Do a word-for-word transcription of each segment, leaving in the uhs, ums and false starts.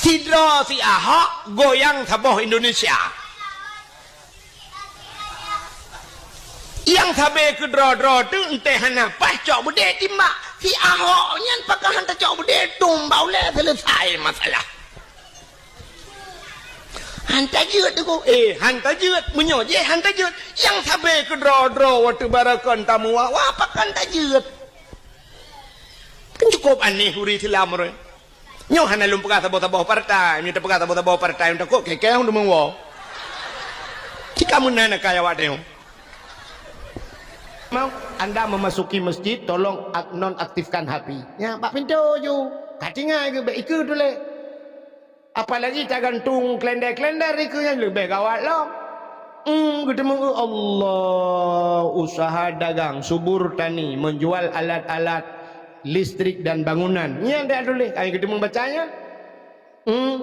Sidroe si Ahok goyang saboh Indonesia. Nyang sabe keudroe-droe teuh enteuk hana paih cok beudé timbak si Ahok nyan, pakon hana tacok beudé, tumbak ulèe, seuleusai masalah. Hana tajeuet teungku, eh, hana tajeuet. Meunyoe jih hana tajeuet, nyang sabe keudroe-droe watèe barakon tamuwah, wah, pakon tajeuet. Kan cukup aneh ureueng Islam ureueng. Nyoe hana lôn peugah saboh-saboh partai, meunyoe tapeugah saboh-saboh partai, takot keu kèe ureueng meuwoe. Cit ka meunan kaya awak tanyoe. Mau anda memasuki masjid, tolong ak-, nonaktifkan H P. Nyan bak pintoe ju. Ka tinggai keu bèk ikeue tuléh. Apalagi tagantung kalenda-kalenda ikeue nyan leubeh gawat lom. Hmm, geuteumé Allah, usaha dagang, subur tani, menjual alat-alat listrik dan bangunan. Nyan dak tuléh, ai geuteumé baca nyan. Hmm.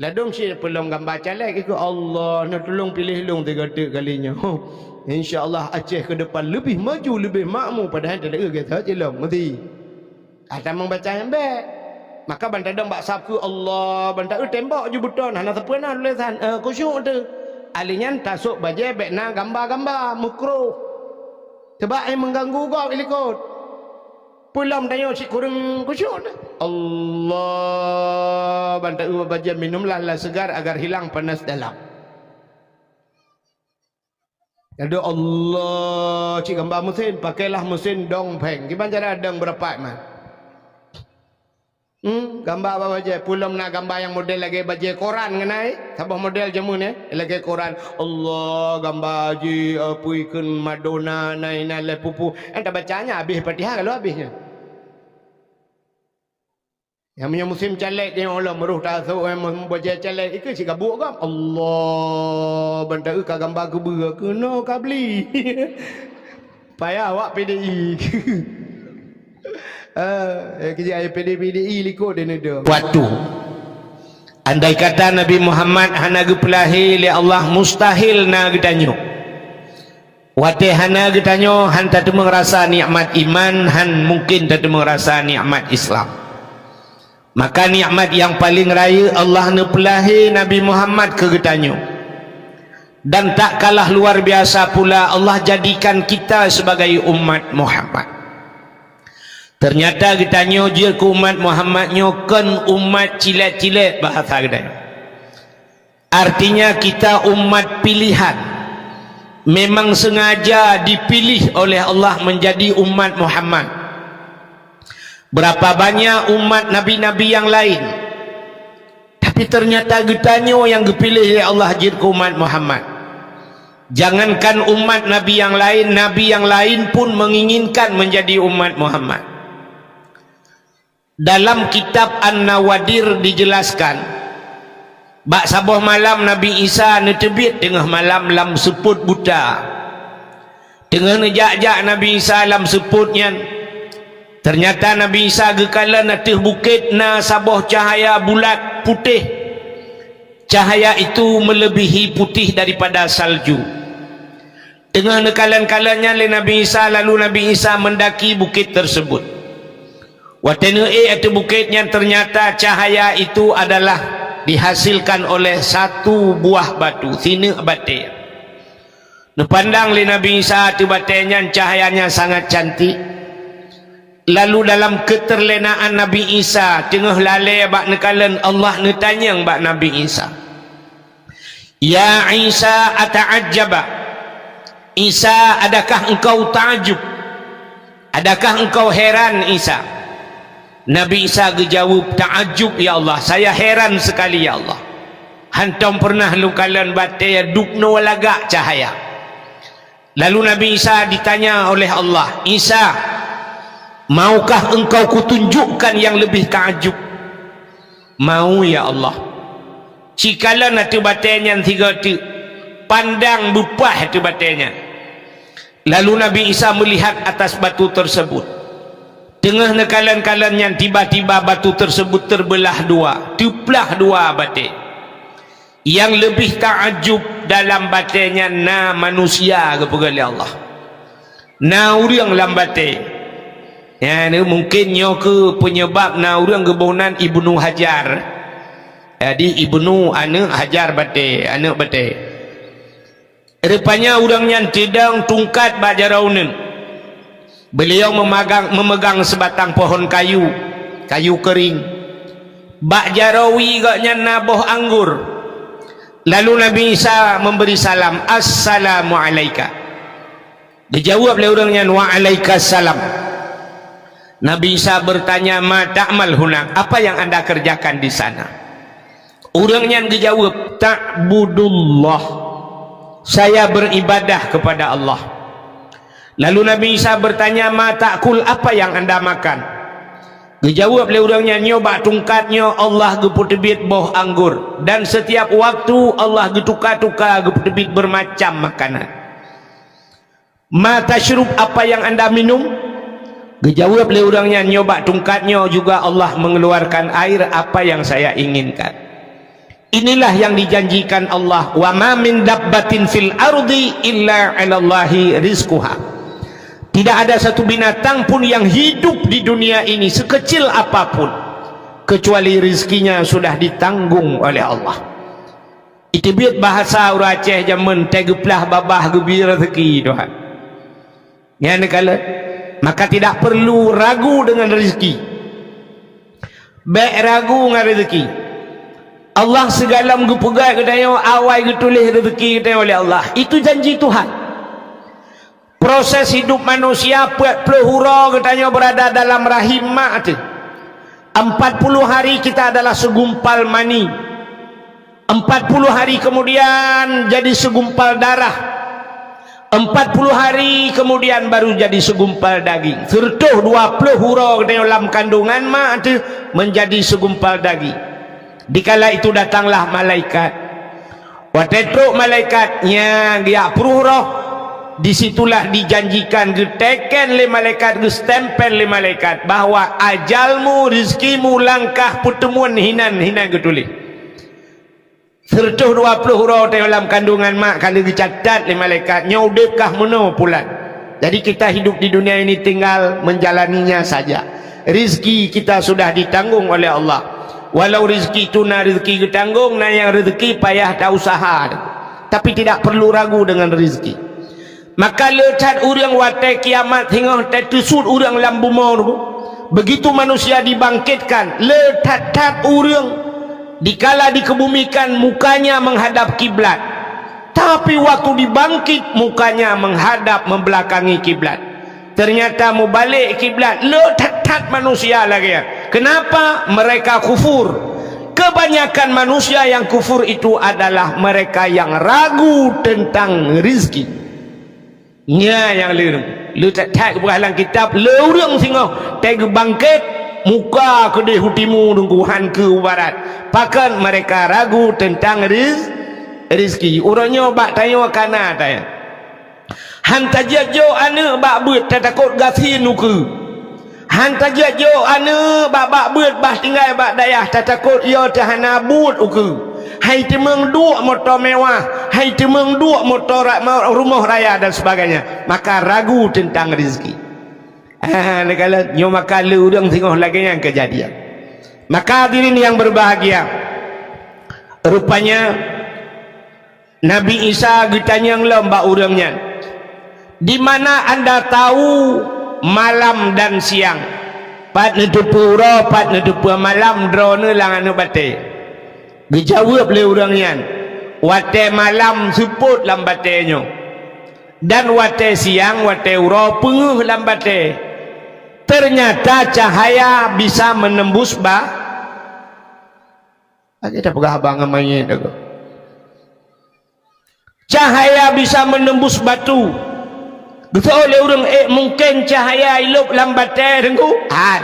Ladôm cit peulom gamba caleg ikeue, Allah, neutulông piléh lôn tiga teuk kali nyoe. Insya Allah Aceh ke depan leubeh maju, leubeh makmu, padahai teudeue gata cilong meuti. Ka tamong baca nyang bèk. Maka ban tadong bak sab keu Allah, ban taeu tembok ju beuton, hana sapeue na tulésan, eh, khusyuk teuh. Ahli nyan tasôk bajèe bèk na gamba-gamba, mukruh. Sabab, eh, mengganggu gob i likot. Peulom tanyoe cit kureueng khusyuk teuh. Allah, ban taeu bajèe minumlah lah segar agar hilang panas dalam. Adoe Allah, cit gamba meusén, pakailah meusén dong phèng. Kiban cara dong beurapat man. Hmm, gamba bak bajèe, peulom na gamba nyang model lagèe bajèe koran ngon ai. Saboh model jameun nyan, lagèe koran. Allah, gamba jih, apui kheun Madonna, na inan lé pupu. Nyang tabaca nyan habéh Fatihah ka lheueh habéh nyan. Nyang meunyoe musém caleg nyoe lom, roh tasôk, eh, meubaca caleg, ikeue cit ka buet gob. Allah, ban taeu ka gamba keubeue, keunoe ka bli. Payah awak P D I. Eh, eh, keujak P D I, P D I likot di neudeueng. Waktu. Andai kata Nabi Muhammad hana geupeulahé lé Allah, mustahil na geutanyoe. Watèe hana geutanyoe, han tateumeung rasa nikmat iman, han mungken tateumeung rasa nikmat Islam. Maka nikmat nyang paleng rayeuk, Allah neupeulahé Nabi Muhammad keu geutanyoe. Dan tak kalah luar biasa pula, Allah jadikan kita sebagai umat Muhammad. Ternyata geutanyoe jeuet keu umat Muhammad nyoe kon umat cilet-cilet bahasa geutanyoe. Artinya, kita umat pilihan. Memang sengaja dipilih oleh Allah menjadi umat Muhammad. Berapa banyak umat nabi-nabi yang lain, tapi ternyata geutanyoe nyang geupiléh lé Allah jeuet keu umat Muhammad. Jangankan umat nabi yang lain, nabi yang lain pun menginginkan menjadi umat Muhammad. Dalam kitab An-Nawadir dijelaskan, bak saboh malam Nabi Isa neuteubiet teungoh malam lam seupôt buta. Teungoh neujak-jak Nabi Isa lam seupôt nyan, ternyata Nabi Isa geukalon ateueh bukét na saboh cahaya bulat putéh. Cahaya itu melebihi putih daripada salju. Teungoh neukalon-kalon nyan lé Nabi Isa, lalu Nabi Isa mendaki bukét tersebut. Watèe neuék ateueh bukét nyan, ternyata cahaya itu adalah dihasilkan oleh satu buah batu, sineuk batèe. Neupandang lé Nabi Isa ateueh batèe nyan, cahayanya sangat cantik. Lalu dalam keuteurlénaan Nabi Isa teungoh lalée bak neukalon, Allah neutanyong bak Nabi Isa, "Ya Isa, ata'ajjaba? Isa, adakah engkau taajub? Adakah engkau heran, Isa?" Nabi Isa geujaweueb, "Taajub, ya Allah, saya heran sekali, ya Allah. Hantom peureunah lôn kalon batée dubnoe lagak cahya." Lalu Nabi Isa ditanya oleh Allah, "Isa, maukah engkau kutunjukkan yang lebih taajub?" "Mau, ya Allah." Cikalon ateueh batée nyan sigoe teuk, pandang beupah ateueh batée nyan. Lalu Nabi Isa melihat atas batu tersebut. Teungoh neukalon-kalon nyan, tiba-tiba batu tersebut terbelah dua, teuplah dua batée. Nyang leubeh taajub dalam batée nyan na manusia geupeugah lé Allah. Na ureuëng lam batée. Nyan mungken nyoe keuh peunyeubab na ureuëng geuboh nan Ibnu Hajar. Jadi, Ibnu, aneuëk Hajar batée, aneuëk batée. Rupanya ureuëng nyan teudong tungkat bak jaroe uneuen. Beuliau meumagang, meumegang seubatang pohon kayu, kayu keuring. Bak jaroe wie gobnyan na boh anggor. Lalu Nabi Isa memberi salam, "Assalamu alaika." Dijawab lé ureuëng nyan, "Wa alaika salam." Nabi Isa bertanya, "Ma ta'mal huna? Apa yang anda kerjakan di sana?" Ureuëng nyan geujaweueb, "Ta'budullah. Saya beribadah kepada Allah." Lalu Nabi Isa bertanya, "Ma ta'kul? Apa yang anda makan?" Geujaweueb lé ureuëng nyan, "Nyoe bak tungkat nyoe Allah geupeuteubiet boh anggor, dan setiap waktu Allah geutuka-tuka geupeuteubiet beurmacam makanan." "Ma tasyrub? Apa yang anda minum?" Geujaweueb lé ureuëng nyan, "Nyoe bak tungkat nyoe juga Allah mengeluarkan air apa yang saya inginkan." Inilah yang dijanjikan Allah, "Wa ma min dabbatin fil ardi illa 'alallahi rizquha." Tidak ada satu binatang pun yang hidup di dunia ini, sekecil apapun, kecuali rezekinya sudah ditanggung oleh Allah. Iteubiet bahasa ureuëng Aceh jameun, "Tée geuplah babah geubri rezeki Tuhan." Nyan neukalon, maka tidak perlu ragu dengan rezeki. Bék ragu ngon rezeki. Allah sigohlom geupeugah geutanyoe awai geutuléh rezeki geutanyoe lé Allah. Itu janji Tuhan. Proses hidup manusia peuet ploh uroe geutanyoe berada dalam rahim mak teuh. Empat puluh hari kita adalah segumpal mani. Empat puluh hari kemudian jadi segumpal darah. Empat puluh hari kemudian baru jadi segumpal daging. Seratus dua puluh uroe geutanyoe lam kandungan mak teuh menjadi segumpal daging. Dikala itu datanglah malaikat. Watée trok malaikat nyan geujak pruh roh, disitulah dijanjikan, geuteken lé malaikat, geustempel lé malaikat bahwa ajalmu, rezekimu, langkah peuteumuen hinan, hinan geutuléh. Seratus dua puluh uroe teuh lam kandungan mak ka lheueh geucatat lé malaikat, nyoe udeb kah meunoe pulan. Jadi kita hidup di dunia ini tinggal menjalaninya saja. Rizki kita sudah ditanggung oleh Allah. Walau rizki itu na rizki geutanggong, na nyang rizki payah ta usaha. Tapi tidak perlu ragu dengan rizki. Maka le that ureuëng watée kiamat singoh teuteusut ureuëng lam bumoe nyoe. Begitu manusia dibangkitkan, le that-that ureuëng dikala dikebumikan mukanya menghadap kiblat. Tapi waktu dibangkit, mukanya menghadap membelakangi kiblat. Ternyata mubalek kiblat, le that-that manusia lagée nyan. Kenapa? Mereka kufur. Kebanyakan manusia yang kufur itu adalah mereka yang ragu tentang rizki. Nyan nyang le, le that-that geupeugah lam kitab, le ureuëng singoh tée geubangkét, muka keudeh u timu teungku, han keu u barat. Pakon? Mereka ragu tentang riz-, rizki. Uroe nyoe bak tanyoe ka na tanyoe. Han tajak jok aneuëk bak beuet, tatakot gasien ukeue. Han tajak jok aneuëk bak, bak beuet, bah tinggai bak dayah, tatakot yo teuh hana buet ukeue. Hai teumeung duek moto mewah, hai teumeung duek moto ra-, ma-, rumoh raya dan sebagainya. Maka ragu tentang rezeki. Ah, neukalon, nyoe maka le ureuëng singoh lagée nyan keujadian. Maka hadirin yang berbahagia, rupanya Nabi Isa geutanyong lom bak ureuëng nyan, "Di mana anda tahu malam dan siang? Pat neuteupeue uroe, pat neuteupeue malam droeneueh lam aneuëk batée?" Geujaweueb lé ureuëng nyan, "Watée malam seupôt lam batée nyoe, dan watée siang, watée uroe peungeuh lam batée. Ternyata cahaya bisa menembus ba-," Aja tapeugah haba ngon manyét lagoe. Cahaya bisa menembus batu. Geuseuôt lé ureuëng, "Eh, mungken cahaya ilôb lam batée, Teungku?" Hai,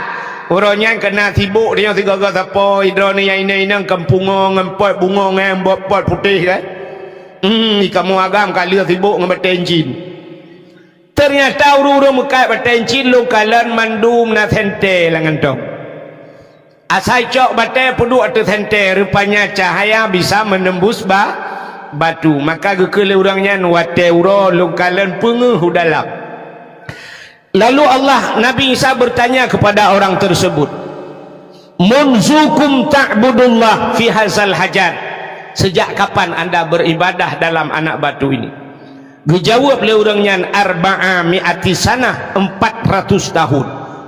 uroe nyan keunan sibôk tanyoe sigoe-goe sapo, droeneueh nyang inong-inong kon pungo ngon pot bungong, eh, bot pot putéh, kan? Hmm, di kamoe agam ka lheueh sibôk ngon batée incin. Ternyata ureuëng-ureuëng meukat batée incin lôn kalon mandum na sentée lam gantong. Asai cok batée peuduek ateueh sentée, rupanya cahaya bisa menembus ba-, batu. Maka geukheun lé ureuëng nyan, "Watée uroe lôn kalon peungeuh u dalam." Lalu Allah, Nabi Isa bertanya kepada orang tersebut, "Munzukum ta'budullah fi hazal hajar?" Sejak kapan anda beribadah dalam anak batu ini? Geujaweueb lé ureuëng nyan, "Arba'a mi'ati sanah, empat ratus tahun."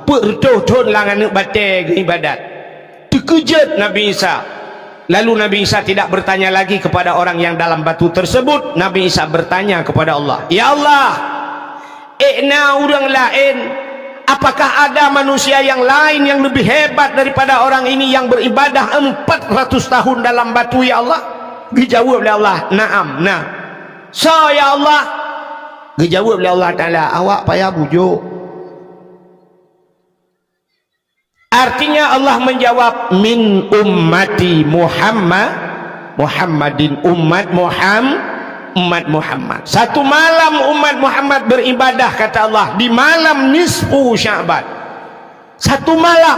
Peuet reutôh thon lam aneuëk batée geuibadat. Teukeujot Nabi Isa. Lalu Nabi Isa tidak bertanya lagi kepada orang yang dalam batu tersebut. Nabi Isa bertanya kepada Allah, "Ya Allah, ék na ureuëng laén? Apakah ada manusia yang lain yang lebih hebat daripada orang ini yang beribadah empat ratus tahun dalam batu, ya Allah?" Geujaweueb lé Allah, "Naam, na." "Soe, ya Allah?" Geujaweueb lé Allah Taala, "Awak payah bujok." Artinya Allah menjawab, "Min ummati Muhammad, Muhammadin, umat Muham-, umat Muhammad." Satu malam umat Muhammad beribadah, kata Allah, di malam nisfu Sya'ban. Satu malam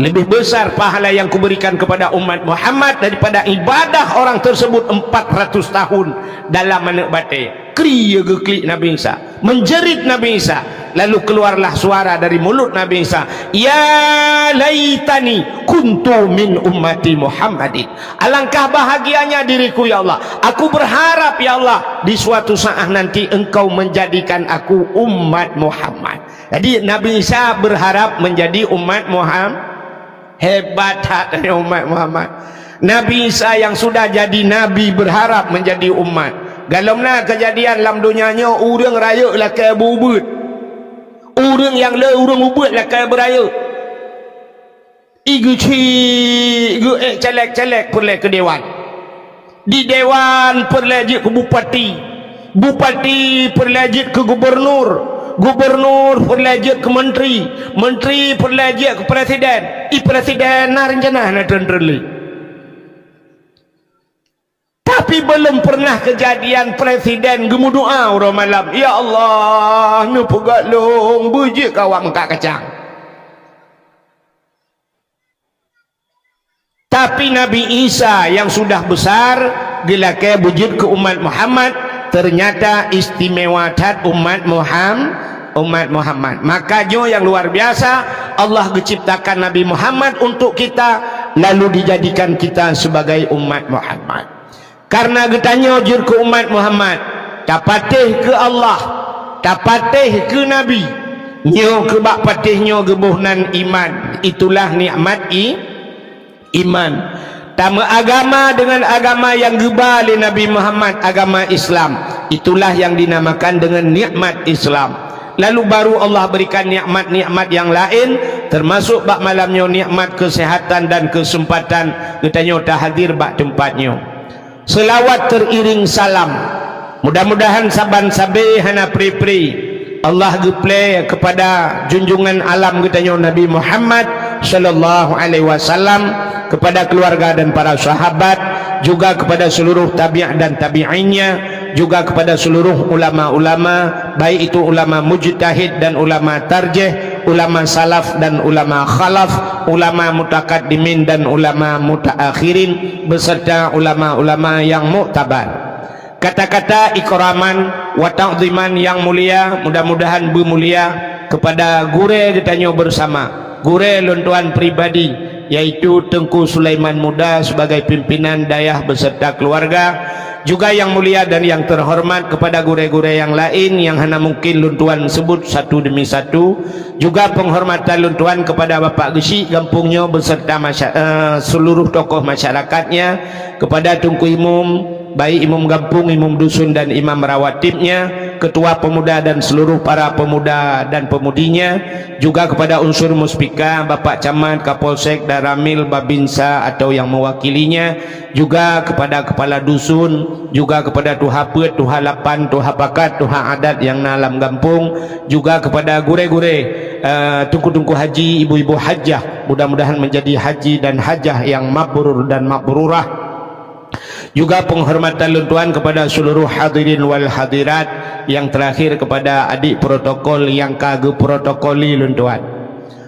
lebih besar pahala yang kuberikan kepada umat Muhammad daripada ibadah orang tersebut empat ratus tahun dalam aneuëk batée. Kri geuklik Nabi Isa. Menjerit Nabi Isa, lalu keluarlah suara dari mulut Nabi Isa, "Ya laitani kuntu min ummati Muhammadin." Alangkah bahagianya diriku, ya Allah. Aku berharap, ya Allah, di suatu saat nanti Engkau menjadikan aku umat Muhammad. Jadi, Nabi Isa berharap menjadi umat Muhammad. Hebat that umat Muhammad. Nabi Isa yang sudah jadi nabi berharap menjadi umat. Galom na kejadian lam donya nyoe, ureuëng rayeuk lakée beubeuet. Ureuëng nyang le ureuëng ubeuet lakée beurayeuk. Igeuci geuék caleg-caleg peureulée keu dewan. Di dewan peureulée jeuet keu bupati, bupati peureulée jeuet keu gubernur, gubernur peureulée jeuet keu menteri, menteri peureulée jeuet keu presiden, i presiden na rencana na treun-treun lé. Tapi belum pernah kejadian presiden geumeudoa uroe malam, "Ya Allah, neupeugah lôn beujeuet keu awak meukat kacang." Tapi Nabi Isa yang sudah besar geulakée beujeuet keu umat Muhammad, ternyata istimewa that umat Muham-, umat Muhammad. Maka nyoe yang luar biasa, Allah geuciptakan Nabi Muhammad untuk kita, lalu dijadikan kita sebagai umat Muhammad. Karena geutanyoe jeuet keu umat Muhammad, tapatéh keu Allah, tapatéh keu Nabi. Nyoe keu bak patéh nyoe geuboh nan iman. Itulah nikmat i-, iman. Tameuagama dengan agama yang geuba lé Nabi Muhammad, agama Islam. Itulah yang dinamakan dengan nikmat Islam. Lalu baru Allah berikan nikmat-nikmat yang lain, termasuk bak malam nyoe nikmat kesehatan dan kesempatan geutanyoe tahadir bak teumpat nyoe. Selawat teriring salam. Mudah-mudahan saban sabe hana pri-pri Allah geuplé kepada junjungan alam geutanyoe Nabi Muhammad sallallahu alaihi wasallam, kepada keluarga dan para sahabat, juga kepada seluruh tabi'ah dan tabi'innya, juga kepada seluruh ulama-ulama, baik itu ulama mujtahid dan ulama tarjih, ulama salaf dan ulama khalaf, ulama mutakaddimin dan ulama mutaakhirin, beserta ulama-ulama yang muktabar. Kata-kata ikraman wa ta'ziman yang mulia, mudah-mudahan beumulia kepada gurée geutanyoe bersama, gurée lôn tuan pribadi, yaitu Teungku Sulaiman Muda sebagai pimpinan dayah beserta keluarga, juga yang mulia dan yang terhormat kepada gurée-gurée yang lain yang hana mungkin lôn tuan sebut satu demi satu, juga penghormatan lôn tuan kepada Bapak Geuchik gampông nyoe beserta masya-, eh, seluruh tokoh masyarakatnya, kepada Teungku Imum, baik imum gampông, imum dusun dan imam rawatibnya, ketua pemuda dan seluruh para pemuda dan pemudinya, juga kepada unsur muspika, Bapak Camat, Kapolsek, Danramil, Babinsa atau yang mewakilinya, juga kepada kepala dusun, juga kepada tuha peuet, tuha lapan, tuha pakat, tuha adat yang na lam gampông, juga kepada gurée-gurée, eh, teungku-teungku haji, ibu-ibu hajah, mudah-mudahan menjadi haji dan hajah yang mabrur dan mabrurah. Juga penghormatan lôn tuan kepada seluruh hadirin wal hadirat, yang terakhir kepada adik protokol yang ka geuprotokoli lôn tuan.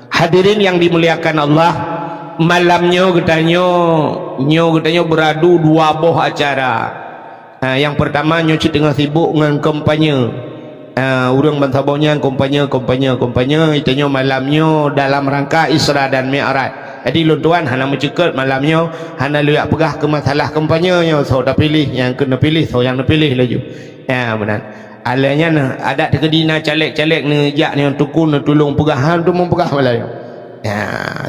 Hadirin yang dimuliakan Allah, malam nyoe geutanyoe, nyoe geutanyoe beuradu dua boh acara. Ha, nyang peurtama nyoe cit teungoh sibok ngon kampanye. Ha, ureuëng bansaboh nyan kampanye, kampanye, kampanye, geutanyoe malam nyoe dalam rangka Isra dan Mi'raj. Jadi lôn tuan hana meuceukeut malam nyoe, hana lôn jak peugah keu masalah kampanye nyoe, soe tapiléh, nyang keu neupiléh, soe nyang neupiléh laju. Ya, meunan. Alah nyan, adak teukeudi na caleg-caleg neujak nyoe teungku neutulông peugah, han teumeupeugah malam nyoe. Ya,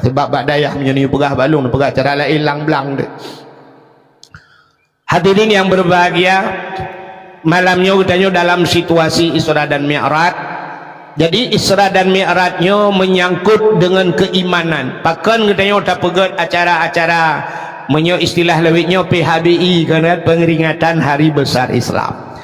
sebab bak dayah meunyoe neupeugah bak lôn, neupeugah cara laén lang blang deh. Hadirin yang berbahagia, malam nyoe geutanyoe dalam situasi Isra dan Mi'raj. Jadi, Isra dan Mi'raj nyoe menyangkut dengan keimanan. Pakon geutanyoe tapeugét acara-acara, meunyoe istilah lawét nyoe P H B I, kan, Pengeringatan Hari Besar Islam.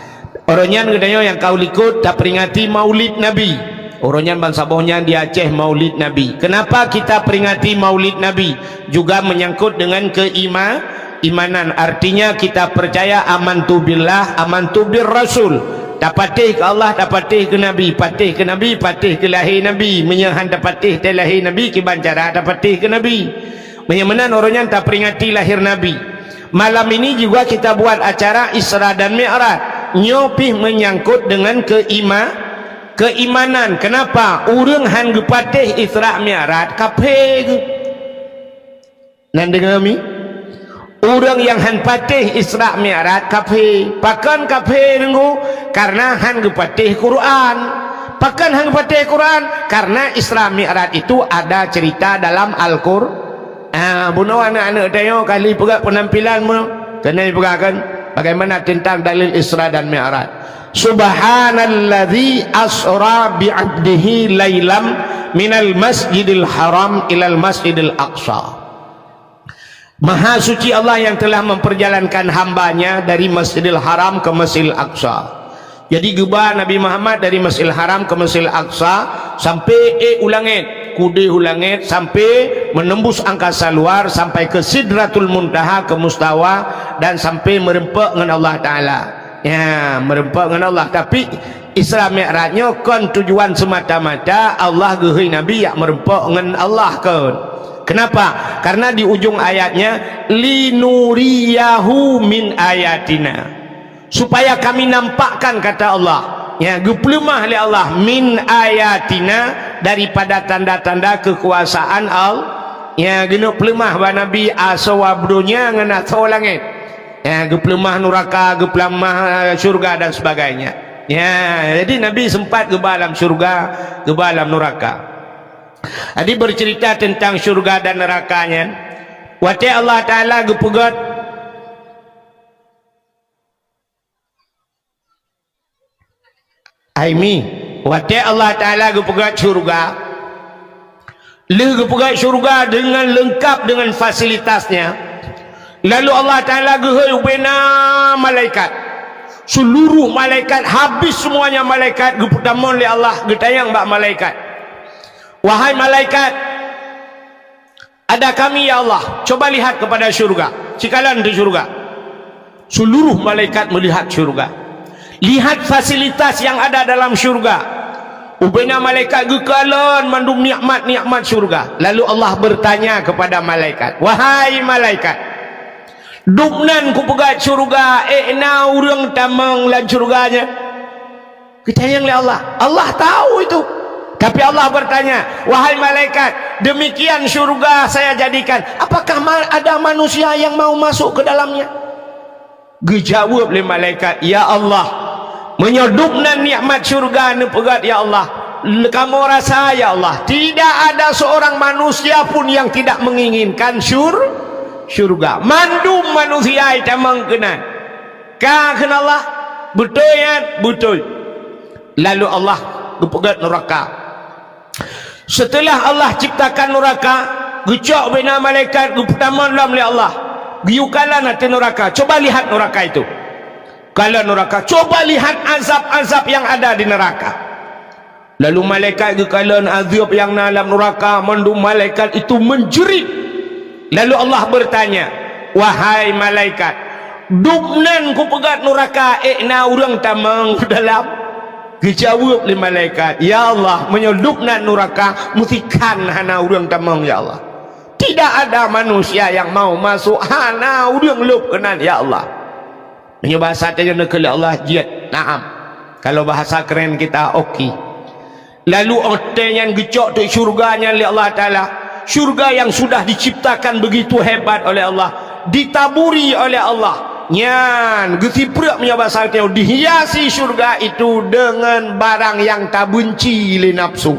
Uroe nyan geutanyoe nyang ka u likot taperingati Maulid Nabi. Uroe nyan bansaboh nyan di Aceh Maulid Nabi. Kenapa kita peringati Maulid Nabi? Juga menyangkut dengan keima-, imanan. Artinya kita percaya amantu billah, amantu bir rasul. Tapatéh keu Allah, tapatéh keu Nabi, patéh keu Nabi, patéh keu lahé Nabi. Meunyoe han tapatéh teuh lahé Nabi, kiban cara tapatéh keu Nabi. Meunyoe meunan uroe nyan taperingati lahé Nabi. Malam ini juga kita buat acara Isra dan Mi'raj. Nyoe pih menyangkut dengan keima-, keimanan. Kenapa? Ureuëng han geupatéh Isra Mi'raj, kafé geuh. Nan deungoe mi? Ureuëng nyang han patéh Isra Mi'raj, kafé. Pakon kafé, Teungku? Karena han geupatéh Quran. Pakon han geupatéh Quran? Karena Isra Mi'raj itu ada cerita dalam Al-Qur-, Ah, bunoe aneuëk-aneuëk tanyoe kali peugah penampilan mu, keuneuk peugah kan bagaimana tentang dalil Isra dan Mi'raj. Subhanalladzi asra bi 'abdihi lailam minal masjidil haram ilal masjidil aqsa. Maha suci Allah yang telah memperjalankan hamba-Nya dari Masjidil Haram ke Masjidil Aqsa. Jadi geuba Nabi Muhammad dari Masjidil Haram ke Masjidil Aqsa sampai ék u langét, keudéh u langét sampai menembus angkasa luar sampai ke Sidratul Muntaha, ke Mustawa, dan sampai meureumpok ngon Allah Taala. Ya, meureumpok ngon Allah. Tapi Isra Mi'raj nyoe kon tujuan semata-mata Allah geuhôi Nabi jak meureumpok ngon Allah kon. Kenapa? Karena di ujung ayatnya, "Linuriyahu min ayatina." Supaya kami nampakkan, kata Allah. Ya, geupeuleumah lé Allah, "min ayatina", daripada tanda-tanda kekuasaan Allah. Ya, geuneuk peuleumah bak Nabi asoe donya ngon asoe langét. Ya, geupeuleumah nuraka, geupeuleumah, eh, syurga dan sebagainya. Ya, jadi Nabi sempat geuba lam syurga, geuba lam nuraka. Jadi bercerita tentang syurga dan neraka nyan, watée Allah Taala geupeugét, Aimi, watée Allah Taala geupeugét syurga, lheueh geupeugét syurga dengan lengkap dengan fasilitasnya, lalu Allah Taala geuhôi ubena malaikat. Seluruh malaikat, habis semuanya malaikat, geupeutamong lé Allah, geutanyong bak malaikat, "Wahai malaikat, ada kami, ya Allah, coba lihat kepada syurga." Sikalon teuh syurga. Seluruh malaikat melihat syurga. Lihat fasilitas yang ada dalam syurga. Ubena malaikat geukalon mandum nikmat-nikmat syurga. Lalu Allah bertanya kepada malaikat, "Wahai malaikat, dubnan kupeugét syurga, ék na ureuëng tamong lam syurga nyan?" Geutanyong lé Allah. Allah tahu itu. Tapi Allah bertanya, "Wahai malaikat, demikian syurga saya jadikan, apakah ma-, ada manusia yang mau masuk ke dalamnya?" Geujaweueb lé malaikat, "Ya Allah, meunyoe dubnan nikmat syurga neupeugét, ya Allah, le-, kamoe rasa, ya Allah, tidak ada seorang manusia pun yang tidak menginginkan syur-, syurga. Mandum manusia jitamong keunan." Ka kheun Allah, "Beutôi nyan?" "Beutôi." Lalu Allah geupeugét nuraka. Seuteulah Allah ciptakan nuraka, geucok ubena malaikat, geupeutamong lom lé Allah. Geuyue kalon ateueh nuraka. Coba lihat nuraka itu. Kalon nuraka. Coba lihat azab-azab yang ada di neraka. Lalu malaikat geukalon azab nyang na lam nuraka, mandum malaikat itu menjerit. Lalu Allah bertanya, "Wahai malaikat, dubnan kupeugét nuraka, ék na ureuëng tamong dalam?" Geujaweueb lé malaikat, "Ya Allah, meunyoe dubnan nuraka, meusikan hana ureuëng tamong, ya Allah. Tidak ada manusia yang mau masuk, hana ureuëng lôb keunan, ya Allah." Meunyoe bahasa tanyoe neukheun lé Allah, jeuet, naam. Kalau bahasa keren kita, oke. Lalu watée nyan geucok teuk syurga nyan lé Allah Taala. Syurga yang sudah diciptakan begitu hebat oleh Allah, ditaburi oleh Allah. Nyan, geusipreuk meunyoe basa geutanyoe, dihiasi syurga itu dengan barang yang tabenci lé nafsu.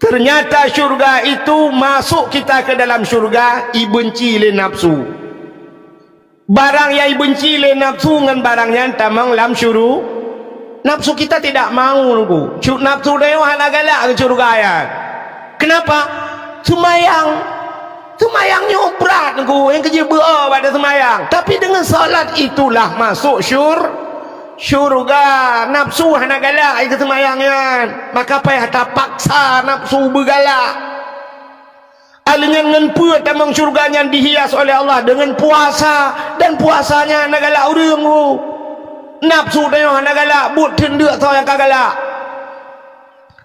Ternyata syurga itu masuk kita ke dalam syurga, ibenci lé nafsu. Barang nyang ibenci lé nafsu ngon barang nyan tamong lam syuru-, nafsu kita tidak mau, Teungku. Cu-, nafsu tanyoe hana galak keu syurga nyan. Kenapa? Seumayang. Seumayang nyoe brat, Teungku. Nyang keujeuet beu-o bak seumayang. Tapi dengan salat itulah masuk syur-, syurga. Nafsu hana galak keu seumayang nyan. Maka payah tapaksa nafsu beugalak. Ahli nyan ngon peue tamong syurga nyan dihias oleh Allah? Dengan puasa, dan puasanya hana galak ureuëng, Bu. Nafsu tanyoe hana galak, buet teundeuk soe nyang ka galak.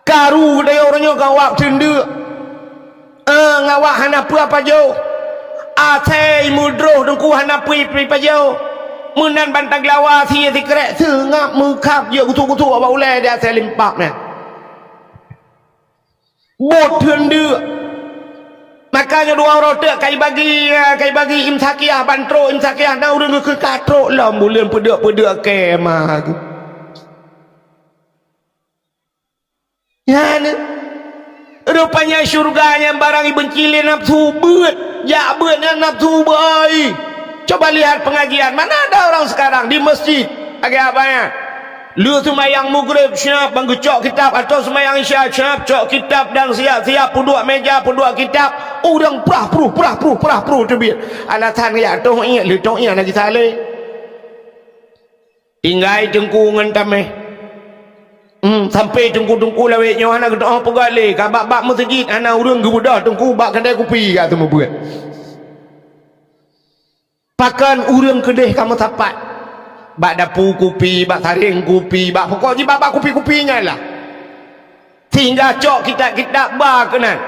Karu tanyoe ureuëng nyoe ka wab teundeuk. Eh, ngawak hana peue pajoh. Asai meudroh Teungku hana peue pajoh. Meunan bantang lawa sie sikrek seungab meukab jeuet gusuk-gusuk bak ulée di asai limpab nyan. Buet teundeuk. Maka nyoe dua uroe teuk kai bagi, kai bagi imsakiah, ban trok imsakiah, na ureuëng geukheun ka trok lom buleuen peudeuk-peudeuk kemah. Nyan, rupanya syurga nyang barang ibenci lé nafsu beuet, jak beuet nyan nafsu beuai. Coba lihat pengajian, mana ada orang sekarang di masjid lagée abah nyan. Lheueh seumayang Maghrib, siap ban geucok kitab, atau seumayang Isya, siap cok kitab dan siap-siap peuduek meja, peuduek kitab. Ureuëng prah pruh, prah pruh, prah pruh teubiet. Alasan jak toh iék, lheueh toh iék na geusaleh. Tinggai Teungku ngon tameh. Hmm, sampai Teungku-teungku lawét nyoe hana geutoh peugah lé, ka bak-bak meuseujid hana ureuëng geubeudôh Teungku bak keudè kupi ka teumeubuet. Pakon ureuëng keudeh ka meusapat? Bak dapu kupi, bak sareng kupi, bak pokok jih bak, bak kupi-kupi nyan lah. Sehingga cok kitab-kitab ba keunan.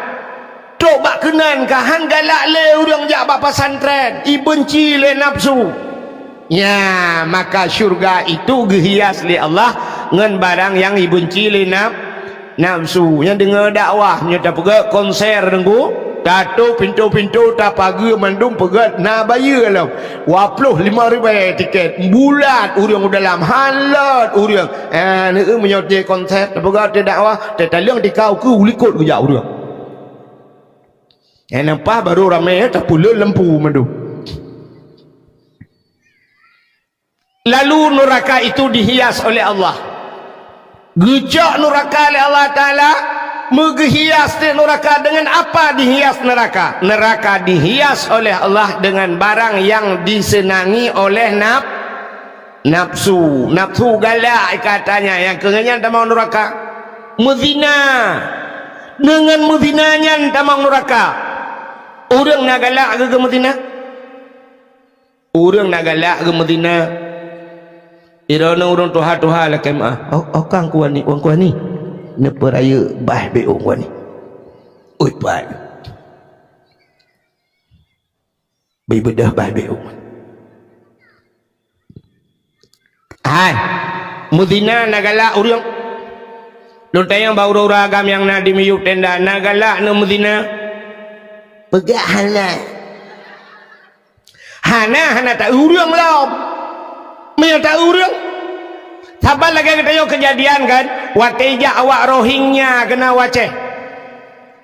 Trok bak keunan ka han galak lé ureuëng jak bak pesantren, ibenci lé nafsu. Ya, maka syurga itu geuhias lé Allah ngon barang nyang ibenci lé naf-, nafsu. Nyang deungoe dakwah, nyoe tapeugah konser Teungku, tatôp pintoe-pintoe, tapageue mandum peugah na bayeue lom. Dua ploh lima ribèe tiket. Bulat ureuëng u dalam, halot ureuëng. Ah, neu meunyoe di konser, tapeugah di dakwah, tataleueng di kau keu u likot geujak ureuëng. Eh, nampak baru ramé, tapeuleueng lampu mandum. Lalu nuraka itu dihias oleh Allah. Geucok nuraka lé Allah Taala, meugeuhias di nuraka dengan apa dihias neraka? Neraka dihias oleh Allah dengan barang yang disenangi oleh naf-, nafsu. Nafsu galak katanya, nyang keu nyan tamong nuraka. Meuzina. Dengan meuzina nyan tamong nuraka. Ureuëng na galak geumeuzina? Ureuëng na galak geumeuzina. Droeneuh ureuëng tuha-tuha lakée meuáh. Oh, oh kang kuani, wan kuani. Neupeurayeuk bah bék wan kuani. Ui pat. Beubeudôh bah bék wan. Hai. Meuzina na galak ureuëng. Lôn tanyong bak ureuëng-ureuëng agam nyang na di miyueb tenda, na galak neumeuzina? Peugah hana. Hana, hana ta ureuëng lom. Meunyoe ta ureuëng, saban lagée geutanyoe keujadian kan, watée jak awak Rohingya keunan u Aceh.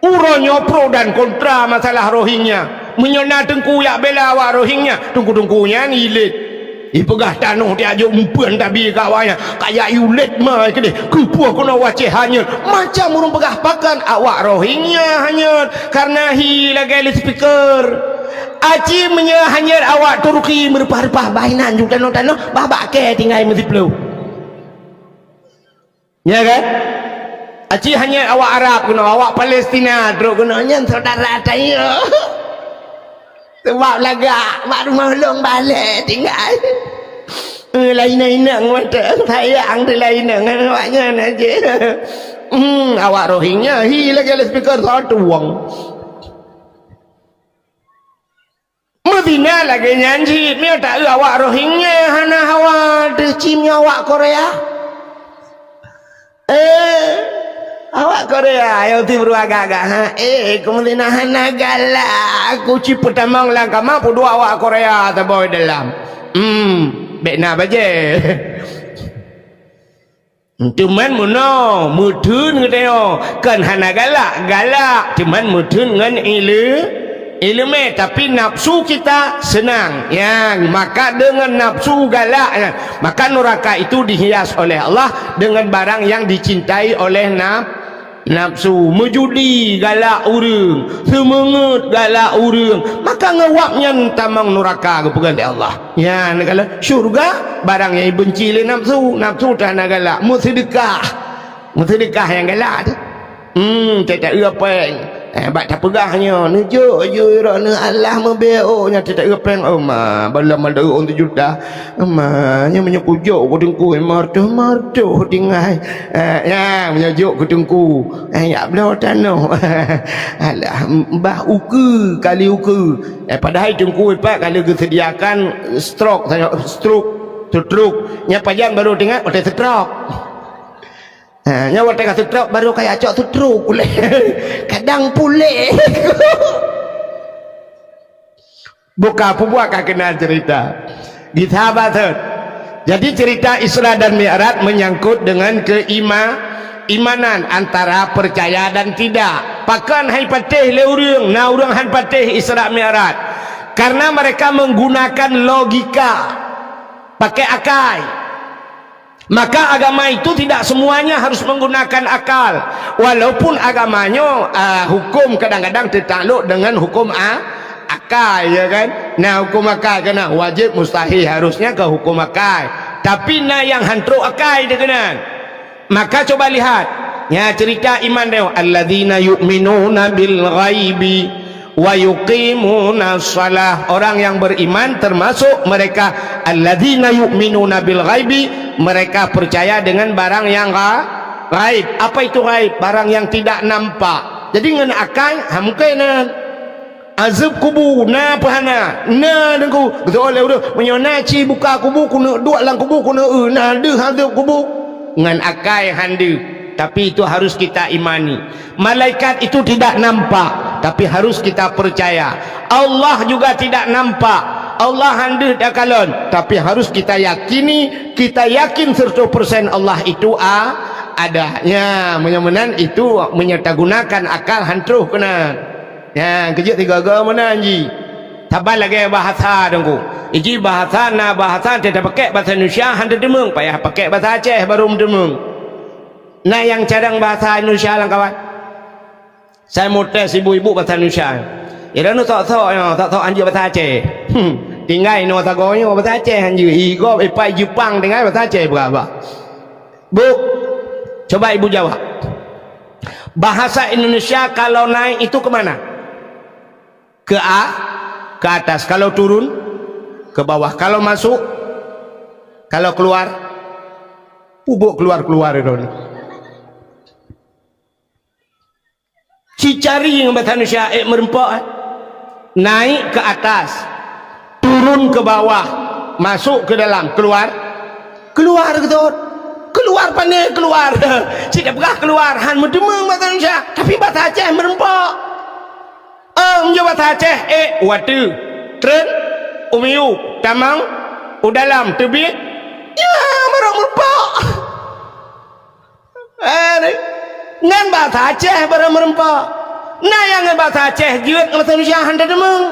Uroe nyoe pro dan kontra masalah Rohingya. Meunyoe na teungku jak bela awak Rohingya, teungku-teungku nyan ilét. Ipeugah tanoh tiajok meupeuen tabi keu awaknyan, kajak iulét ma keudeh, keupeue keunoe u Aceh hanyot. Macam ureuëng peugah pakon awak Rohingya hanyot, kareuna hi lagée loudspeaker. Aci meunyoe hanyot awak Turki meureupah-reupah bah inan ju tanoh-tanoh, bah bak kée tinggai meusiploh. Ya kan? Aci hanyot awak Arab keunoe, awak Palestina trok keunoe, nyan syedara tanyoe. Sabab lagak bak rumoh lôn balek tinggai. Eh, lainang-inang mantong sayang teuh lainang ngon awaknyan aja. Hmm, awak Rohingya hi lagée loudspeaker satu wong. Meuzina lagée nyan cit, meunyoe taeu awak Rohingya hana hawa deuh cit meunyoe awak Korea. Eh, Awak Korea nyang tiep agak-agak, ha? Eh, kamoe hana galak. Kuci peutamong lam kama, peuduek awak Korea saboh dalam. Hmm, bèk na bajèe. Teuma meunoe, meutheun geutanyoe, kon hana galak, galak, teuma meutheun ngon ile-, ileumèe, tapi nafsu kita senang. Nyan, maka dengan nafsu galak nyan, maka neraka itu dihias oleh Allah dengan barang yang dicintai oleh naf-, nafsu. Meujudi galak ureueng, seumeungeut galak ureueng, maka ngon awak nyan tamong neraka geupeugah lé Allah. Nyan, kalau syurga, barang nyang ibenci lé nafsu, nafsu tan hana galak, meuseudeukah. Meuseudeukah nyang galak tu. Hmm, teuta eu péng. Eh, bak tapeugah nyoe, neujok ju droeneuh Allah meubeuet, oh, nyan teuta eu péng, oh, ma, balam ada ureueng sejuta. Ma, nyoe meunyoe kujok keu teungku, martoh-martoh tinggai. Eh, nyan, meunyoe jok keu teungku. Eh, yak bloe tanoh. Alah, bah ukeue kali ukeue. Eh, padahai teungku ipat ka lheueh geuseudiakan stroke, stroke, stroke. Nyan pajan baru teuingat, watèe stroke. Ha, nyan watèe ka stroke, baru ka yak cok stroke ulèe. Kadang puléh. Buka peubuet ka keunan cerita. Di sahabat. Jadi cerita Isra dan Mi'raj menyangkut dengan keima-, imanan antara percaya dan tidak. Pakon han patéh lé ureueng, na ureueng han patéh Isra Mi'raj. Karena mereka menggunakan logika, pakai akai. Maka agama itu tidak semuanya harus menggunakan akal. Walaupun agama nyoe, ah, hukum kadang-kadang teutalok dengan hukum a-, akai, ya kan? Nah, hukum akai keunan wajib, mustahil, harusnya ke hukum akai. Tapi na nyang han trok akai dikeunan. Maka coba lihat, ya, cerita iman dia, "Alladzina yu'minuna bil ghaibi wa yuqimunas shalah." Orang yang beriman termasuk mereka alladzina yu'minuna bil ghaibi, mereka percaya dengan barang yang gha-, ghaib. Apa itu ghaib? Barang yang tidak nampak. Jadi ngon akai, ha, mungkin nan. Azeueb kubu na peu hana? Na, Teungku. Geuseuôt lé ureueng, meunyoe na ci buka kubu, keuneuk duek lam kubu, keuneuk eu, na deuh azeueb kubu. Ngon akai han deuh, tapi itu harus kita imani. Malaikat itu tidak nampak, tapi harus kita percaya. Allah juga tidak nampak, Allah han deuh takalon, tapi harus kita yakini, kita yakin seratus persen Allah itu a-, ada. Nya, meunyoe meunan itu meunyoe tagunakan akal han troh keunan. Nyan, keujeuet tiga-tiga meunan ji. Saban lagèe bahasa, Teungku. Iji bahasa na bahasa teuta pakèk bahasa Indonesia han teuteumeung, payah pakèk bahasa Aceh baru meuteumeung. Na nyang cadang bahasa Indonesia lam kawan? Saya mau tes ibu-ibu bahasa Indonesia. Ya, dah nu sok-sok nyoe, sok-sok han jeuet bahasa Aceh. Hmm, tinggai nyoe sagoe nyoe bahasa Aceh han jeuet. Igob ipai Jepang tinggai bahasa Aceh berapa? Bu, coba ibu jawab. Bahasa Indonesia kalau naik itu ke mana? Ke a-, ke atas. Kalau turun, ke bawah. Kalau masuk, kalau keluar, pubuk keluar-keluar itu. Cicari ngon bahasa Indonesia, eh, meureumpok, eh. Naik ke atas, turun ke bawah, masuk ke dalam, keluar, keluar, betul. Keluar pane keluar. Cit peugah keluar, han meuteumeung bahasa Indonesia, tapi bahasa Aceh meureumpok. Em, meunyoe bahasa Aceh, eh, watèe, treun, u miyueb, tamong, u dalam, teubiet, ya, barô meureumpok. Eh, ngon bahasa Aceh barô meureumpok. Na nyang ngon bahasa Aceh jeuet ngon bahasa Indonesia han teuteumeung.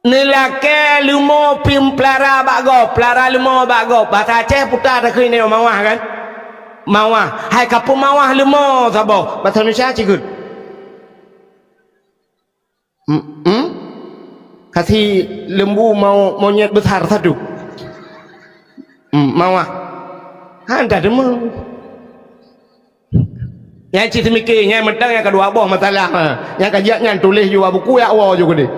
Neulakèe leumo pih peulara bak gob, peulara leumo bak gob. Bahasa Aceh puta takheun nyoe mawah kan? Mawah. Hai ka peumawah leumo saboh. Bahasa Indonesia cit kheun. Hmm, hmm? Kasih lembu mau monyet besar satu. Hmm, mawah. Han teuteumeung. Nyan cit seumiké, nyan mantong nyang keudua boh masalah, ha. Nyang ka jeuet nyan tuléh ju bak buku, jak woe ju keudéh.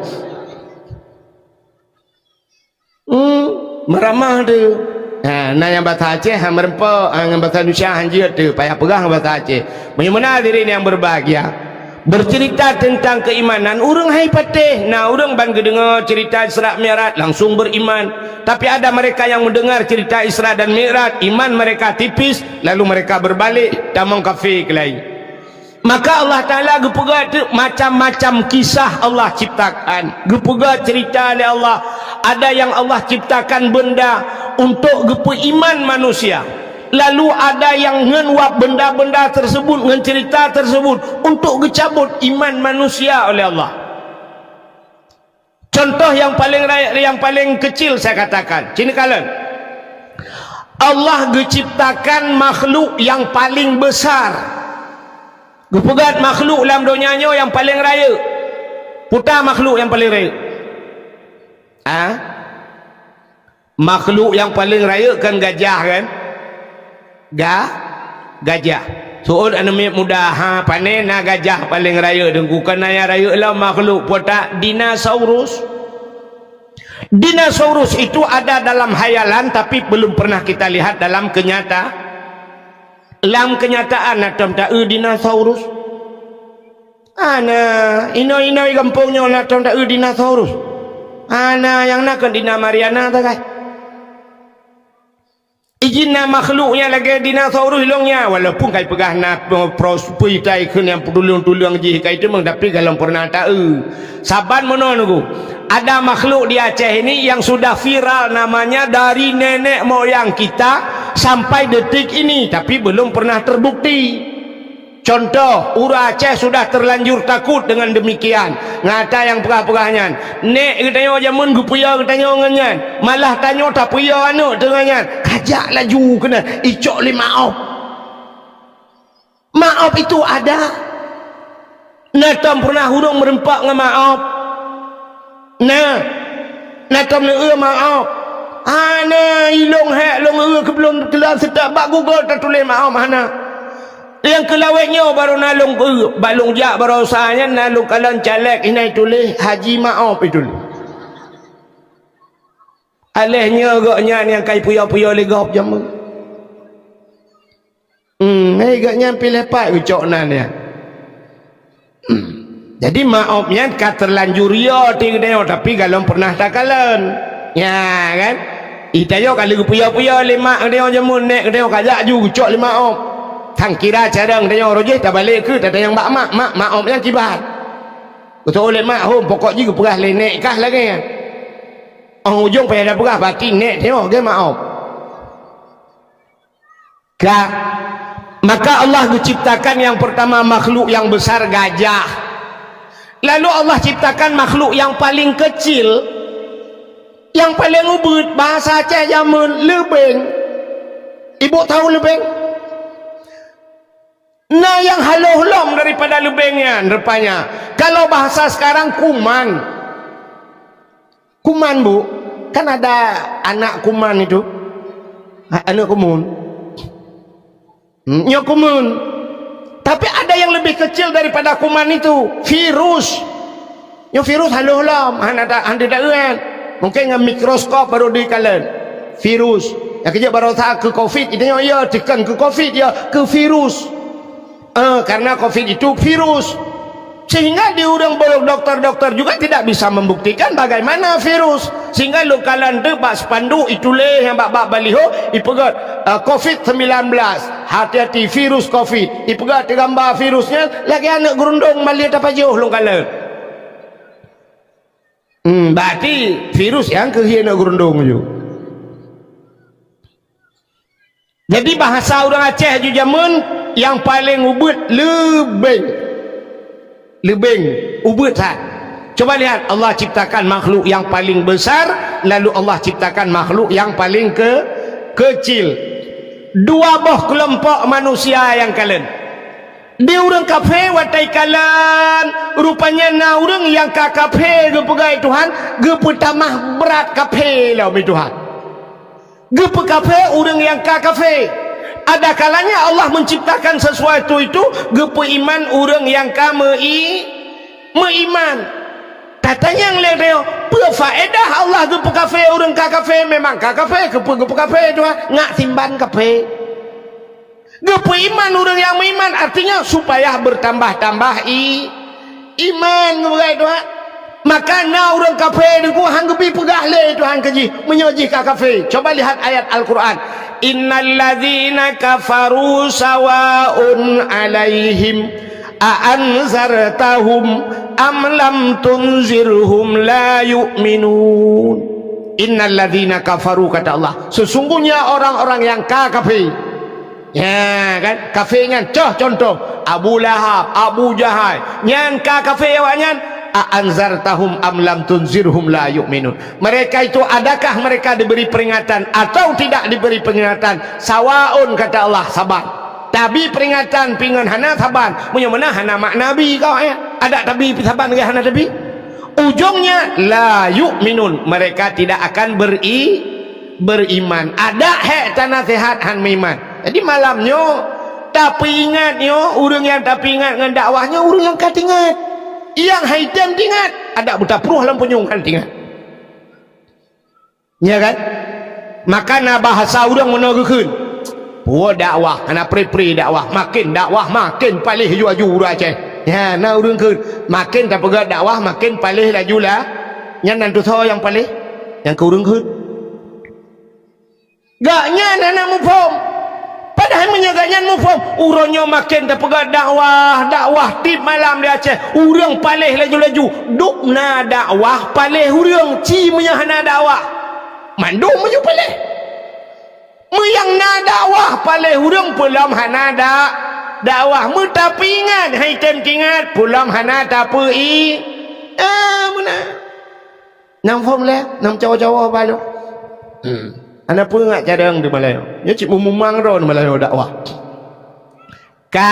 Hmm, meuramah tu. Ha, na nyang bahasa Aceh, ha, meureumpok, ha, ngon bahasa Indonesia han jeuet tu, payah peugah ngon bahasa Aceh. Meunyoe meunan hadirin yang berbahagia, Bercerita tentang keimanan, ureuëng hai patéh. Na ureuëng ban geudeungoe cerita Isra Mi'raj, langsung beriman. Tapi ada mereka yang mendengar cerita Isra dan Mi'raj, iman mereka tipis, lalu mereka berbalik, tamong kafé keulai. Maka Allah Taala geupeugah teuk macam-macam kisah Allah ciptakan. Geupeugah cerita lé Allah, ada yang Allah ciptakan benda untuk geupeuiman manusia. Lalu ada yang ngon wab benda-benda tersebut, ngon cerita tersebut untuk geucabut iman manusia oleh Allah. Contoh yang paling ra-, yang paling kecil saya katakan, cina kalon. Allah geuciptakan makhluk yang paling besar. Geupeugah makhluk lam donya nyoe yang paling rayeuk. Peue makhluk yang paling rayeuk? Ah? Makhluk nyang paleng rayeuk kan gajah kan? Ga-, gajah. Seuôt aneuk miet muda, ha, pane na gajah paleng rayeuk, Teungku? Kan na nyang rayeuk lom makhluk, peue that? Dinosaurus. Dinosaurus itu ada dalam hayalan, tapi belum pernah kita lihat dalam kenyata-, lam kenyataan. Na tom taeu dinosaurus? Hana, inong-inong gampông nyoe na tom taeu dinosaurus. Hana, nyang na kon dina Mariana sagai. Ijin na makhluk nyang lagèe dinosaurus ilong nyan, walaupun kai peugah na pro-, prosperi tai kheun nyang peutulông-tulông jih kai teumong, tapi galom pernah taeu. Saban meunoe nunggu. Ada makhluk di Aceh ini yang sudah viral namanya dari nenek moyang kita sampai detik ini, tapi belum pernah terbukti. Contoh, ureuëng Aceh sudah terlanjur takut dengan demikian. Ngon ata nyang peugah-peugah nyan. Nèk geutanyoe jameun geupeuyô geutanyoe ngon nyan. Malah tanyoe tapeuyô aneuk teungoh nyan. Kajak laju keunan, icok lé maob. Maob itu ada. Na tom pernah ureuëng meureumpok ngon maob? Na, na tom neueu maob? Hana, ilong hék lôn eu keublon keulan seutôt bak Google tatuléh maob hana. Nyang keu lawét nyoe barô na lôn eu, bak lôn jak baroesa nyan na lôn kalon caleg, inan tuléh Haji Maob itu. Aléh nyoe gobnyan nyang kai puyo-puyo lé gob jameun. Hmm, hei, gobnyan piléh pat geucok nan nyan. Hmm. Jadi maob nyan ka terlanjur yo ti geutanyoe, tapi galom pernah takalon. Ya kan? Itanyoe ka lheueh geupuyo-puyo lé mak geutanyoe jameun, nèk geutanyoe kajak ju geucok lé maob. Tangkira carông geutanyoe roh jih tabalek keu tatanyong bak mak, mak, maob nyan kiban. Geutanyoe lé mak hom pokok jih geupeugah lé nèk kah lagèe nyan. Ong ujong payah tapeugah bati nèk tanyoe geumaob. Ka. Maka Allah geuciptakan yang pertama makhluk yang besar gajah. Lalu Allah ciptakan makhluk yang paling kecil, yang paling ubeut, bahasa Aceh jameun leubeng. Ibu tahu leubeng? Na yang haloh lom daripada leubeng nyan rupanya. Kalau bahasa sekarang kuman. Kuman, Bu, kan ada anak kuman itu. Ha, anak kuman. Hmm, nyoe kuman. Tapi ada yang lebih kecil daripada kuman itu, virus. Nyoe virus haloh lom, hana ta-, hana taeu. Mungkin ngon mikroskop baru dikalon. Virus. Nyang keujeuet baroesa keu covid, itu nyoe ya, tekan keu covid ya, keu virus. Eh, karena covid itu virus. Sehingga di ureuëng bolong doktor-doktor juga tidak bisa membuktikan bagaimana virus. Sehingga lôn kalon teuk bak spanduk ituléh nyang bak-bak baliho, ipeugah, eh, covid sembilan belas. Hati-hati virus covid. Ipeugah teugambar virusnya lagèe aneuk geurundong malie tapajoh lôn kalon. Hmm, berarti virus nyang keuh aneuk geurundong ju. Jadi bahasa ureuëng Aceh ju jameun nyang paleng ubeut leubeng. Leubeng, ubeut that. Coba lihat, Allah ciptakan makhluk yang paling besar, lalu Allah ciptakan makhluk yang paling ke-, kecil. Dua boh kelompok manusia nyang kalon. Di ureuëng kafé watèe kalon, rupanya na ureuëng nyang ka kafé geupeugah Tuhan, geupeutamah brat kafé lom Tuhan. Geupeukafé ureuëng nyang ka kafé. Ada kalanya Allah menciptakan sesuatu itu geupeuiman ureuëng nyang ka meu-i-, meuiman. Tatanyong lé tanyoe, peue faedah Allah geupeukafé ureuëng ka kafé? Memang ka kafé, keupeue geupeukafé Tuhan? Ngat simban kafé. Geupeuiman ureuëng nyang meuiman, artinya supaya bertambah-tambah i-, Iman ngon beugai Tuhan. Maka na ureuëng kafé deungoe han geubi peugah lé Tuhan keu jih, meunyoe jih ka kafé. Coba lihat ayat Al-Quran. Innal ladzina kafaru sawaun alaihim a anzartahum am lam tunzirhum la yu'minun. Innal ladzina kafaru, kata Allah, sesungguhnya orang-orang yang ka kafé. Ya kan? Kafé nyan, coh contoh, Abu Lahab, Abu Jahal, nyan ka kafé awaknyan, a anzartahum am lam tunzirhum la yu'minun. Mereka itu, adakah mereka diberi peringatan atau tidak diberi peringatan? Sawaun, kata Allah, saban. Tabi peringatan pingon hana saban, meunyoe meunan hana makna bi kau, ya. Ada tabi saban ke hana tabi? Ujungnya la yu'minun, mereka tidak akan beri beriman. Ada hek tanasihat han meuiman. Jadi malam nyoe tapeuingat nyoe, ureuëng nyang tapeuingat ngon dakwah nyoe ureuëng nyang ka tingat. Nyang hai tem tingat, ada buta pruh lam punyueng kan tingat. Ya kan? Maka na bahasa ureuëng meunoe geukheun, "Puwoe dakwah, hana pri-pri dakwah, makin dakwah makin paléh laju-laju ureuëng Aceh." Ya, na ureuëng kheun, makin tapeugah dakwah makin paléh laju lah. Nyan nan tusoe nyang paléh, nyang keu ureuëng kheun. Gaknyan hana muphom. Padahai meunyoe gaknyan muphom, uroe nyoe maken tapeugah dakwah, dakwah tiep malam di Aceh. Ureuëng paléh laju-laju. Dub na dakwah paléh ureuëng, ci meunyoe hana dakwah. Mandum meunyoe paléh. Meunyoe na dakwah paléh ureuëng, peulom hana da-, dakwah. Meutapeuingat, hai tem tingat, peulom hana tapeu-i-, ah, meunan. Nyang phom lé, nyang cawa-cawa balo. Hmm. Hana peue ngat cadang di Malayu. Nyoe cit meumumang droe di Malayu dakwah. Ka?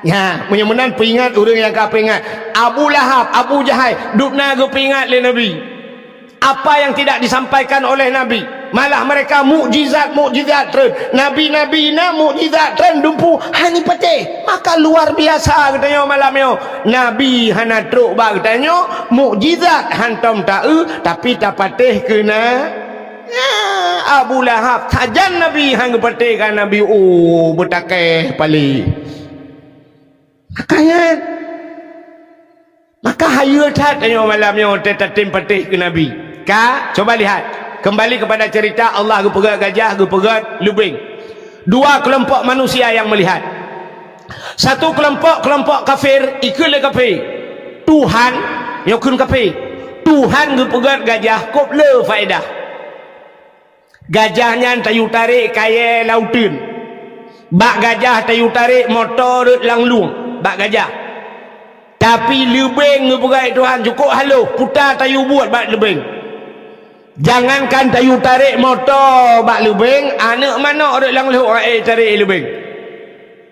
Ya, meunyoe meunan peuingat ureuëng nyang ka peuingat. Abu Lahab, Abu Jahal, dub na geupeuingat lé Nabi. Apa yang tidak disampaikan oleh Nabi, malah mereka mukjizat-mukjizat treun. Nabi-nabi na mukjizat treun dumpu hana patéh. Maka luar biasa geutanyoe malam nyoe. Nabi hana trok bak geutanyoe, mukjizat hantom ta-eu, tapi tapatéh keu na. Ya, Abu Lahab, sajan Nabi han geupatéh ka Nabi, oh, beutakeh paléh. Makanya, maka hayeue that tanyoe malam nyoe tatem patéh keu Nabi. Ka, coba lihat. Kembali kepada cerita Allah geupeugah gajah, geupeugah leubeng. Dua kelompok manusia yang melihat. Satu kelompok, kelompok kafir, ikheun lé kafé. Tuhan, nyoe kheun kafé. Tuhan geupeugah gajah kôb le faedah. Gajah nyan tayue tarek kayée lauteun. Bak gajah tayue tarek moto rot lam lueng. Bak gajah. Tapi leubeng geupeugah Tuhan cukôp halôh, puta tayue buet bak leubeng. Jangankan tayue tarek moto bak leubeng, aneuëk manok rot lam lhok aé tarek leubeng.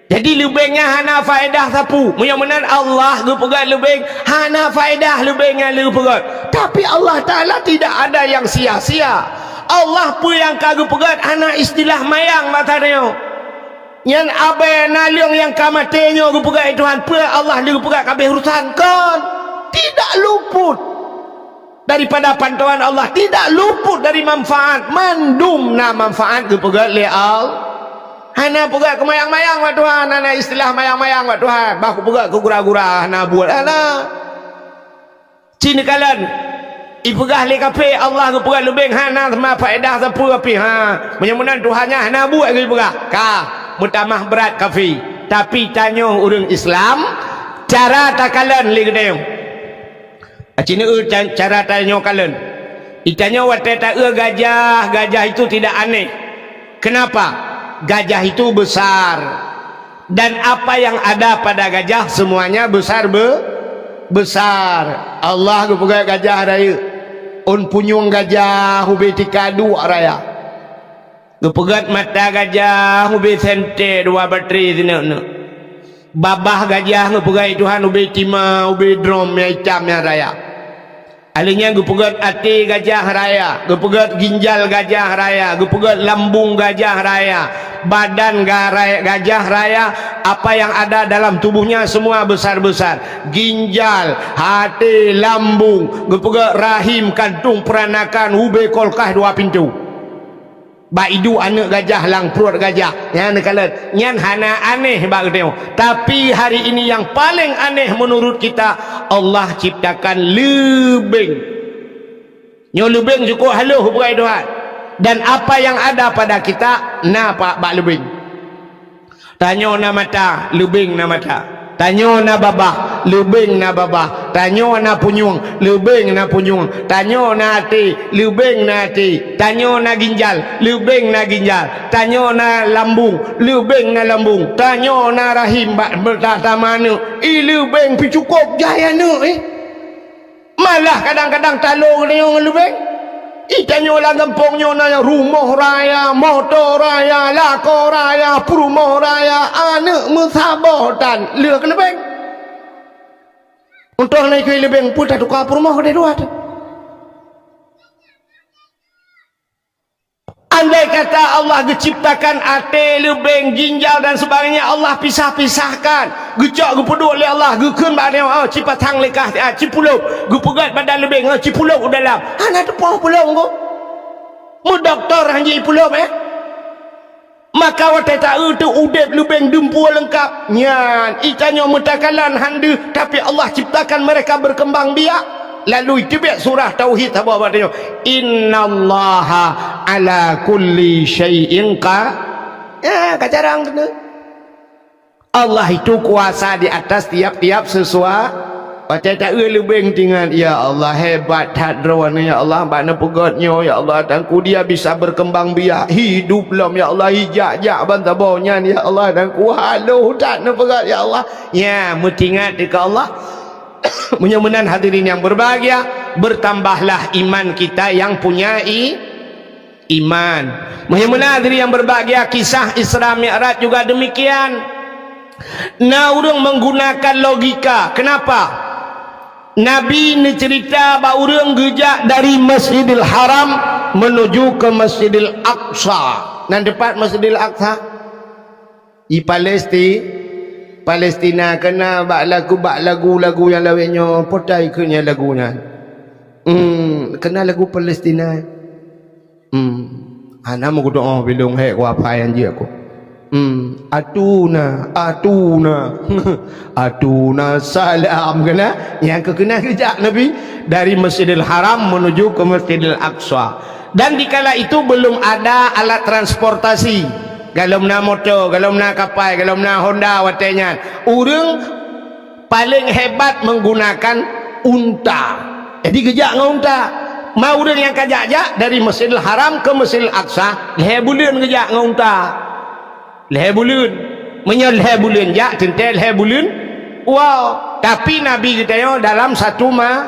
Jadi leubeng nyan hana faedah sapeue. Meunyoe meunan Allah geupeugah leubeng, hana faedah leubeng nyang geupeugah. Tapi Allah Taala tidak ada yang sia-sia. Allah peue nyang ka geupeugah hana istilah mayang masa nyoe. Nyan abée naleueng nyang ka maté nyoe geupeugah Tuhan, peue Allah lé geupeugah kabeh urusan kon. Tidak luput daripada pantauan Allah, tidak luput dari manfaat. Mandum na manfaat geupeugah lé Allah. Hana peugah keu mayang-mayang bak Tuhan, hana istilah mayang-mayang bak Tuhan. Bah kupeugah keu gura-gura, hana buet, hana. Ci neukalon, ipeugah lé kafé Allah geupeugah leubeng, hana teuma faedah sapeue pih, ha. Meunyoe meunan Tuhan nyan hana buet geupeugah. Ka, meutamah brat kafé. Tapi tanyoe ureuëng Islam, cara takalon lé geutanyoe. Aci neueu ca-, cara tanyoe kalon. Itanyoe watée taeu gajah, gajah itu tidak aneh. Kenapa? Gajah itu besar. Dan apa yang ada pada gajah semuanya besar be-, besar. Allah geupeugah gajah rayeuk. Ôn punyueng gajah ubé tika duek raya. Geupeugét mata gajah ubé sentée dua batri sineuk-neuk. Babah gajah geupeugét Tuhan ubé tima, ubé drom nyang itam nyang raya. Alheuh nyan geupeugét até gajah raya, geupeugét ginjal gajah raya, geupeugét lambung gajah raya, badan ga-, gajah raya, apa yang ada dalam tubuhnya semua besar-besar. Ginjal, até, lambung, geupeugét rahim, kantung peranakan, ubé kulkas dua pintoe. Bak iduek aneuk gajah lam pruet gajah. Nyan neukalon. Nyan hana aneh bak geutanyoe. Tapi hari ini yang paling aneh menurut kita, Allah ciptakan leubeng. Nyoe leubeng cukôp halôh bukai Tuhan. Dan apa yang ada pada kita, na pa-, bak leubeng. Tanyoe na mata, leubeng na mata. Tanyoe na babah, leubeng na babah. Tanyoe na punyueng, leubeng na punyueng. Tanyoe na até, leubeng na até. Tanyoe na ginjal, leubeng na ginjal. Tanyoe na lambung, leubeng na lambung. Tanyoe na rahim bak, bak ta-, tamah aneuk, i leubeng pih cukôp jai aneuk, eh. Malah kadang-kadang talo geutanyoe ngon leubeng. I tanyoe lam gampông nyoe na rumoh raya, moto raya, lakoe raya, peurumoh raya, aneuk meusaboh tan lheueh keu leubeng. Untông na ikeu leubeng peue tatuka peurumoh keudeh dua teuh. Andai kata Allah geuciptakan até, leubeng, ginjal dan sebagainya, Allah pisah-pisahkan, geucok geupeuduek lé Allah, geukheun bak nyoe, oh, cipasang lé kah, ah, cipulop, geupeugét badan leubeng, oh, cipulop u dalam. Hana teupoh pulop engko. Meudoktor han jipulop, eh? Maka watée taeu teu udeb leubeng dumpeue leungkap. Nyan, i tanyoe meutakalon han deuh, tapi Allah ciptakan mereka berkembang biak. Lalu iteubiet surah Tauhid saboh bak tanyoe, "Innallaha ala kulli syai'in qa-," ya, ka jarang keuneuk. Allah itu kuasa di atas tiap-tiap sesua-, watée taeu leubeng tingat, "Ya Allah, hebat that Droeneuh, ya Allah, bak neupeugét nyoe, ya Allah, Tuhanku, dia bisa berkembang biak, hidup lom, ya Allah, ijak-jak ban saboh nyan, ya Allah, Tuhanku, halôh that neupeugét, ya Allah." Ya, meutingat keu Allah. Meunyoe meunan hadirin yang berbahagia, bertambahlah iman kita yang punya i-, iman. Meunyoe meunan hadirin yang berbahagia, kisah Isra Mi'raj juga demikian. Na ureuëng menggunakan logika. Kenapa? Nabi neuceurita bak ureuëng geujak dari Masjidil Haram menuju ke Masjidil Aqsa. Nan teupat Masjidil Aqsa? Di Palesti-, Palestina, keunan bak lagu, bak lagu-lagu nyang lawét nyoe, peue tai keuh nyan lagu nyan. Hmm, keunan lagu Palestina. Hmm, hana meukutoh, oh, bilong hék kuapai anjeuk ku. Hmm, atuna, atuna. Atuna salam keunan. Nyang keu keunan geujak Nabi dari Masjidil Haram menuju ke Masjidil Aqsa. Dan dikala itu belum ada alat transportasi. Golom na moto, golom na kapai, golom na Honda watée nyan. Ureuëng paléng hebat menggunakan unta. Jadi geujak ngon unta. Ma ureuëng nyang ka jak-jak dari Masjidil Haram ke Masjidil Aqsa, lhée buleuen geujak ngon unta. Lhée buleuen. Meunyoe lhée buleuen jak, teuntée lhée buleuen. Wow, tapi Nabi geutanyoe dalam satu ma-,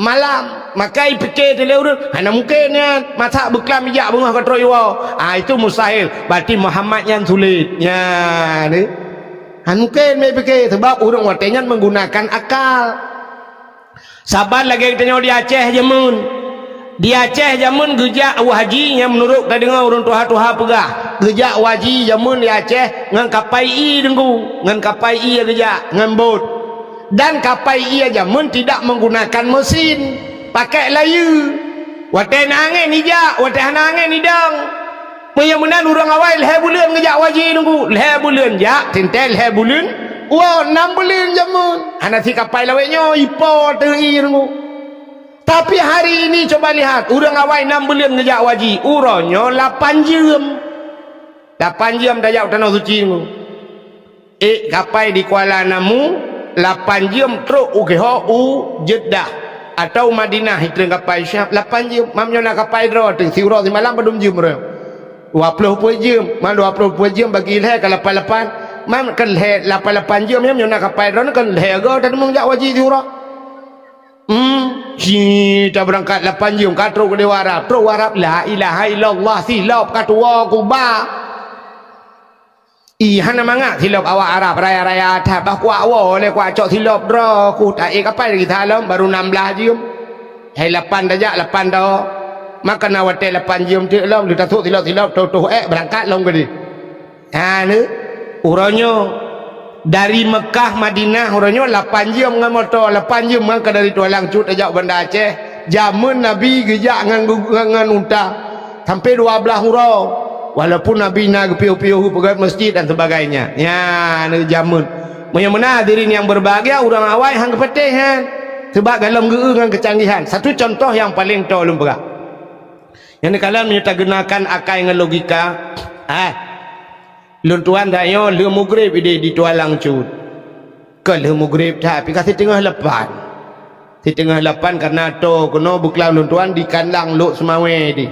malam. Maka ipike teuh lé ureuëng, hana mungken nyan. Masa beuklam ijak beungoh ka trok iwoe. Ah, itu mustahil. Berarti Muhammad nyan sulet. Nyan, eh. Hana mungken mé pike, sebab ureuëng watée nyan menggunakan akal. Saban lagée geutanyoe di Aceh jameun. Di Aceh jameun geujak u haji nyang meunurot tadeungoe ureuëng tuha-tuha peugah, geujak u haji jameun di Aceh ngon kapai ie Teungku, ngon kapai ie geujak, ngon bot. Dan kapai ie jameun tidak menggunakan mesin, pakai layeue. Watée na angén ijak, watée hana angén idong. Meunyoe meunan ureuëng awai lhée buleuen geujak u haji Teungku, lhée buleuen jak, teuntée lhée buleuen, woe nam buleuen jameun. Hana si kapai lawét nyoe, ipo teuh ie Teungku. Tapi hari ini coba lihat, ureuëng awai nam buleuen geujak u haji, uroe nyoe lapan jeuem. Lapan jeuem tajak u Tanoh Suci Teungku. Ék kapai di Kuala Namu, lapan jeuem trok u keuhok u Jeddah, atau Madinah, itreun kapai siab lapan jeuem. Mam nyoe na kapai droe teuh, siuroe simalam padum jeuem droe? Dua ploh peuet jeuem. Mam dua ploh peuet jeuem bagi lhée ka lapan lapan. Mam kan lhée lapan lapan jeuem, mam nyoe na kapai droe kan lhée go tateumeung jak u haji siuroe. Hmm, si tabeurangkat lapan jeuem ka trok u Dewa Arab. Trok u Arab, la ilaha illallah, silop ka tuwoe Kuba. Ih, hana mangat silop awak Arab raya-raya that, bah kuak woe lé kuak cok silop droe, ku taék kapai lagi salom, baru nam blaih jeuem. Hai lapan tajak, lapan tawoe. Maka na watée lapan jeuem teuk lom, lheueh tasok silop-silop, toh-toh ék beurangkat lom keudeh. Ha, ni, uroe nyoe dari Mekah Madinah uroe nyoe lapan jeuem ngon moto, lapan jeuem ngon ka dari Tualang Cut tajak u Banda Aceh. Jameun Nabi geujak ngon, ngon, ngon unta. Sampai dua belas uroe. Walaupun Nabi na geupiôh-piôh peugöt masjid dan sebagainya. Nyan, jameun. Meunyoe meunan hadirin yang berbahagia, ureuëng awai han geupatéh nyan. Sebab golom geu-eu ngon kecanggihan. Satu contoh yang paling toe lôn peugah. Nyang neukalon meunyoe tagunakan akai ngon logika, ah, lôn tuan tanyoe lheueh mugreb ideh di Tualang Cut. Kon lheueh mugreb that, pih ka siteungoh lapan. Siteungoh lapan kana toe keunoe beuklam lôn tuan di kandang Lhokseumawe deh.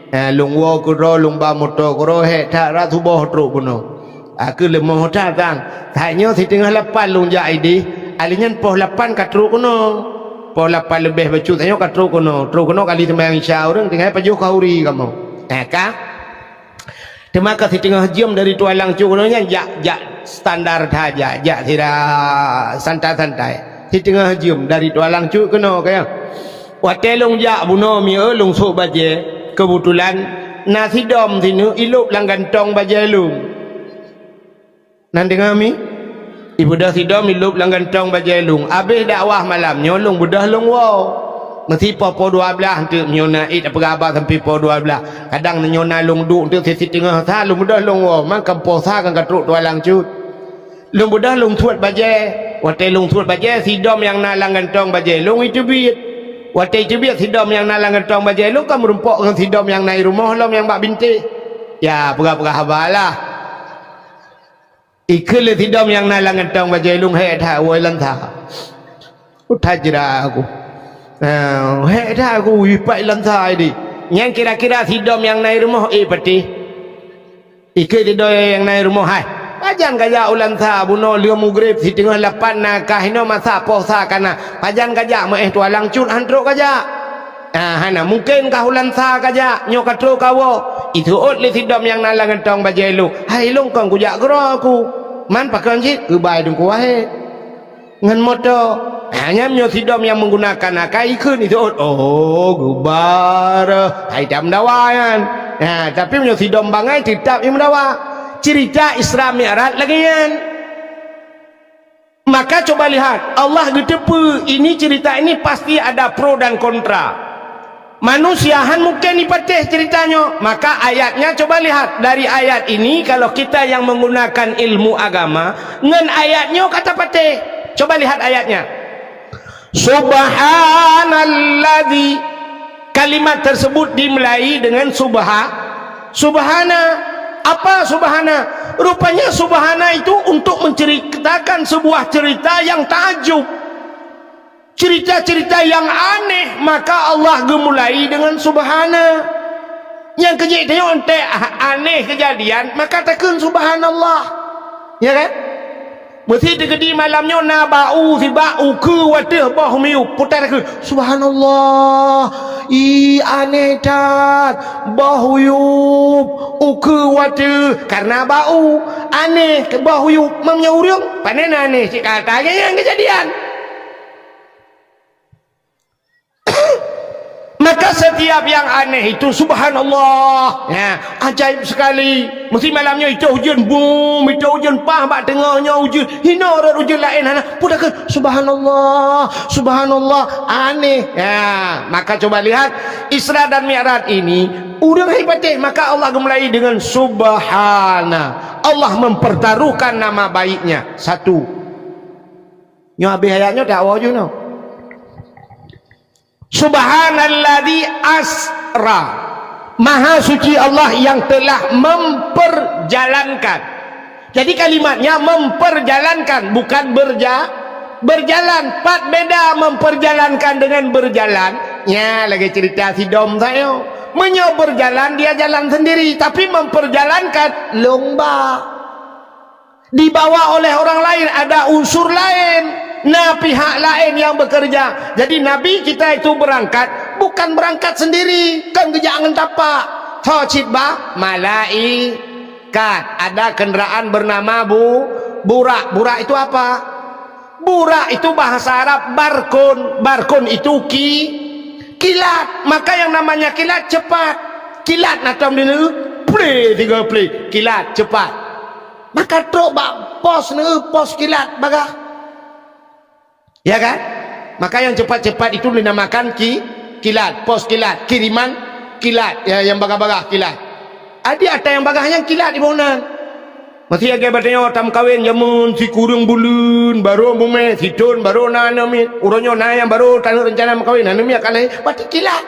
Ha, lôn woe keudroe, lôn ba moto keudroe, hék that rot suboh trok bunoe. Aku leumoh that sang. Tanyoe siteungoh lapan lôn jak ideh, alèh nyan poh lapan ka trok keunoe. Poh lapan leubeh bacut tanyoe ka trok keunoe. Trok keunoe kali seumayang Isya ureuëng tinggai pajoh khauri kamoe. Eh, ka? Teuma ka siteungoh jeuem dari Tualang Cut keunoe nyan jak, jak standar saja, jak sira santai-santai. Siteungoh jeuem dari Tualang Cut keunoe, ka ya. Watée lôn jak bunoe mieu lôn sôk bajée, keubeutulan na sidom sineuk ilôb lam gantong bajée lôn. Nan deungoe mi? Ibeudôh sidom ilôb lam gantong bajée lôn. Abéh dakwah malam nyoe lôn beudôh lôn woe. Meusi poh-poh dua blaih eunteuk meunyoe na ék tapeugah haba sampoe poh dua blaih. Kadang meunyoe na lôn duek eunteuk siteungoh sa lôn beudôh lôn woe. Man ka poh sa kan ka trok Tualang Cut. Lôn beudôh lôn suet bajée. Watée lôn suet bajée, sidom nyang na lam gantong bajée lôn iteubiet. Watée iteubiet sidom nyang na lam gantong bajée lôn ka meurumpok ngon sidom nyang na i rumoh lom nyang bak bintéh. Ya, peugah-peugah haba lah. Ikheun lé sidom nyang na lam gantong bajée lôn, hék that woe i Lansa. Utai jira aku. Ah, hék that aku ipat i Lansa ideh. Nyan kira-kira sidom nyang na i rumoh ék patéh. Ikheun sidom nyang na i rumoh, hai. Pajan kajak u Lansa bunoe lheueh mugreb siteungoh lapan na kah inoe masa poh sa kana. Pajan kajak meuéh Tualang Cut han trok kajak. Ah, hana mungken kah u Lansa kajak, nyoe ka trok kawoe. Iseuôt lé sidom nyang na lam gantong bajée lôn. Hai lôn kon kujak keudroe aku. Man pakon cit keubai Teungku Wahé. Ngon moto. Ah, nyan nyoe sidom nyang menggunakan akai ikheun iseuôt. Oh, geubar. Hai tam dawa nyan. Nah, tapi meunyoe sidom bangai tetap imeudawa. Cerita Isra Mi'raj lagée nyan. Maka coba lihat, Allah geuteupeue ini cerita ini pasti ada pro dan kontra. Manusia han mungken ipatéh cerita nyoe, maka ayatnya coba lihat. Dari ayat ini kalau kita yang menggunakan ilmu agama, ngon ayat nyoe ka tapatéh. Coba lihat ayatnya. Subhanalladzi. Kalimat tersebut dimulai dengan subha-, subhana. Apa subhana? Rupanya subhana itu untuk menceritakan sebuah cerita yang takjub. Cerita-cerita yang aneh, maka Allah geumulai dengan subhana. Nyang keujeuet tanyoe aneh kejadian, maka takheun subhanallah. Ya kan? Meusi teukeudi malam nyoe na bak u sibak ukeue wateueh boh miyueb. Putar keu, "Subhanallah, ih, aneh that, boh uyueb ukeue wateueh karena bak u. Aneh keu boh uyueb." Meunyoe ureuëng, pane na aneh cit kata nyang keujadian. Maka setiap yang aneh itu, subhanallah. Ya, ajaib sekali. Meusi malam nyoe itôh ujeuen, bum, itôh ujeuen pah bak teungoh nyoe ujeuen. Hinoe rot ujeuen laén hana. Peue takheun, subhanallah, subhanallah, aneh. Ya, maka coba lihat Isra dan Mi'raj ini, ureuëng hai patéh, maka Allah geumulai dengan subhana. Allah mempertaruhkan nama baiknya. Satu. Nyoe habéh ayat nyoe, tak woe ju nyoe. Subhanalladzi asra. Maha suci Allah yang telah memperjalankan. Jadi kalimatnya memperjalankan, bukan berja-, berjalan. Pat beda memperjalankan dengan berjalan. Nya lagée cerita sidom sayoe. Meunyoe berjalan, dia jalan sendiri, tapi memperjalankan lomba. Dibawa oleh orang lain, ada unsur lain, na pihak lain yang bekerja. Jadi Nabi kita itu berangkat, bukan berangkat sendiri, kan geujak ngon tapak. Tho cit bah malaikat. Ada kendaraan bernama bu-, burak. Burak itu apa? Burak itu bahasa Arab barkon. Barkon itu ki-, kilat. Maka yang namanya kilat cepat. Kilat na tom di plé tiga plé. Kilat cepat. Maka trok bak pos neu, pos kilat bagah. Ya kan? Maka yang cepat-cepat itu dinamakan ki-, kilat, pos kilat, kiriman Kilat, ya, nyang bagah-bagah kilat. Adi ata nyang bagah nyan kilat iboh nan. Masih lagèe batanyoe tameukawen jameun sikureueng buleuen, barô mumè, sithon, barô na aneuk miet. Uroe nyoe na nyang barô taneuk reuncana meukawen, aneuk miet ka lahé, berarti kilat.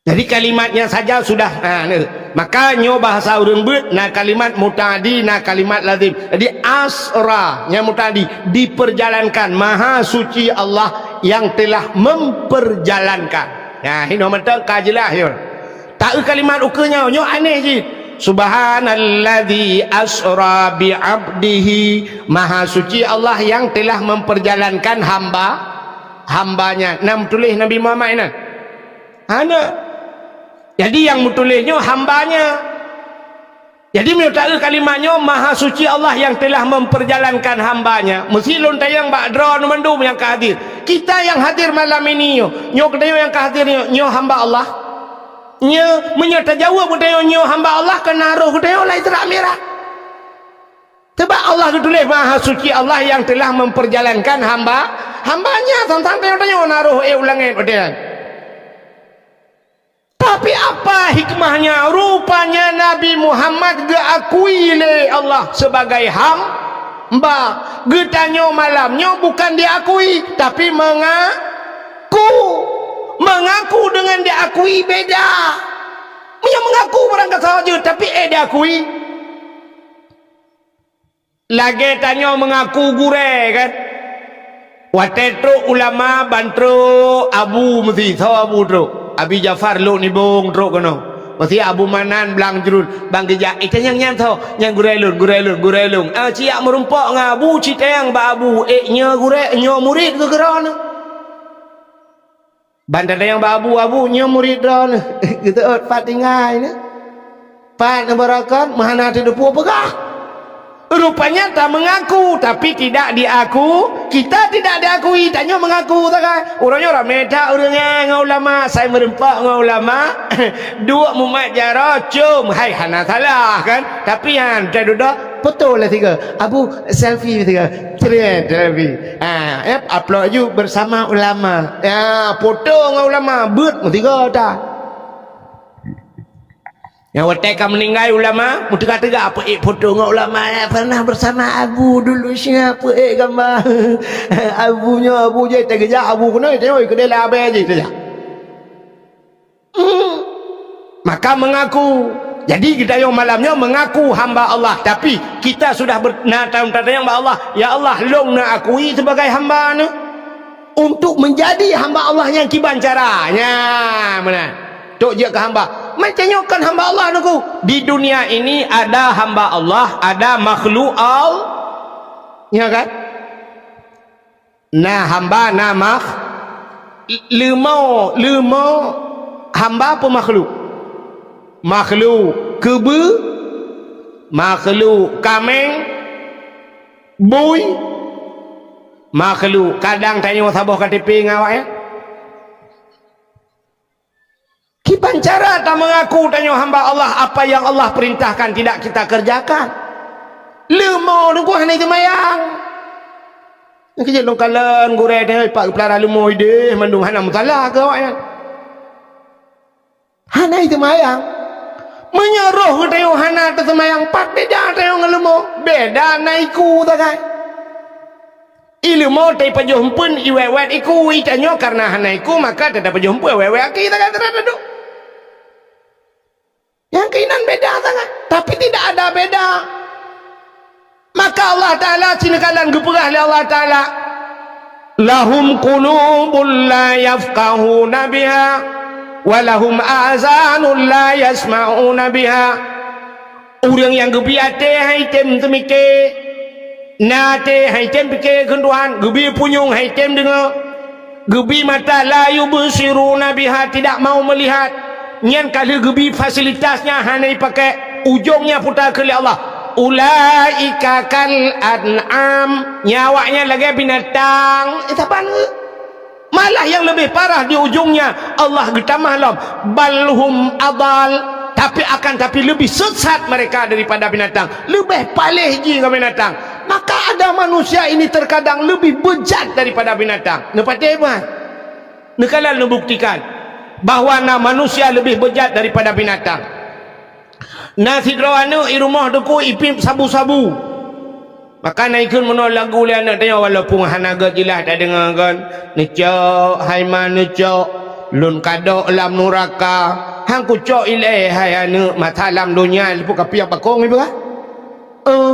Jadi kalimatnya saja sudah, ha, ni. Maka nyoe bahasa ureueng beuet, na kalimat muta'addi, na kalimat lazim. Jadi asra nyang muta'addi, diperjalankan, Maha Suci Allah yang telah memperjalankan. Nah, hinoe mantong ka jeulaih nyoe. Taeu kalimat ukeue nyoe, nyoe aneh jih. Subhanalladzi asra bi 'abdihi. Maha Suci Allah yang telah memperjalankan hamba, hambanya. Na meutuléh Nabi Muhammad inan? Hana. Jadi nyang meutuléh nyoe hambanya. Jadi meunyoe taeu kalimat nyoe, Maha Suci Allah yang telah memperjalankan hambanya. Meusi lôn tanyong bak droeneuh mandum nyang ka hadir. Kita yang hadir malam ini nyoe, nyoe geutanyoe nyang ka hadir nyoe, nyoe hamba Allah? Nyoe, meunyoe tajaweueb geutanyoe nyoe hamba Allah, keunan roh geutanyoe lam Isra Mi'raj. Sebab Allah geutuléh, Maha Suci Allah yang telah memperjalankan hamba, hambanya. Sang-sang tanyoe-tanyoe na roh ék u langét watèe nyan. Tapi apa hikmahnya? Rupanya Nabi Muhammad geuakui lé Allah sebagai hamba. Geutanyoe malam nyoe bukan diakui, tapi mengaku. Mengaku dengan diakui beda. Meunyoe mengaku barang kasa jeuet, tapi ék diakui. Lagèe tanyoe meungaku gurèe, kan? Watèe trok ulama ban trok abu meusi, soe abu trok? Abi Jafar Lhokseumawe trok keunoe. Meusi Abu Manan Blang Jruen ban geujak, "Eh, tanyong nyan soe?" "Nyan gurèe lôn, gurèe lôn, gurèe lôn." Ah, siat meurumpok ngon abu, cit tanyong bak abu, "Eh, nyoe gurèe, nyoe murit keu droeneuh?" Ban tatanyong bak abu, "Abu, nyoe murit droeneuh." Geuseuôt, "Pat tinggai nyoe? Pat neubaroekon?" Meuhana teuteupeue peugah. Rupanya tameungaku, tapi tidak diaku. Kita tidak diakui, tanyoe meungaku sagai. Uroe nyoe ramé that ureueng nyan ngon ulama, sai meurumpok ngon ulama. Duek mumat jaroe, com, hai hana salah, kan? Tapi nyan, tak dudoe, foto lah sigoe. Abu, selfie sigoe. Cret, selfie. Ha, eh, upload ju bersama ulama. Ya, foto ngon ulama, beuet meusigoe that. Nyang watèe ka meuninggai ulama, meuteuga-teuga peuék foto ngon ulama, ya, pernah bersama Abu dulu, siap peuék gambar. Abu nyoe, Abu jih, teugeujak Abu keunoe, teuh, keudéh lam abèe jih, teuh. Hmm. Maka mengaku. Jadi, geutanyoe malam nyoe mengaku hamba Allah. Tapi, kita sudah ber-, na tatom tatanyong bak Allah, "Ya Allah, lôn neuakui sebagai hamba neuh?" Untuk menjadi hamba Allah nyang kiban cara. Nyan, meunan. Trok jeuet keu hamba. Macam nyoe kon hamba Allah, Teungku. Di dunia ini ada hamba Allah, ada makhluk Al-, nyo kan? Na hamba, na makh-, leumo, leumo hamba peue makhluk? Makhluk keubeue, makhluk kaméng, bui, makhluk. Kadang tanyoe saboh K T P ngon awak nyan. Kiban cara tameungaku tanyoe hamba Allah, apa yang Allah perintahkan tidak kita kerjakan. Leumo Teungku hana seumayang. Nyang keuh jeuet lôn kalon gurèe tanyoe pat geupeulara leumo idéh mandum hana meusalah keu awaknyan. Hana seumayang. Meunyoe roh geutanyoe hana teuseumayang, pat beda tanyoe ngon leumo? Beda na iku sagai. I leumo teuh ipajoh eumpeuen, iwèt-wèt iku, i tanyoe kareuna hana iku, maka teuh tapajoh eumpeuen, wèt-wèt aki sagai, teuh taduek. Nyang keuh inan beda sangat, tapi tidak ada beda. Maka Allah Taala sineuk kalon geupeugah lé Allah Taala, "Lahum qulubun la yafqahuna biha, wa lahum azanun la yasma'una biha." Ureuëng nyang geubri até han item teumike, na até han item pike keu Tuhan, geubri punyueng han item deungoe, geubri mata la yubsiruna biha, tidak mau melihat, nyan ka lheueh geubri fasilitas nyang hana ipakai, ujong nyang puta keu lé Allah. Ulaika kal an'am, nyan awaknyan lagée binatang. Eh, saban? Malah yang lebih parah di ujungnya, Allah geutamah lom, "Bal hum adal," tapi akan tapi lebih sesat mereka daripada binatang, lebih paléh jih ngon binatang. Maka ada manusia ini terkadang lebih bejat daripada binatang. Neupatéh bah? Neukalon neubuktikan bahwa na manusia leubeh beujat daripada binatang. Na sidroe aneuëk i rumoh teungku ipiep sabu-sabu. Maka na ikheun meunoe lagu lé aneuëk tanyoe, walaupun hana gét jeulaih tadeungoe kon, "Neucok, hai ma neucok, lôn kadok lam nuraka." "Han kucok ilée, hai aneuëk, masa lam donya leupah kapiôh bakong ipeugah." "Eh,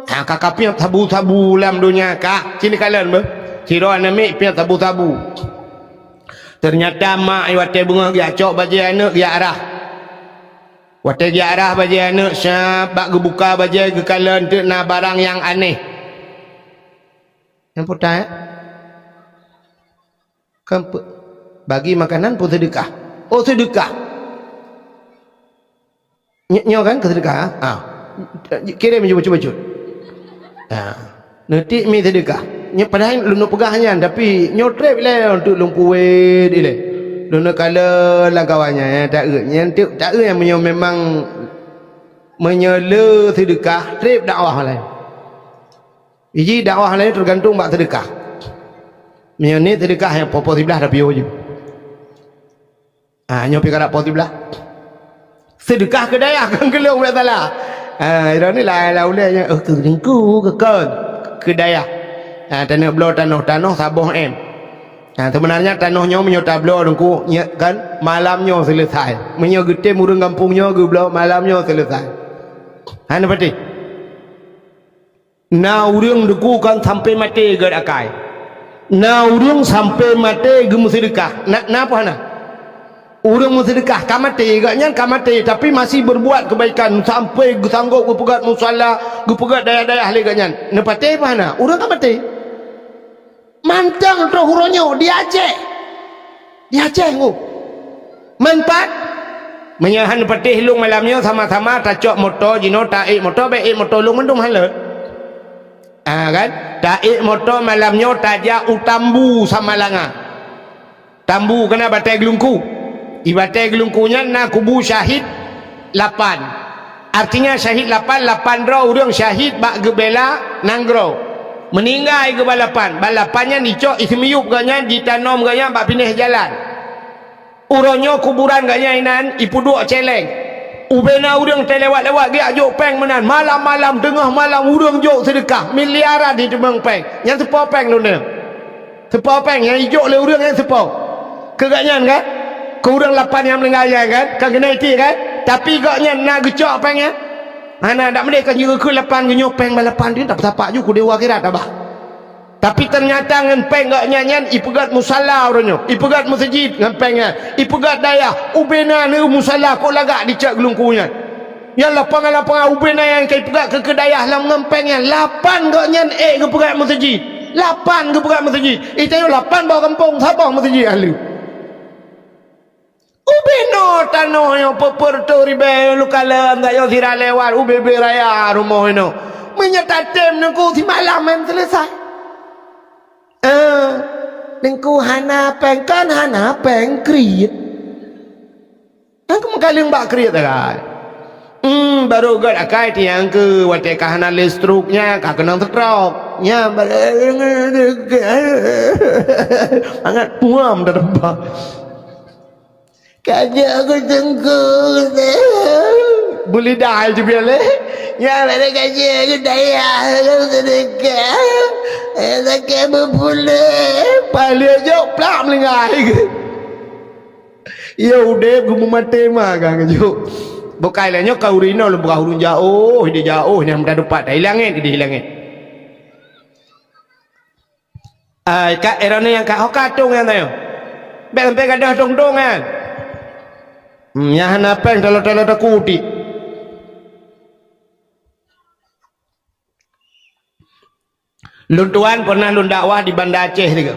han ka kapiôh sabu-sabu lam donya kah?" Ci neukalon beuh. Sidroe aneuëk miet piôh sabu-sabu. Teunyata mak watée beungoh geujak cok bajée aneuëk geujak rhah. Watée geujak rhah bajée aneuëk, syab bak geubuka bajée geukalon teuk na barang nyang aneh. Nyang peue ta, eh? Kan pe-, bagi makanan peue seudeukah? Oh, seudeukah. Ny-, nyoe kan keu seudeukah, ha? Ah. Kirém ju bacut-bacut. Ha. Neutiek mi seudeukah. Nyoe padahai lôn peugah nyan, tapi nyoe treb lé untuk lôn kuwét ilée. Lôn kalon lam kawan nyan, eh, taeu. Nyan teuk taeu nyan meunyoe memang, meunyoe le seudeukah, treb dakwah laén. Iji dakwah laén teugantung bak seudeukah. Meunyoe niet seudeukah nyang poh-poh siblaih tapiôh ju. Ah, nyoe pi karab poh siblaih. Seudeukah keu dayah kan keu lôn, biasalah. Ah, droeneuh lah, lah ulée nyan, oh, keu teungku, keu kon, keu dayah. Ah, taneuk bloe tanoh, tanoh saboh M. Ah, sebenarnya tanoh nyoe meunyoe tabloe teungku, nyan kan malam nyoe selesai. Meunyoe geutem ureuëng gampông nyoe geubloe, malam nyoe selesai. Hana patéh. Na ureuëng teungku kan sampai maté gét akai. Na ureuëng sampai maté geumeuseudeukah. Na, na apa hana? Ureuëng meuseudeukah ka maté, gobnyan ka maté, tapi masih berbuat kebaikan sampai geusanggôp geupeugét musala, geupeugét dayah-dayah lé gobnyan. Neupatéh apa hana? Ureuëng ka maté. Mantong troh uroe nyoe di Aceh. Di Aceh ngu. Manfaat. Meunyoe han patéh lôn malam nyoe sama-sama tacok moto jinoe taék moto, bék ék moto lôn mandum hana. Ah, kan? Taék moto malam nyoe tajak u Tambu Samalanga. Tambu keunan batée geulungku. Di batée geulungku nyan na kubu syahid lapan. Artinya syahid lapan, lapan droe ureuëng syahid bak geubela nanggroe. Meuninggai geuba lapan. Bak lapan nyan dicok iseumiyueb gobnyan, jitanom gobnyan bak pinéh jalan. Uroe nyoe kuburan gobnyan inan ipeuduek céléng. Ubena ureuëng teulewat-lewat geujak jok péng meunan. Malam-malam, teungoh malam ureuëng jok seudeukah. Miliaran jiteumeung péng. Nyan seupôt péng lôn nyoe. Seupôt péng nyang ijok lé ureuëng nyang seupôt. Keu gobnyan kan? Keu ureuëng lapan nyang meuninggai nyan kan? Kan keuneuk itiek kan? Tapi gobnyan na geucok péng nyan? Hana, dak meudeh kan jikheun lapan geuh nyoe péng bak lapan tu, tak sapak ju keu dewa akhirat abah. Tapi teunyata ngon péng gobnyan nyan ipeugét musala uroe nyoe, ipeugét meuseujid ngon péng nyan, ipeugét dayah, ubena neu musala kok lagak dicok geulungku nyan. Nyan lapangan-lapangan ubena nyang ka ipeugét keu, keu dayah lam ngon péng nyan, lapan gobnyan ék geupeugét meuseujid. Lapan geupeugét meuseujid. Itanyoe lapan boh gampông, saboh meuseujid ahli. Ubena tanoh nyoe peuet reutôh ribée lukalon, gayôh sira lewat, ubé-bé raya rumoh inoe. Meunyoe tatem teungku simalam meuseuleusoe. Eh, teungku hana péng, kan hana péng kriet. Nyang keu meukaleueng bak kriet akai. Hmm, barô gét akai tiang keu watée ka hana lé stroke nyan, ka keunong stroke. Nyan ba-, mangat puam teureumpah. Ka jeuet keu teungku. Beulidah ai teubiet lé. Nyan bak ka jeuet keu dayah lôn seudeukah. Eh, sakét beupuléh. Paléh jok plak meulinggai. Iya udeb geumumaté ma ka ngeujok. Bukai lé nyoe ka ureuëng inoe lôn peugah ureuëng jaoh, di jaoh nyang meudadupat, di langét, di langét. Ai, ka erone nyang ka, oh, ka tong nyan nyoe. Bék sampai gadoh tong-tong nyan. Hmm, nyang hana péng talo-talo takutik. Lôn tuan pernah lôn dakwah di Banda Aceh tiga.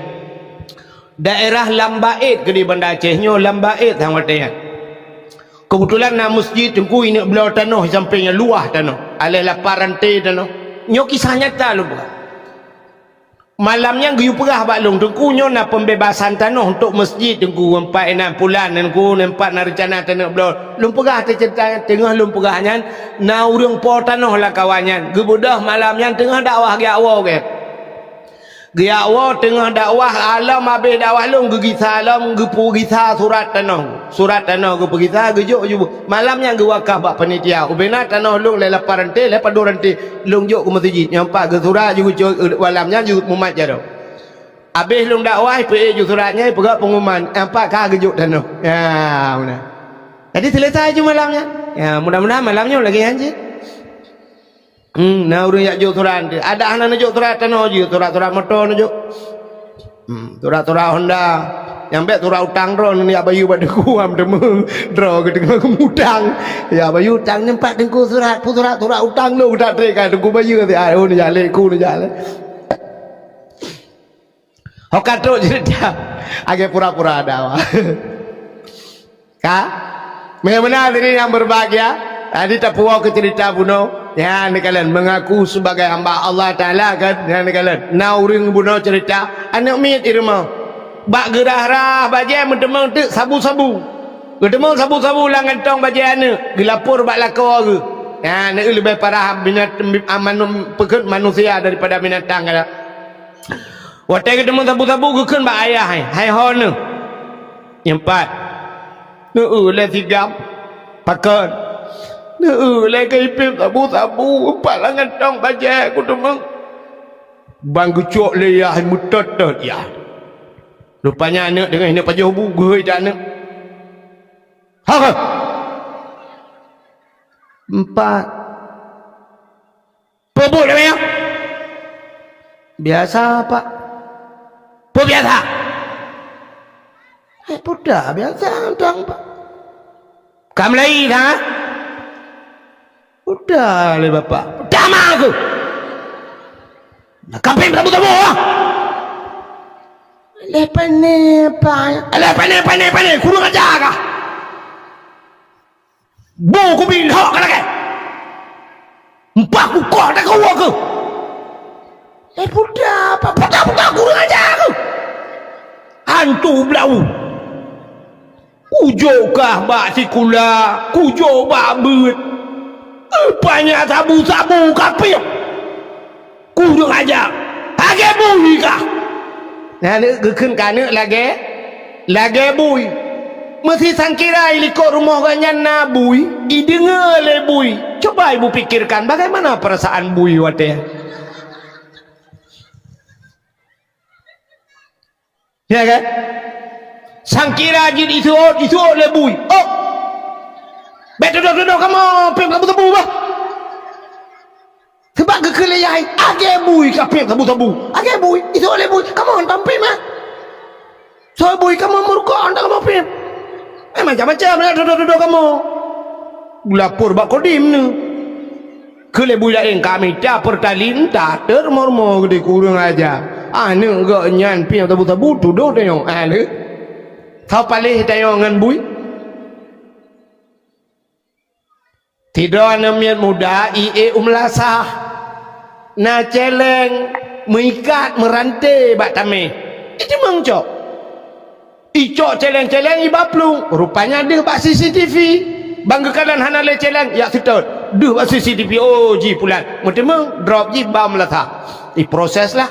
Daerah Lambaet ke di Banda Aceh nyoe, Lambaet sang watée nyan. Keubeutulan na meuseujid teungku ineuk bloe tanoh sampéng nyan luwah tanoh, aleh lapan ranté tanoh. Nyoe kisah nyata lôn peugah. Malam nyan geuyue peugah bak lôn, "Teungku, nyoe na pembebasan tanoh untuk meuseujid, Teungku, empat inan pulan, Teungku, empat na reuncana taneuk bloe." Lôn peugah teuceurita nyan, teungoh lôn peugah nyan, na ureuëng po tanoh lam kawan nyan, geubeudôh malam nyan teungoh dakwah geujak woe gét. Geujak woe teungoh dakwah, alom habéh dakwah lôn geugisa lom, geupeugisa surat tanoh. Surat tanoh geupeugisa, geujok ju. Malam nyan geuwakaf bak panitia. Ubena tanoh lôn lhèe lapan ranté, lhèe padum ranté, lôn jok keu meuseujid. Nyang pat geusurat ju geucok, malam nyan ju mumat jaroe. Habéh lôn dakwah, ipeue ju surat nyan, ipeugah pengumuman, nyang pat ka geujok tanoh. Ya, meunan. Jadi selesai ju malam nyan. Ya, mudah-mudahan malam nyoe lagèe nyan cit. Hmm, na ureueng jak jok surat. Adak hana neujok surat tanoh jih, surat-surat moto neujok. Hmm, surat-surat Honda. Nyang bèk surat utang droe neujak bayeue bak teungku, am teumé droe geuteungoh geumutang. Ya, bayeue utang nyoe pat teungku surat, peue surat, surat utang lôn geutak trek ka teungku bayeue, ah, oh, neujak lé ku neujak lé. Ho ka trok cerita, agak pura-pura ada awak. Ka? Meunan tadi yang berbahagia. Tadi tapuwoe keu cerita bunoe. Nyan neukalon, mengaku sebagai hamba Allah Taala kan. Nyan neukalon. Na ureueng bunoe cerita, aneuk miet di rumoh. Bak geurah-rah bajèe meuteumé teuk sabu-sabu. Geuteumé sabu-sabu lam kantong bajèe aneuk, geulapor bak lakoe geuh. Nyan aneuk leubeh parah binat-, manu-, peukheun manusia daripada binatang kan. Watèe geuteumé sabu-sabu geukheun bak ayah, "Hai, hai ho neuh." Nyang pat. Neueu lé sigam. Pakon. Neueu lé keu ipéb sabu-sabu, pat lam kantong bajèe kuteumé. Ban geucok lé yah meutot-tot yah. Rupanya aneuk deungon ineuk pajoh bu geuhôi that aneuk. Ha, ha. Empat. Peue buet lé nyoe? Biasa, Pak. Peue biasa? Eh, peue dah biasa, Tuan, Pak. Ka meulai, ha? Peue dah lé Bapak? Peue dah ma aku? Nah, kapéng tabu-tabu, ah! Lé pane, Pak. Lé pane, pane, pane. Kurang ajar kah? Bu kubi lhok ka lagèe. Empah kukoh takue keuh. Eh, peue dah, Pak, peue dah, peue dah, kurang ajar keuh. Hantu blau. Kujok kah bak sikula, kujok bak beuet. Rupanya sabu-sabu kapék. Kurang ajar. Lagèe bui kah? Nah, neuk geukheun keu aneuk lagèe, lagèe bui. Meusisangkira i likot rumoh geuh nyan na bui, ideungoe lé bui. Coba ibu pikirkan bagaimana perasaan bui watèe. Ya kan? Sangkira jih isuot, isuot lé bui. Oh! Bèk tudoh-tudoh kamoe, péng sabu-sabu bah. Sebab geukheun lé yah, lagèe bui kapék sabu-sabu. Lagèe bui, isuot lé bui, kamoe hantom péng mah. Soe bui kamoe meurukok hantom kamoe péng. Eh, macam-macam na tudoh-tudoh kamoe. Lapor bak Kodim ni. Keu lé bui laén ka mita Pertalite, teuma rumoh-rumoh geude kurang ajar. Aneuk geuh nyan péng sabu-sabu tudoh tanyoe. Ah, lé. Soe paléh tanyoe ngon bui? Sidroe aneuk miet muda i ék u meulasah. Na céléng meuikat meuranté bak tamèh. Ijimeueng cok. Icok céléng-céléng iba plueng, rupanya deuh bak C C T V. Ban geukalon hana lé céléng, jak seutôt. Deuh bak C C T V, oh, jih pulan. Meuteumé, drop jih ba meulasah. Iproses lah.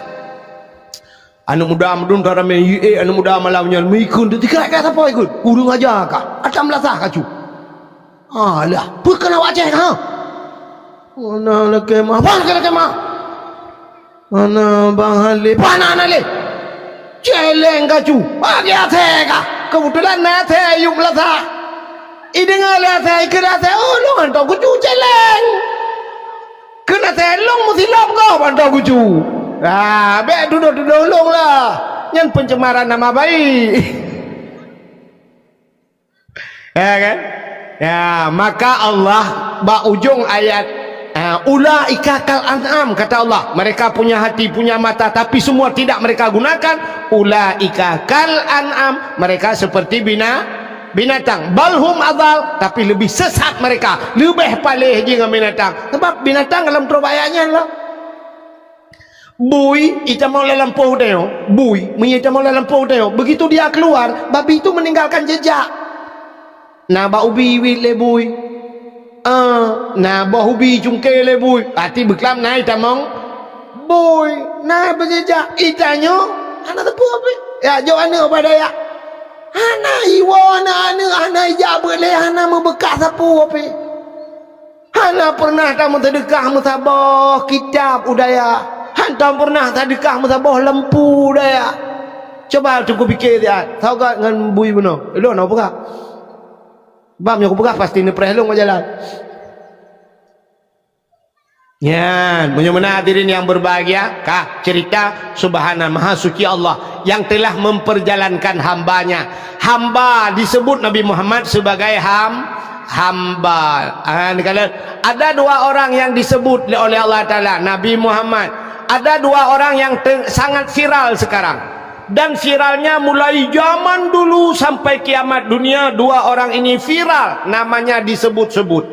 Aneuk muda meudun ka ramé, eh, aneuk muda malam nyan meuikheun, teuka ka sapoe ikheun. Ureueng aja ka, ata meulasah kacu. Alah, peue keuneuk awak cék, ha? Mana lakèe mah? Bang lakèe, lakèe mah. Mana Bang Halé? Pana na lé? Céléng kacu. Bagi asèe ka. Keubeutulan na asèe yup lasah. Ideungoe lé asèe, ikheun asèe, "Oh, lôn hantom kucu céléng." Kheun asèe, "Lôn meusilop gob hantom kucu." Ah, bèk tudoh-tudoh lôn lah. Nyan pencemaran nama baik. Ya kan? Ya, maka Allah bak ujong ayat, ha, "Ulaika kal an'am," kata Allah. Mereka punya hati, punya mata, tapi semua tidak mereka gunakan. "Ulaika kal an'am," mereka seperti bina-, binatang. "Bal hum adal," tapi lebih sesat mereka, leubeh paléh jih ngon binatang. Sebab binatang dalam troh bak ayat nyan lah. Bui itamong lam lampôh tanyoe, bui meunyo itamong lam lampôh tanyoe, begitu dia keluar, babi itu meninggalkan jejak. Na bak ubi iwit lé bui. Ah, na boh ubi cungké lé bui. Berarti beuklam na itamong Bui, na beujijak itanyoe, hana teupeu pih. Ya, jok aneuk bak dayah. Hana iwoe aneuk-aneuk, hana ijak beuet lé, hana meubeukah sapeue pih. Hana pernah tameuseudeukah meusaboh kitab u dayah. Hana pernah tadeukah meusaboh lampu u dayah. Cuba teungku pike siat, sagat ngon bui bunoe. Lôn na peugah. Bab nyoe kupeugah pasti neupreh lôn bak jalan. Nyan, meunyoe meunan hadirin yang berbahagia, ka cerita subhana maha suci Allah yang telah memperjalankan hambanya. Hamba disebut Nabi Muhammad sebagai ham-, hamba. Ah, ni kala ada dua orang yang disebut oleh Allah Taala, Nabi Muhammad. Ada dua orang yang te-, sangat viral sekarang. Dan viralnya mulai zaman dulu sampai kiamat dunia, dua orang ini viral, namanya disebut-sebut.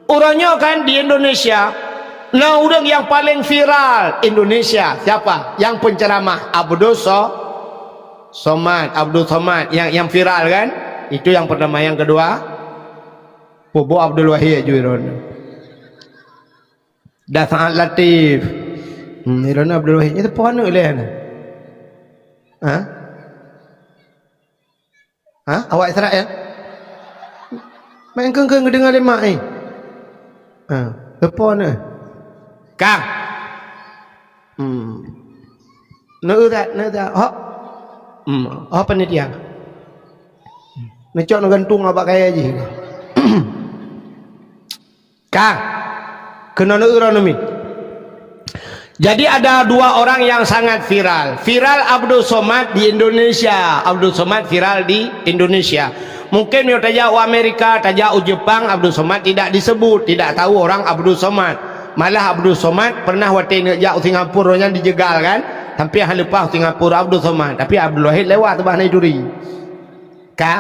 Uroe nyoe kan di Indonesia, na ureuëng nyang paleng viral Indonesia. Siapa? Nyang penceramah Abdul So-, Somad, Abdul Somad nyang, nyang viral kan? Itu nyang pertama. Nyang kedua, Bobo Abdul Wahid ju iron. Da Saad Latif. Hmm, iron Abdul Wahid. Itu pohon lé na. Ha? Ha? Awak Israel? Main keng-keng geudeungoe lé mak, eh. Ha, teupon, eh. Kang. Hmm. Neu that, neu that. Hok. Hmm, hok panitia. Neucok neugantung abak kaya jih. Ka. Keunoe neuuroe neumi. Jadi ada dua orang yang sangat viral. Viral Abdul Somad di Indonesia. Abdul Somad viral di Indonesia. Mungkin meunyoe tajak u Amerika, tajak u Jepang, Abdul Somad tidak disebut, tidak tahu orang Abdul Somad. Malah Abdul Somad pernah watée neujak u Singapura nyan dijegal kan. Sampai han leupah u Singapura Abdul Somad. Tapi Abdul Wahid lewat teubah na ituri. Ka?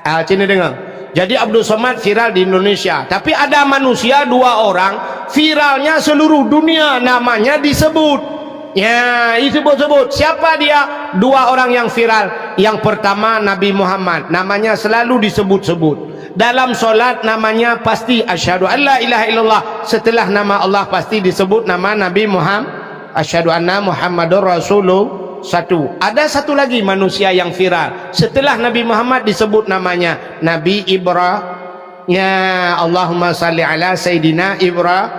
Ah, sini dengar. Jadi Abdul Somad viral di Indonesia. Tapi ada manusia dua orang viralnya seluruh dunia, namanya disebut. Ya, disebut-sebut. Siapa dia? Dua orang yang viral. Yang pertama Nabi Muhammad, namanya selalu disebut-sebut. Dalam solat namanya pasti asyhadu an la ilaha illallah. Setelah nama Allah pasti disebut nama Nabi Muhammad. Asyhadu anna Muhammadur Rasulullah. Satu. Ada satu lagi manusia yang viral. Setelah Nabi Muhammad disebut namanya, Nabi Ibra-, ya, Allahumma salli ala Sayyidina Ibra-,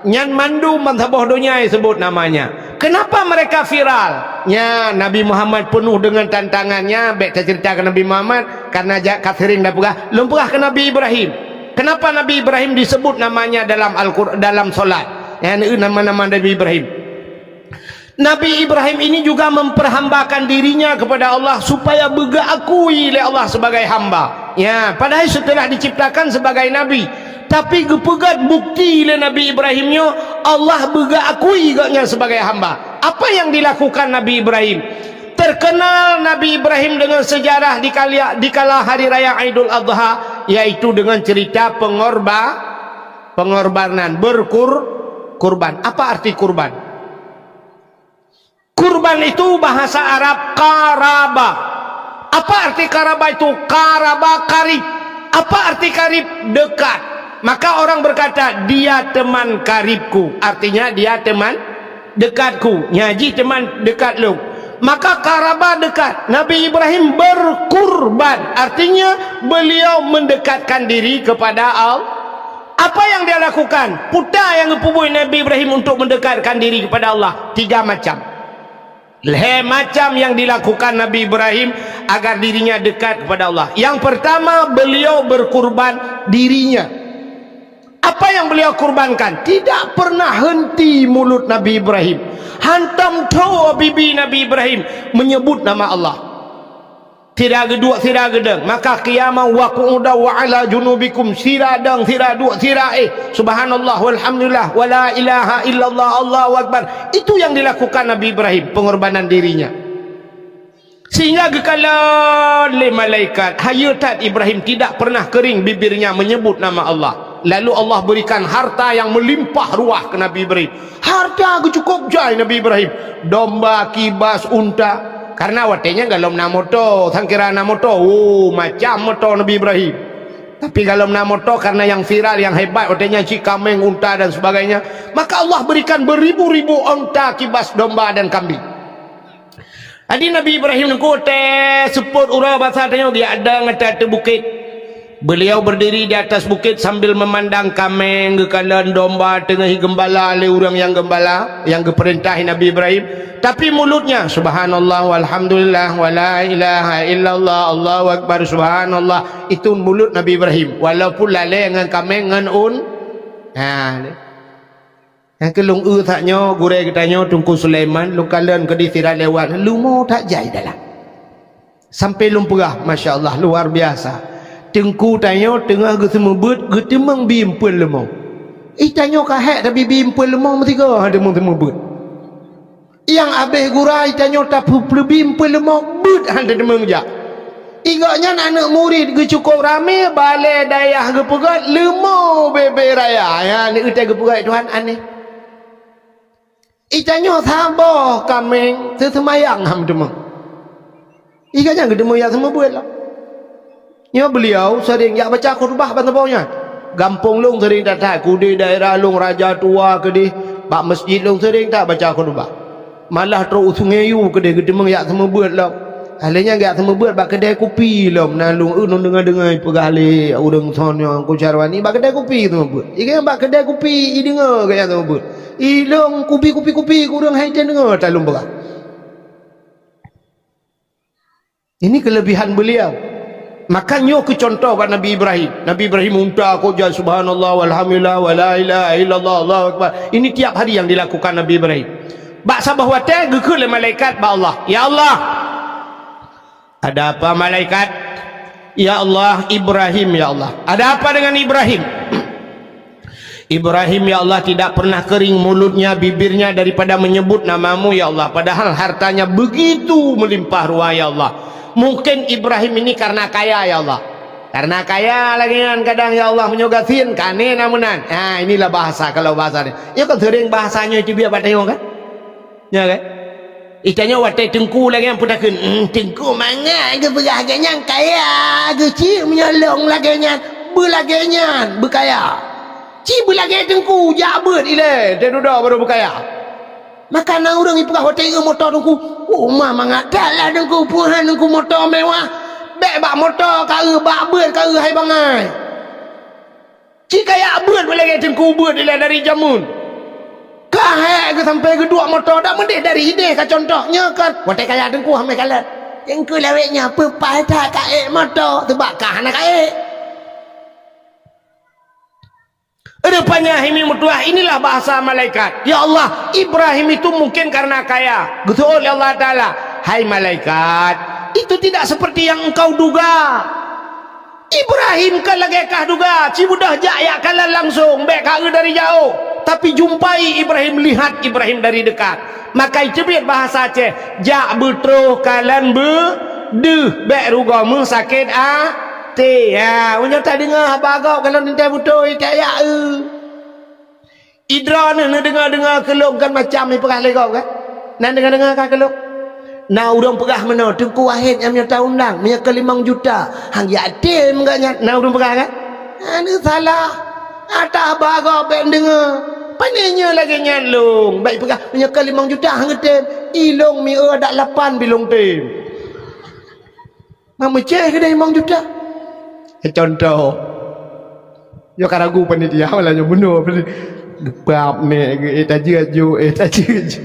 nyan mandum ban saboh donya disebut namanya. Kenapa mereka viral? Nya, Nabi Muhammad penuh dengan tantangannya, bèk tacerita keu Nabi Muhammad, karena ja-, ka sering dah peugah, lôn peugah keu Nabi Ibrahim. Kenapa Nabi Ibrahim disebut namanya dalam Al-Qur-, dalam solat? Ya, nama-nama Nabi Ibrahim. Nabi Ibrahim ini juga memperhambakan dirinya kepada Allah supaya beugeukui lé Allah sebagai hamba. Ya, padahai setelah diciptakan sebagai nabi, tapi geupeugét bukti lé Nabi Ibrahim nyoe Allah beugeukui gobnyan sebagai hamba. Apa yang dilakukan Nabi Ibrahim? Terkenal Nabi Ibrahim dengan sejarah di kali-, di kala hari raya Aidul Adha, yaitu dengan cerita pengorba-, pengorbanan, berkur-, kurban. Apa arti kurban? Kurban itu bahasa Arab qaraba. Apa arti qaraba itu? Qaraba, karib. Apa arti karib? Dekat. Maka orang berkata, "Dia teman karibku." Artinya, dia teman dekatku. Nya jih teman dekat lôn. Maka qaraba dekat. Nabi Ibrahim berkurban. Artinya, beliau mendekatkan diri kepada Allah. Apa yang dia lakukan? Peue nyang geupeubuet Nabi Ibrahim untuk mendekatkan diri kepada Allah? Tiga macam. Lhèe macam yang dilakukan Nabi Ibrahim agar dirinya dekat kepada Allah. Yang pertama, beliau berkurban dirinya. Apa yang beliau kurbankan? Tidak pernah henti mulut Nabi Ibrahim. Hantom tho bibi Nabi Ibrahim menyebut nama Allah. Sira geuduek, sira geudong. Maka qiyama wa qu'uda wa ala junubikum. Sira dong, sira duek, sira éh. Subhanallah, walhamdulillah, wala ilaha illallah, Allahu akbar. Itu yang dilakukan Nabi Ibrahim, pengorbanan dirinya. Sehingga geukalon lé malaikat, hayeu that Ibrahim tidak pernah kering bibirnya menyebut nama Allah. Lalu Allah berikan harta yang melimpah ruah ke Nabi Ibrahim. Harta geucukôp jai Nabi Ibrahim. Domba, kibas, unta. Karena watèe nyan golom na moto, sangkira na moto. Oh, macam moto Nabi Ibrahim. Tapi kalau na moto, karena yang viral, yang hebat, watèe nyan cit kaméng, unta dan sebagainya, maka Allah berikan beribu-ribu onta, kibas domba dan kambing. Jadi Nabi Ibrahim nyan watèe seupôt uroe basa tanyoe geujak dong ateueh bukét. Beliau berdiri di atas bukit sambil memandang kaméng geukalon, domba teungoh geumbala lé ureuëng nyang geumbala, nyang geupeurintah Nabi Ibrahim. Tapi mulutnya, "Subhanallah, walhamdulillah, wala ilaha illallah, Allahu Akbar, subhanallah." Itu mulut Nabi Ibrahim. Walaupun lalé ngon kaméng ngon un-, ha, Nyang keu lôn eu that nyoe, gurée geutanyoe Teungku Sulaiman, lôn kalon keudeh sira lewat, leumo that jai dalam. Sampai lôn peugah, masya Allah, luar biasa. Teungku tanyoe teungoh geuseumeubeuet, geuteumeung bi eumpeuen leumo. Ih, tanyoe ka hék tabi bi eumpeuen leumo meusigoe han teumeung seumeubeuet. Nyang abéh gura, ih, tanyoe tapeuleubie eumpeuen leumo beuet han teumeung jak. Ingat nyan aneuk murit geucukôp ramé, balée dayah geupeugét leumo bebe raya. Ya, ni utai geupeugét Tuhan aneh. Ih, tanyoe saboh kaméng seuseumayang han teumeung. Ih, ka nyan geuteumeung jak seumeubeuet lah. Nyoe beuliau seuring jak baca khutubah ban saboh nyan. Gampông lôn seuring that-that, keudeh daerah lôn Raja Tua keudeh, bak meuseujid lôn seuring that baca khutubah. Malah trok u Sungai Yu keudeh geuteumeung jak seumeubeuet lom. Lheueh nyan jak seumeubeuet bak keudè kupi lom, na lôn eu lôn deungoe-deungoe peugah lé ureuëng son nyang Teungku Syarwani bak keudè kupi seumeubeuet. Ih, ka nyan bak keudè kupi i deungoe gobnyan seumeubeuet. I lôn kupi, kupi, kupi, ureuëng hai tém deungoe that lôn peugah. Ini kelebihan beliau. Maka nyoe keu contoh bak Nabi Ibrahim. Nabi Ibrahim unta kok jak, subhanallah, walhamdulillah, wala ilaha illallah, Allahu Akbar. Ini tiap hari yang dilakukan Nabi Ibrahim. Bak saboh watée geukheun lé malaikat bak Allah, "Ya Allah." "Ada apa, malaikat?" "Ya Allah, Ibrahim, ya Allah." "Ada apa dengan Ibrahim?" "Ibrahim, ya Allah, tidak pernah kering mulutnya, bibirnya daripada menyebut nama-Mu, ya Allah. Padahal hartanya begitu melimpah ruah, ya Allah. Mungkin Ibrahim ini karena kaya, ya Allah. Karena kaya lagée nyan kadang, ya Allah, meunyoe gasien, ka aneh na meunan." Ha, inilah bahasa, kalau bahasa ni. Ya kan seuring bahasa nyoe teubiet bak tanyoe kan? Ya kan? Ih, tanyoe watée teungku lagée nyan peutakheun, "Hmm, teungku mangat geupeugah lagée nyan kaya, geucik meunyoe lôn lagée nyan, beulagée nyan beukaya." Ci beulagée teungku jak beuet ilée, teududoe barô beukaya. Maka na ureuëng ipeugah watée eu moto teungku, "Oh, ma mangat that lah teungku, peue han teungku moto mewah. Bék bak moto ka eu, bak beuet ka eu hai bangai." Ci kaya beuet lagée teungku beuet ilée dari jameun. Ka hék geusampai geuduek moto dak meudeh dari ideh ka contoh nyoe kan. Watée kaya teungku hamé kalon. Teungku lawét nyoe peupaih that ka ék moto, teubak ka hana ka ék. Rupanya hai mi meutuah, inilah bahasa malaikat. Ya Allah, Ibrahim itu mungkin karena kaya. Geuseuôt lé Allah Taala, "Hai malaikat, itu tidak seperti yang engkau duga." Ibrahim ka lagée kah duga, ci beudôh jak yak kalon langsong, bék ka eu dari jaôh. Tapi jumpai Ibrahim, lihat Ibrahim dari dekat. Maka iteubiet bahasa Aceh, "Jak beutroh kalon beudeuh, bék rugoe meusakét até." Ha, meunyoe tadeungoe haba gob kalon teuntée beutôi, tak yak eu. Idroeneuh neudeungoe-deungoe keu lôn kan macam ipeugah lé gob kan? Na deungoe-deungoe ka keu lôn? Na ureuëng peugah meunoe, "Teungku Wahid nyang meunyoe taundang, meunyoe keu limong juta, han jak tem gobnyan." Na ureuëng peugah kan? Hana salah. Ata haba gob bék deungoe. Pane nyoe lagée nyan lôn, bék ipeugah, "Meunyoe keu limong juta han geutem." I lôn mieu adak lapan bi lôn tem. Mak meucéh keudeh limong juta. Eh, contoh. Yo ka ragu panitia malah nyoe bunoe. Geupap nek, eh, tajeuet ju, eh, tajeuet ju.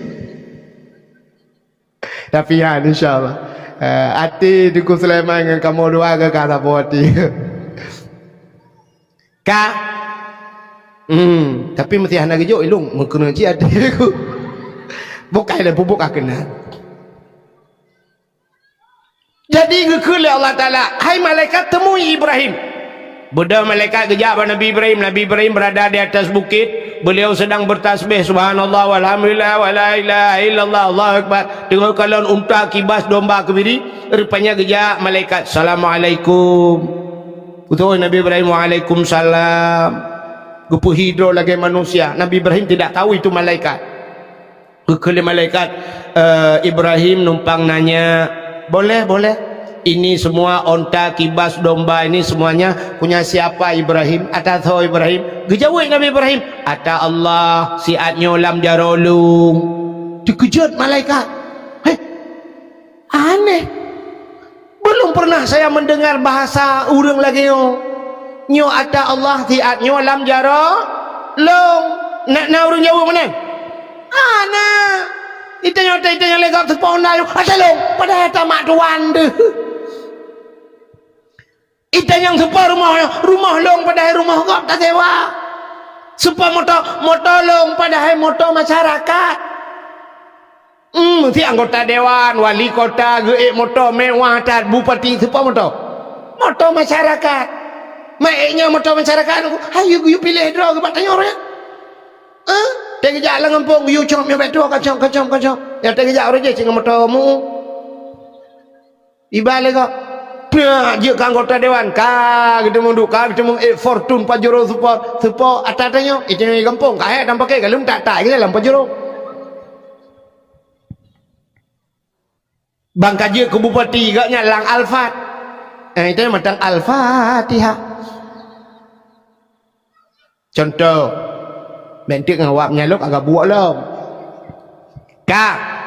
Tapi ya, insya Allah. Eh, até Teungku Sulaiman ngon kamoe dua ke ka sapo até. Ka. Hmm, tapi meusti hana geujok ilong, meukeuna cit até ku. Bukai lé pupuk ka keuna. Jadi geukheun lé Allah Taala, "Hai malaikat, temui Ibrahim." Beudôh malaikat geujak bak Nabi Ibrahim. Nabi Ibrahim berada di atas bukit. Beliau sedang bertasbih, "Subhanallah, walhamdulillah, wala ilaha illallah, Allahu Akbar." Teungoh kalon unta, kibas, domba, keubiri. Rupanya geujak malaikat, "Assalamualaikum." Beutôi Nabi Ibrahim, "Waalaikumsalam." Geupeuhi droe lagée manusia. Nabi Ibrahim tidak tahu itu malaikat. Geukheun lé malaikat, eh, Ibrahim numpang nanya, "Boleh, boleh." "Ini semua onta, kibas, domba ini semuanya punya siapa, Ibrahim? Ata soe, Ibrahim?" Geujaweueb Nabi Ibrahim, "Ata Allah, siat nyoe lam jaroe lôn." Teukeujot malaikat. "Heh, aneh. Belum pernah saya mendengar bahasa ureuëng lagée nyoe. Nyoe ata Allah, siat nyoe lam jaroe lôn." Na, na ureuëng jaweueb meunan? "Hana. Ita nyoe, ita nyoe lé gob seupôt na nyoe. Ata lôn, padahai ata mak tuan deuh. Ita nyang seupôt rumoh, rumoh lôn padahai rumoh gob tasewa. Seupôt moto, moto lôn padahai moto masyarakat." Hmm, si anggota dewan, wali kota geuék moto mewah that, bupati seupôt moto. Moto masyarakat. Mak ék nyoe moto masyarakat, hayu geuyue piléh droe geuh bak tanyoe nyan. Eh, teugeujak lam gampông, geuyue cop nyoe bak droe, kacok, kacok, kacok. Nyang teugeujak uroe jih cit ngon moto mu. Iba lé gob. Peuet jeuet keu anggota dewan, ka geuteumeung duek, ka geuteumeung ék Fortune Pajero Sport, Sport ata tanyoe, eh, tanyoe gampông, ka hék dan pakai galeuem tak-tak lé lam Pajero. Ban ka jeuet keu bupati, gobnyan lam Alphard. Eh, itu mantong Al-Fatihah. Contoh, bentuk ngon awak menyalok agak buok lom. Ka.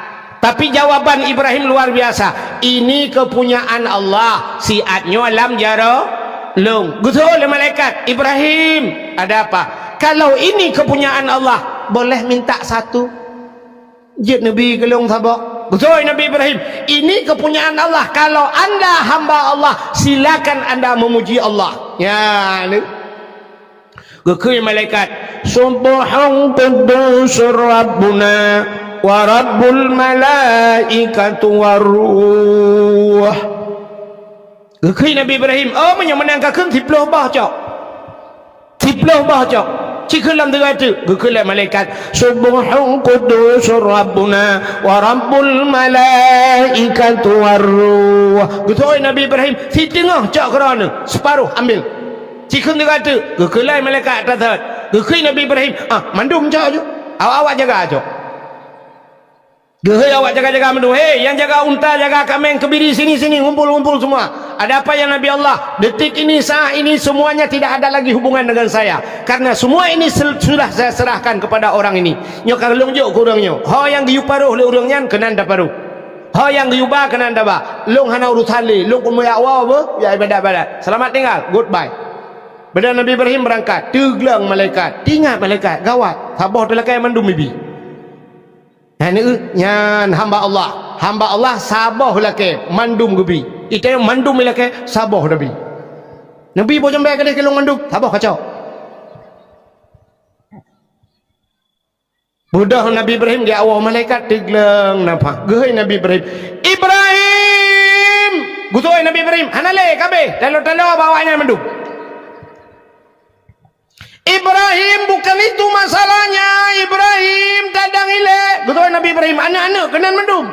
Tapi jawaban Ibrahim luar biasa. "Ini kepunyaan Allah, siat nyoe lam jaroe lôn." Geutanyong lé malaikat, "Ibrahim, ada apa?" "Kalau ini kepunyaan Allah, boleh minta satu?" Jeuet neubi keu lôn saboh. Beutôi Nabi Ibrahim, "Ini kepunyaan Allah. Kalau anda hamba Allah, silakan anda memuji Allah." Ya, ni. Geukheun malaikat, "Subbuhun quddusur Rabbuna wa Rabbul malaikatu war ruh." Geukheun Nabi Ibrahim, "Oh, meunyoe meunan kakheun siploh boh cok." Siploh boh cok. Cikheun lam teugah teuk, geukheun lé malaikat, "Subbuhun quddusur Rabbuna wa Rabbul malaikatu war ruh." Geutôi Nabi Ibrahim, "Siteungoh cok keudroe neuh, seuparoh ambil." Cikheun teugah teuk, geukheun lé malaikat ata thot. Geukheun Nabi Ibrahim, "Ah, mandum cok ju. Awak-awak jaga cok." Geuhôi awak jaga-jaga mandum, "Hei, nyang jaga unta, jaga kaméng, keubiri, sini, sini, ngumpul, ngumpul semua. Ada apa ya Nabi Allah? Detik ini, saat ini, semuanya tidak ada lagi hubungan dengan saya. Karena semua ini sel-, sudah saya serahkan kepada orang ini. Nyoe ka lôn jok keu ureuëng nyoe. Ho nyang geuyue paroh lé ureuëng nyan, keunan taparoh. Ho nyang geuyue ba, keunan taba. Lôn hana urusan lé, lôn keuneuk jak woe beuh, jak ibadat-ibadat. Selamat tinggal, goodbye." Beda Nabi Ibrahim berangkat, teugleng malaikat. Teuingat malaikat, gawat. Saboh teulakée mandum ibi. Nyan, nyan hamba Allah. Hamba Allah saboh lakée mandum geubi. Ita mandum lakée saboh Nabi. Nabi boh jambée keudeh keulong mandum, saboh kacok. Beudôh Nabi Ibrahim geujak woe malaikat teugleng nafah. Geuhôi Nabi Ibrahim. Ibrahim! Geutôi Nabi Ibrahim, "Hana lé, kabeh. Talo-talo bak awaknyan mandum." "Ibrahim, bukan itu masalahnya, Ibrahim, tadang ilée." Beutôi Nabi Ibrahim, "Aneuk-aneuk keunan mandum."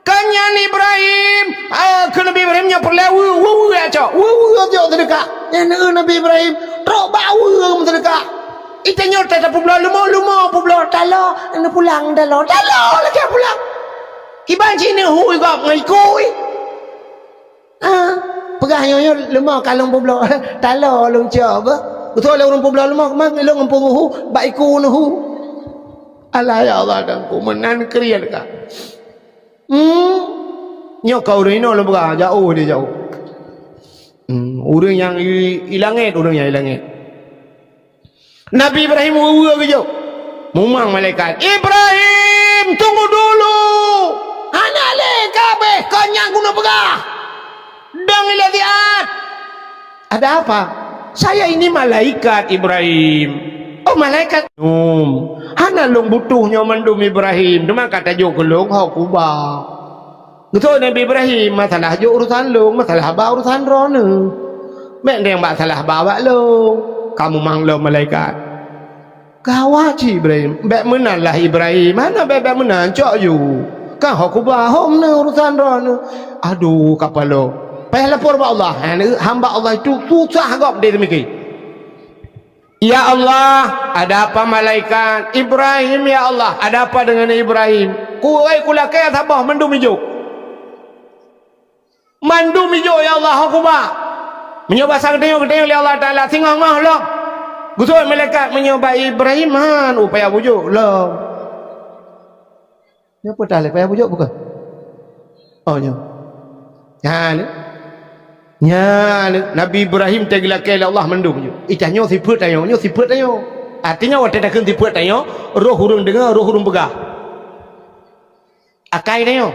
Kan nyan Ibrahim, ah, keu Nabi Ibrahim nyoe peureulée weue, weue, weue acok, weue, weue acok seudeukah. Nyan neu Nabi Ibrahim, trok bak weue meuseudekah. Ita nyoe tata peubloe leumo, leumo peubloe talo, aneuk pulang talo, talo lagée pulang. Kiban cit neu hui gob ngon ikui. Ah, peugah nyoe, nyoe leumo ka lôn peubloe. Talo lôn cok beuh. Beutôi lé ureuëng peubloe leumo, keumang lôn ngon peunguhu, bak iku neuhu. Alah ya Allah, dan ku meunan kriet ka. Hmm. Nyoe ka ureuëng inoe lôn peugah, jauh dia jauh. Hmm, ureuëng nyang i, i langét, ureuëng nyang i langét. Nabi Ibrahim weue-weue geujok. Mumang malaikat, "Ibrahim, tunggu dulu! Hana lé kabeh kon nyang keuneuk peugah! Dong ilée siat!" "Ada apa?" "Saya ini malaikat, Ibrahim." "Oh, malaikat." "Hana lôn butuh nyoe mandum, Ibrahim, teuma ka tajok keu lôn ho kuba." Geutôi Nabi Ibrahim, "Masalah jok urusan lôn, masalah haba urusan droeneuh. Bék deng bak salah haba bak lôn." Ka mumang lom malaikat. Gawat cit Ibrahim. "Bék meunan lah Ibrahim, hana bék-bék meunan, cok ju. Ka ho kuba, ho meunan urusan droeneuh." Aduh, kapalo. Payah lapor bak Allah. Hamba Allah itu susah gob deh demikian. "Ya Allah, ada apa malaikat?" "Ibrahim, ya Allah, ada apa dengan Ibrahim?" "Kuwai kulakée saboh mandum ijok." Mandum ijok, ya Allah, ho kuba. Meunyoe basa geutanyoe, geutanyoe lé Allah Taala, singoh-ngoh lom. Geuseuôt malaikat, meunyoe bak Ibrahim, han, upaya bujok lom. Nyoe peue tah lé, payah bujok bukon? Oh, nyoe. Nyan, nyan, Nabi Ibrahim teugeulakée lé Allah mandum nyoe. Ih, tanyoe sifeuet tanyoe, nyoe sifeuet tanyoe. Artinya, watée takheun sifeuet tanyoe, roh ureuëng deungoe, roh ureuëng peugah. Akai tanyoe.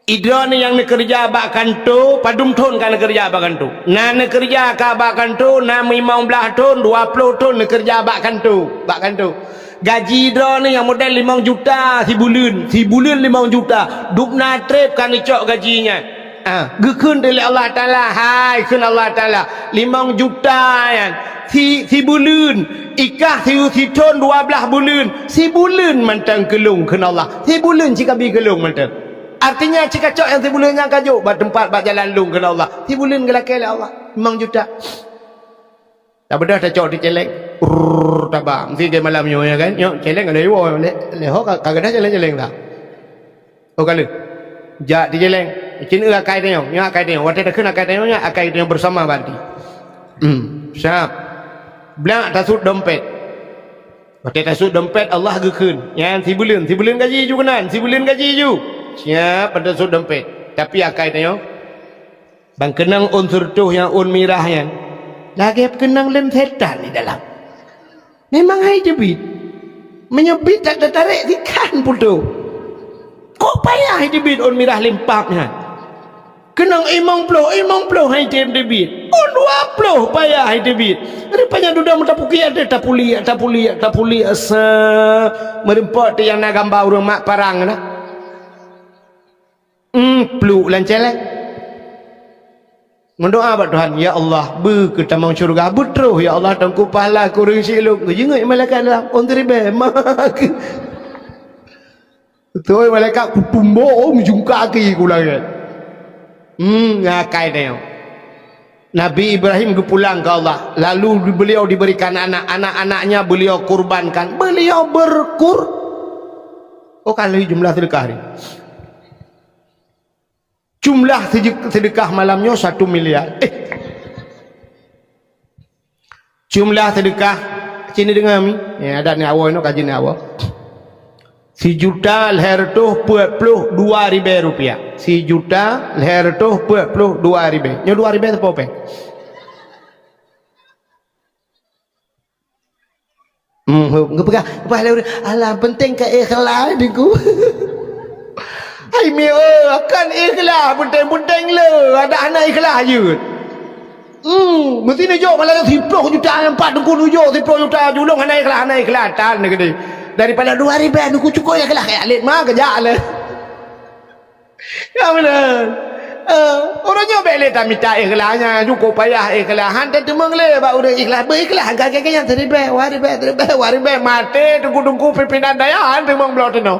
Idroe nyang neukeureuja bak kanto, padum thon ka neukeureuja bak kanto? Na neukeureuja ka bak kanto, na limong blaih thon, dua ploh thon neukeureuja bak kanto, bak kanto. Gaji droeneuh nyang model limong juta sibuleuen, sibuleuen limong juta, dubna treb ka neucok gaji nyan. Ah, geukheun lé Allah Taala, hai kheun Allah Taala, limong juta nyan, si, sibuleuen, ikah si, sithon dua blaih buleuen, sibuleuen mantong keu lôn kheun Allah, sibuleuen cit kabi keu lôn mantong. Artinya, cit kacok nyang sibuleuen nyan ka jok bak teumpat, bak jalan lôn kheun Allah, sibuleuen geulakée lé Allah, limong juta. Tabeudôh tacok di celeng. Rrrr, taba. Meusti lagée malam nyoe, ya kan? Nyoe celeng ada iwoe. Lé, lé ho ka, ka gadôh celeng-celeng dah. Oh, ka lheueh. Jak di celeng. Cit nyoe akai tanyoe. Nyoe akai tanyoe. Watée takheun akai tanyoe, nyoe akai tanyoe bersama berarti. Hmm, siap. Blak tasut dompet. Watée tasut dompet, Allah geukheun. Nyan sibuleuen, sibuleuen gaji ju keunan, sibuleuen gaji ju. Siap, tasut dompet. Tapi akai tanyoe, ban keunong ôn seureutôh nyang ôn mirah nyan, lagée keunong lem setan di dalam. Memang hai teubiet. Meunyoe biet that tatarek, sikan putôh. Kok payah hai teubiet ôn mirah lem pap nyan? Keunong limong ploh, limong ploh hai tem teubiet. Ôn dua ploh payah hai teubiet. Rupanya dudoe meutapukiak teuh, tapuliak, tapuliak, tapuliak, sa meureumpok teuh nyang na gamba ureuëng mak parang na. Hmm, pluek lam celeng. Meudoa bak Tuhan, "Ya Allah, beu keu tamong syeuruga, beutroh, ya Allah, teungku pahala keu ureuëng syiek lôn." Geujingeuk malaikat dalam, "Ôn siribée, ma keu." Beutôi malaikat kutumbok, oh, meujungka keu ku langét. Hmm, ngakai tanyoe. Nabi Ibrahim geupulang keu Allah, lalu beliau diberikan anak, anak-anaknya beliau kurbankan. Beliau berkur-, oh, ka lheueh jumlah seudeukah ni. Jumlah seudeuk-, seudeukah malam nyoe satu miliar. Eh. Jumlah seudeukah, sini deungoe mi. Ya, adat ni awai nyoe kaji ni awai. Sijuta lhée reutôh peuet ploh dua ribée rupiah. Sijuta lhée reutôh peuet ploh dua ribée. Nyoe dua ribée sapeue péng? Hmm, geupeugah, geupeugah lé ureuëng, "Alah, penting ka ikhlas, Teungku." Hai mi, oh, kan ikhlas, penting-penting le, adak hana ikhlas jeuet. Hmm, meusti neujok malah siploh juta nyang pat Teungku neujok siploh juta julong hana ikhlas, hana ikhlas, tan neugede. Daripada dua ribée Teungku cukup ikhlas, kayak alit ma kejak le. Ya beuna. Eh, ureuëng nyoe bék lé tamita ikhlas nyan, cukup payah ikhlas. Han tateumeung lé bak ureuëng ikhlas. Beu ikhlas, gagée nyan siribée, dua ribée, siribée, dua ribée. Maté teungku-teungku pimpinan dayah, han teumeung bloe teunoh.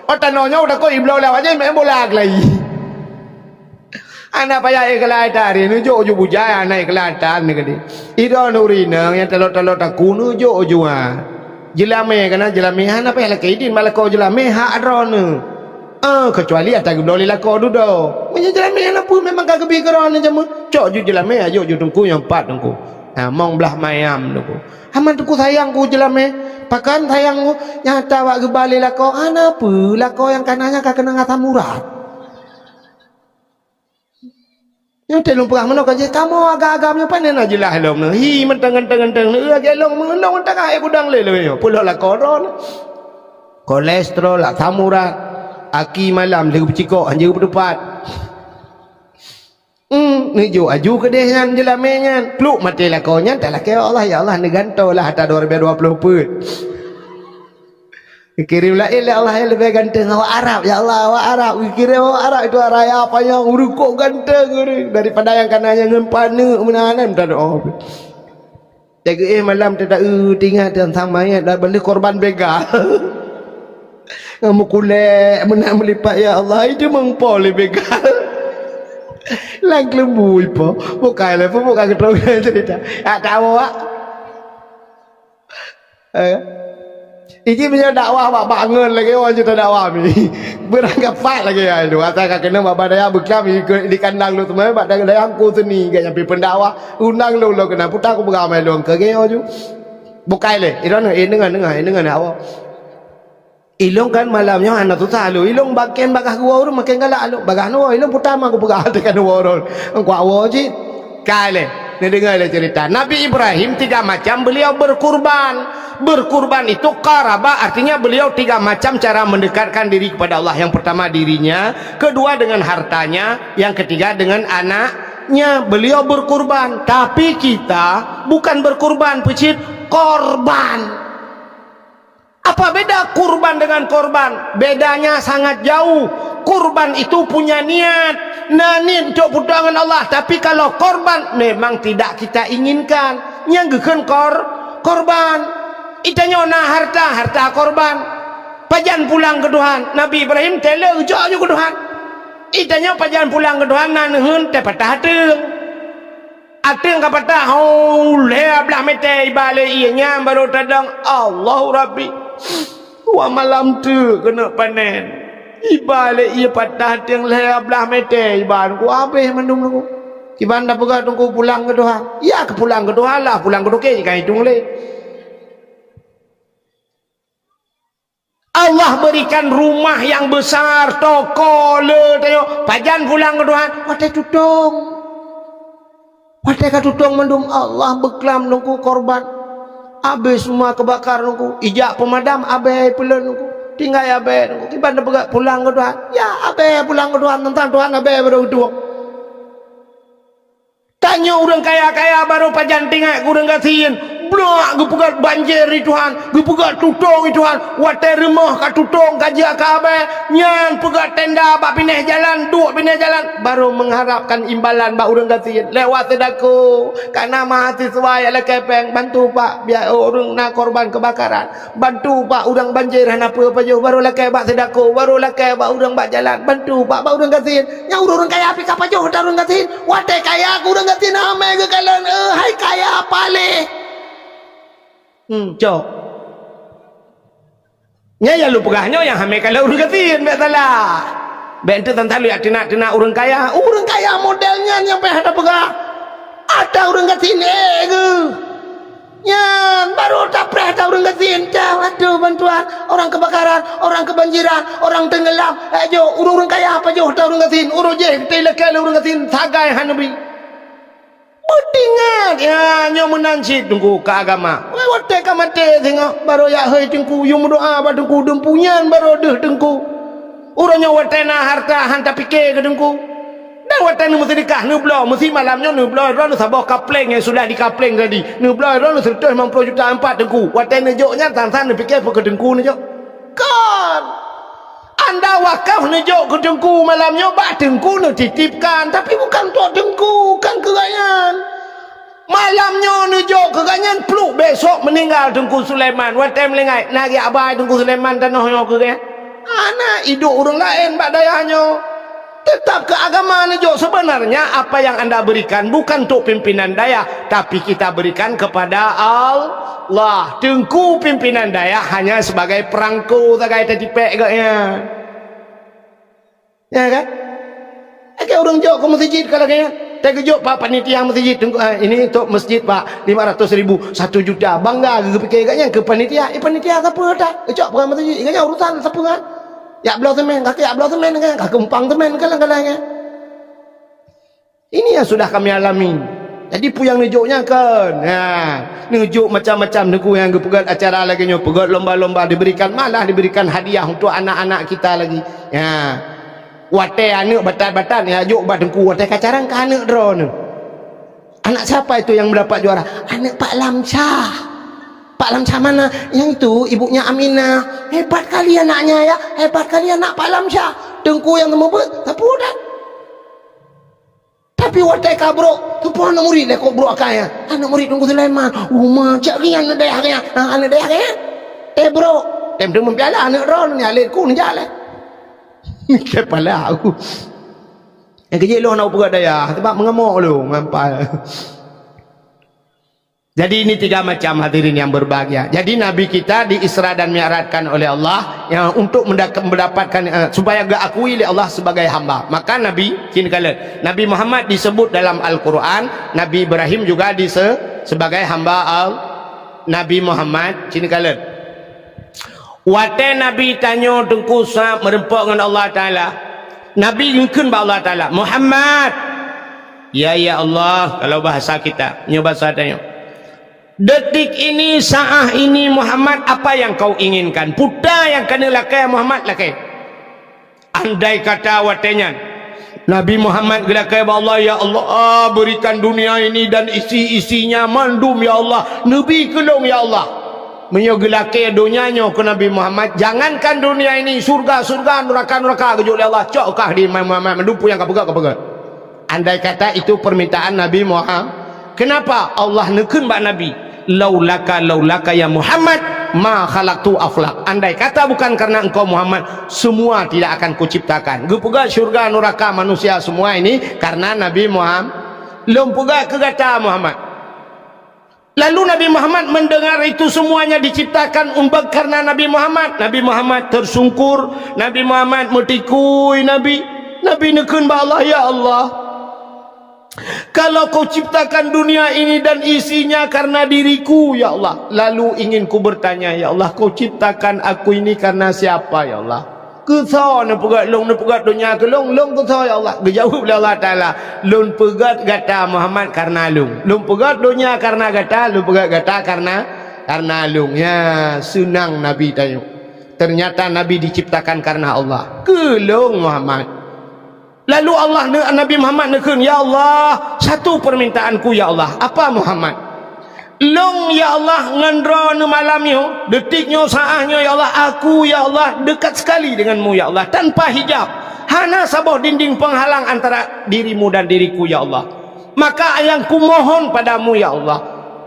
Oh, tanoh nyoe udah kok ibloe lawat nyan, main bola keulayi. Hana payah ikhlas that, neujok ju bujai, hana ikhlas that neugede. Idong ureuëng inong nyang talot-talot takue neujok ju, ha. Jeulamé kana jeulamé, hana payah lakée idin bak lakoe jeulamé, hak droeneuh. Ah, keucuali ata geubloe lé lakoe dudoe. Meunyoe jeulamé hana peue, memang ka geubi keu droeneuh jameun. Cok ju jeulamé, ajok ju teungku nyang pat teungku. Ha, mong blah mayam teungku. Aman teungku sayang keu jeulamé. Pakon sayang keu, nyang ata bak geuba lé lakoe, hana peue, lakoe nyang kana nyan ka keunong asam urat. Nyoe teuh lôn peugah meunoe ka jih, kamoe agam-agam nyoe pane na jeulaih lom nyoe. Hi, mantong ganteng-ganteng nyoe, lagée lôn meungendong mantong hai gudang lé lôn nyoe. Peulok lakoe droeneuh. Kolesterol, asam urat, aki malam lheueh beucikok, hanjeuet beuteupat. Hmm, neujok aju keudeh nyan jeulamé nyan. Pluek maté lakoe nyan, talakée Allah, "Ya Allah, neugantoe lah ata dua ribée dua ploh peuet." Geukirém laén lé Allah nyang leubeh ganteng, awak Arab, ya Allah, awak Arab, geukirém awak Arab itu raya panyang, ureuëng kok ganteng ureuëng, daripada nyang kana nyang ngon paneuk meunan, meunan, oh. Teuka éh malam teuta-eu tingat teuntang manyét dan beuleue korban begal. Ngon meukulek meunan meulipat, ya Allah, itu meupo lé begal. Lam keuleubu ipo, bukai lé, bukai keutong cerita. Tak tahu, Wak. Eh. Iji meunyoe dakwah bak bangon lagèe nyoe, aju dakwah mi. Beurangkapat lagèe nyan tu. Asai ka keuneuk bak dayah beuklam di kandang lôn teumé, bak dayah Teungku Seuni, gak nyang pi pendakwah. Undang lôn, lôn keunan puta kupeugah mé lôn keu lagèe nyoe ju. Bukai lé, ilôn, eh, deungon, deungon, eh, deungon, eh, awak. Ilôn kan malam nyoe hana susah lôn. Ilôn maken bagaih geuwoe ureueng maken galak lôn. Bagaih neuwoe, ilôn puta ma kupeugah teuka neuwoe droen. Engkau woe cit. Kai lé, neudeungoe lé cerita. Nabi Ibrahim tiga macam beliau berkurban. Berkurban itu qaraba, artinya beliau tiga macam cara mendekatkan diri kepada Allah. Yang pertama dirinya, kedua dengan hartanya, yang ketiga dengan anaknya. Beliau berkurban. Tapi kita bukan berkurban, peucit korban. Apa beda kurban dengan korban? Bedanya sangat jauh. Kurban itu punya niat. Na niet untuk peutuangan Allah. Tapi kalau korban, memang tidak kita inginkan. Nyang geukheun kor-, korban. Itanyoe na harta, harta korban. Pajan pulang keu Tuhan. Nabi Ibrahim teuh lé geujok ju keu Tuhan. Itanyoe pajan pulang keu Tuhan, na neuheun teuh patah ateueng. Ateueng ka patah, oh, lhèe blah mètè iba lé ié nyan barô tadong, "Allahu Rabbi. Dua malam teuk keuneuk panen." Iba lé ié patah ateueng lhèe blah mètè iba, teungku habéh mandum teungku. Kiban tapeugah teungku pulang keu Tuhan. Ya keu pulang keu Tuhan lah, pulang keu toke kan itong lé. Allah berikan rumah yang besar, toko le tanyoe. Pajan pulang keu Tuhan? Watèe tutong. Watèe ka tutong mandum, Allah beuklam teungku korban. Habéh semua keubakar teungku. Ijak peumadam abèe peulon teungku. Tinggai abèe teungku. Kiban tapeugah pulang keu Tuhan? Ya, abèe pulang keu Tuhan, teuntang Tuhan abèe barô geututong. Tanyoe ureueng kaya-kaya barô pajan teuingat keu ureueng gasien. Blok geupeugöt banjir di Tuhan, geupeugöt tutong di Tuhan. Watèe rumoh ka tutong ka jeuet keu abèe, nyan peugöt tenda bak binéh jalan, duek binéh jalan, barô mengharapkan imbalan bak ureueng gasien lewat seudakoh. Kana mahasiswa nyang lakèe pèng, bantu pak, biar ureueng na korban keubakaran. Bantu pak ureueng banjir hana peue pajoh, barô lakèe bak seudakoh, barô lakèe bak ureueng bak jalan, bantu pak bak ureueng gasien. Nyang ureueng kaya pih ka pajoh ata ureueng gasien. Watèe kaya keu ureueng gasien, amai geukalon, "Eh, hai kaya paléh." Hmm, cok. Nyan nyang lôn peugah nyoe nyang amai kalon ureueng gasien, bèk salah. Bèk enteuk tan-tan lôn jak teunak-teunak ureueng kaya. Ureueng kaya model nyan nyang payah tapeugah. Ata ureueng gasien, eh, geuh. Nyan, barô tapreh ata ureueng gasien, cah, aduh, bantuan, orang kebakaran, orang kebanjiran, orang tenggelam. Eh, jok, ureueng-ureueng kaya pajoh ata ureueng gasien, ureueng jéh, teuh ilakèe lé ureueng gasien, sagai hana bi. Beutingat, ya, nyoe meunan cit teungku keu agama. Weh, watèe ka maté singoh, barô jak hôi teungku, yue meudoa bak teungku, deumpu nyan barô deuh teungku. Uroe nyoe watèe na hareuta han tapiké keu teungku. Dan watèe neumeuseudeukah, neubloe, meusi malam nyoe neubloe droeneuh saboh kapleng nyang sudah dikapleng tadi. Neubloe droeneuh seureutôh limong ploh juta ampat teungku. Watèe neujok nyan, san-san neupiké peu keu teungku neujok. Kon! Anda wakaf neujok keu teungku malam nyoe, bak teungku neutitipkan, tapi bukan untuk teungku, kan keu gobnyan. Malam nyoe neujok keu gobnyan, pluek besok meuninggai Teungku Sulaiman. Watèe meuninggai, na geujak bai Teungku Sulaiman tanoh nyoe keu gobnyan? Hana, idôk ureueng laén bak dayah nyoe. Teutap keu agama neujok. Sebenarnya apa yang anda berikan bukan untuk pimpinan dayah, tapi kita berikan kepada Allah. Teungku pimpinan dayah hanya sebagai perangko sagai tatipèk gobnyan. Ya kan? Lagèe ureueng jok keu meuseujid ka lagèe nyan. Tageujok bak panitia meuseujid, teungku, ah, ini untuk masjid, Pak, lima ratus ribu, satu juta. Bangga geupiké gobnyan keu panitia. Eh, panitia sapeue ata? Geucok peugah meuseujid. Gobnyan urusan sapeue kan? Jak bloe semen, ka keuh jak bloe semen kan? Ka keuh muphang semen kan, kan, kan. Ini yang sudah kami alami. Jadi, peue nyang neujok nyan kan? Ha, neujok macam-macam, teungku, nyang geupeugöt acara lagèe nyoe, peugöt lomba-lomba, diberikan, malah diberikan hadiah untuk anak-anak kita lagi. Ha. Watèe aneuk batat-batat nyang jok bak teungku, watèe ka carông keu aneuk droeneuh. Anak siapa itu yang mendapat juara? Aneuk Pak Lamsyah. Pak Lamsyah mana? Yang itu ibunya Aminah. Hebat kali anaknya ya. Hebat kali anak Pak Lamsyah. Teungku nyang seumeubeuet, sapeue ata? Tapi watèe ka brôk, teupeu aneuk murit lé kok brôk akai nyan. Aneuk murit Teungku Sulaiman. Uma cak nyan aneuk dayah nyan. Ha, aneuk dayah nyan. Eh, brôk. Tem teumeupiala aneuk droeneuh nyan lé ku neujak lé. Kepala aku. Nyang keujeuet lôn hana peugah dayah, sebab meungamok lôn ngon pal. Jadi ini tiga macam, hadirin yang berbahagia. Jadi Nabi kita di-Isra dan Mi'rajkan oleh Allah, ya, untuk mendak-, mendapatkan, eh, supaya geukui lé Allah sebagai hamba. Maka Nabi, cina kalon, Nabi Muhammad disebut dalam Al-Quran, Nabi Ibrahim juga dise-, sebagai hamba Al-, Nabi Muhammad, cina kalon. Watée Nabi tanyoe teungku sa meureumpok ngon Allah Taala, Nabi geukheun bak Allah Taala, "Muhammad!" Ya, ya Allah, kalau bahasa kita, nyoe bahasa tanyoe. Detik ini, saat ini, Muhammad, apa yang kau inginkan? Peue nyang keuneuk lakée, Muhammad, lakée. Andai kata watée nyan, Nabi Muhammad geulakée bak Allah, "Ya Allah, berikan dunia ini dan isi-isinya mandum, ya Allah. Neubi keu lôn, ya Allah." Meunyoe geulakée donya nyoe keu Nabi Muhammad, jangankan dunia ini, syurga-syurga, nuraka-nuraka geujok lé Allah, cok kah di Muhammad, mandum peue nyang ka peugah, ka peugah. Andai kata itu permintaan Nabi Muhammad, kenapa Allah neukheun bak Nabi, "Laulaka, laulaka ya Muhammad, ma khalaqtu aflak." Andai kata bukan karena engkau Muhammad, semua tidak akan kuciptakan. Geupeugah syurga, nuraka, manusia, semua ini karena Nabi Muhammad. Lôn peugah keu gata Muhammad. Lalu Nabi Muhammad mendengar itu semuanya diciptakan umbak karena Nabi Muhammad. Nabi Muhammad tersungkur, Nabi Muhammad meutikui, Nabi, Nabi neukheun bak Allah, "Ya Allah, kalau kau ciptakan dunia ini dan isinya karena diriku, ya Allah, lalu ingin ku bertanya, ya Allah, kau ciptakan aku ini karena siapa, ya Allah?" Keu soe neupeugét lôn, neupeugét donya keu lôn, lôn keu soe ya Allah? Geujaweueb lé Allah Taala, "Lôn peugét gata Muhammad kareuna lôn. Lôn peugét donya kareuna gata, lôn peugét gata kareuna, kareuna lôn." Ya, seunang Nabi tanyoe. Ternyata Nabi diciptakan kareuna Allah. Keu lôn Muhammad. Lalu Allah ne-, Nabi Muhammad neukheun, "Ya Allah, satu permintaanku ya Allah." "Apa Muhammad?" "Lôn, ya Allah, ngon droeneuh malam nyoe, detik nyoe, saát nyoe, ya Allah, aku, ya Allah, dekat sekali denganmu, ya Allah, tanpa hijab. Hana saboh dinding penghalang antara dirimu dan diriku, ya Allah. Maka nyang kumohon padamu, ya Allah,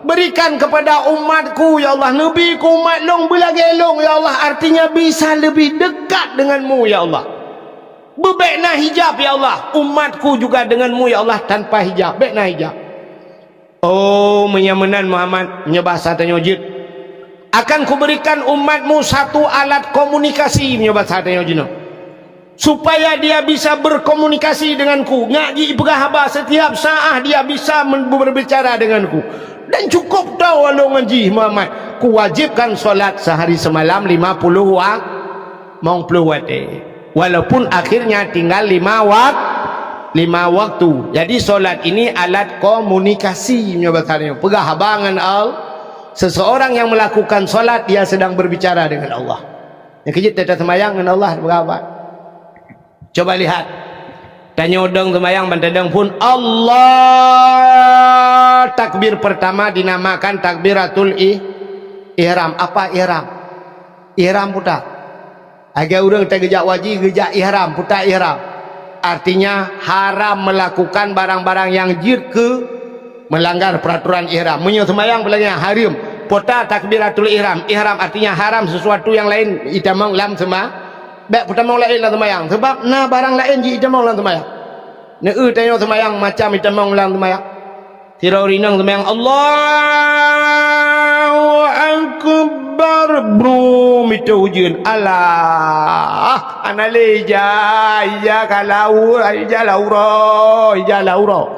berikan kepada umatku, ya Allah, neubi keu umat lôn beulagée lôn, ya Allah, artinya bisa lebih dekat denganmu, ya Allah. Beu bék na hijab, ya Allah, umatku juga denganmu, ya Allah, tanpa hijab, bék na hijab." "Oh, meunyo meunan Muhammad," meunyo basa tanyoe jeuet, "akan kuberikan umatmu satu alat komunikasi," meunyo basa tanyoe jinoe, "supaya dia bisa berkomunikasi denganku, nyak jipeugah haba setiap saát dia bisa men-, berbicara denganku. Dan cukup tahu lôn ngon jih Muhammad, kuwajibkan solat sehari semalam lima puluh wak-, limong ploh watée." Walaupun akhirnya tinggal lima wak-, lima waktu. Jadi, solat ini alat komunikasi, meunyoe basa nyoe. Peugah haba ngon Allah. Seseorang yang melakukan solat, dia sedang berbicara dengan Allah. Nyang keujeuet, teuta seumayang ngon Allah, peugah haba. Coba lihat. Tanyoe dong seumayang, ban tadong phon, Allah. Takbir pertama dinamakan takbiratul ih-, ihram. Apa ihram? Ihram puta. Lagée ureuëng teugeujak waji, geujak ihram, puta ihram. Artinya, haram melakukan barang-barang nyang jeuet keu meulanggar peuraturan ihram. Meunyoe seumayang peulanggar, hareuem. Puta takbiratul ihram. Ihram artinya haram sesuatu nyang laén jitamong lam seuma-, bék peutamong laén lam seumayang. Sabab na barang laén jitamong lam seumayang. Neu-eu tanyoe seumayang macam jitamong lam seumayang. Sidroe ureuëng inong seumayang, "Allahu Akbar." Brum, itôh ujeuen. Alah, hana lé ija, ija ka lau-, ija lam uroe, ija lam uroe.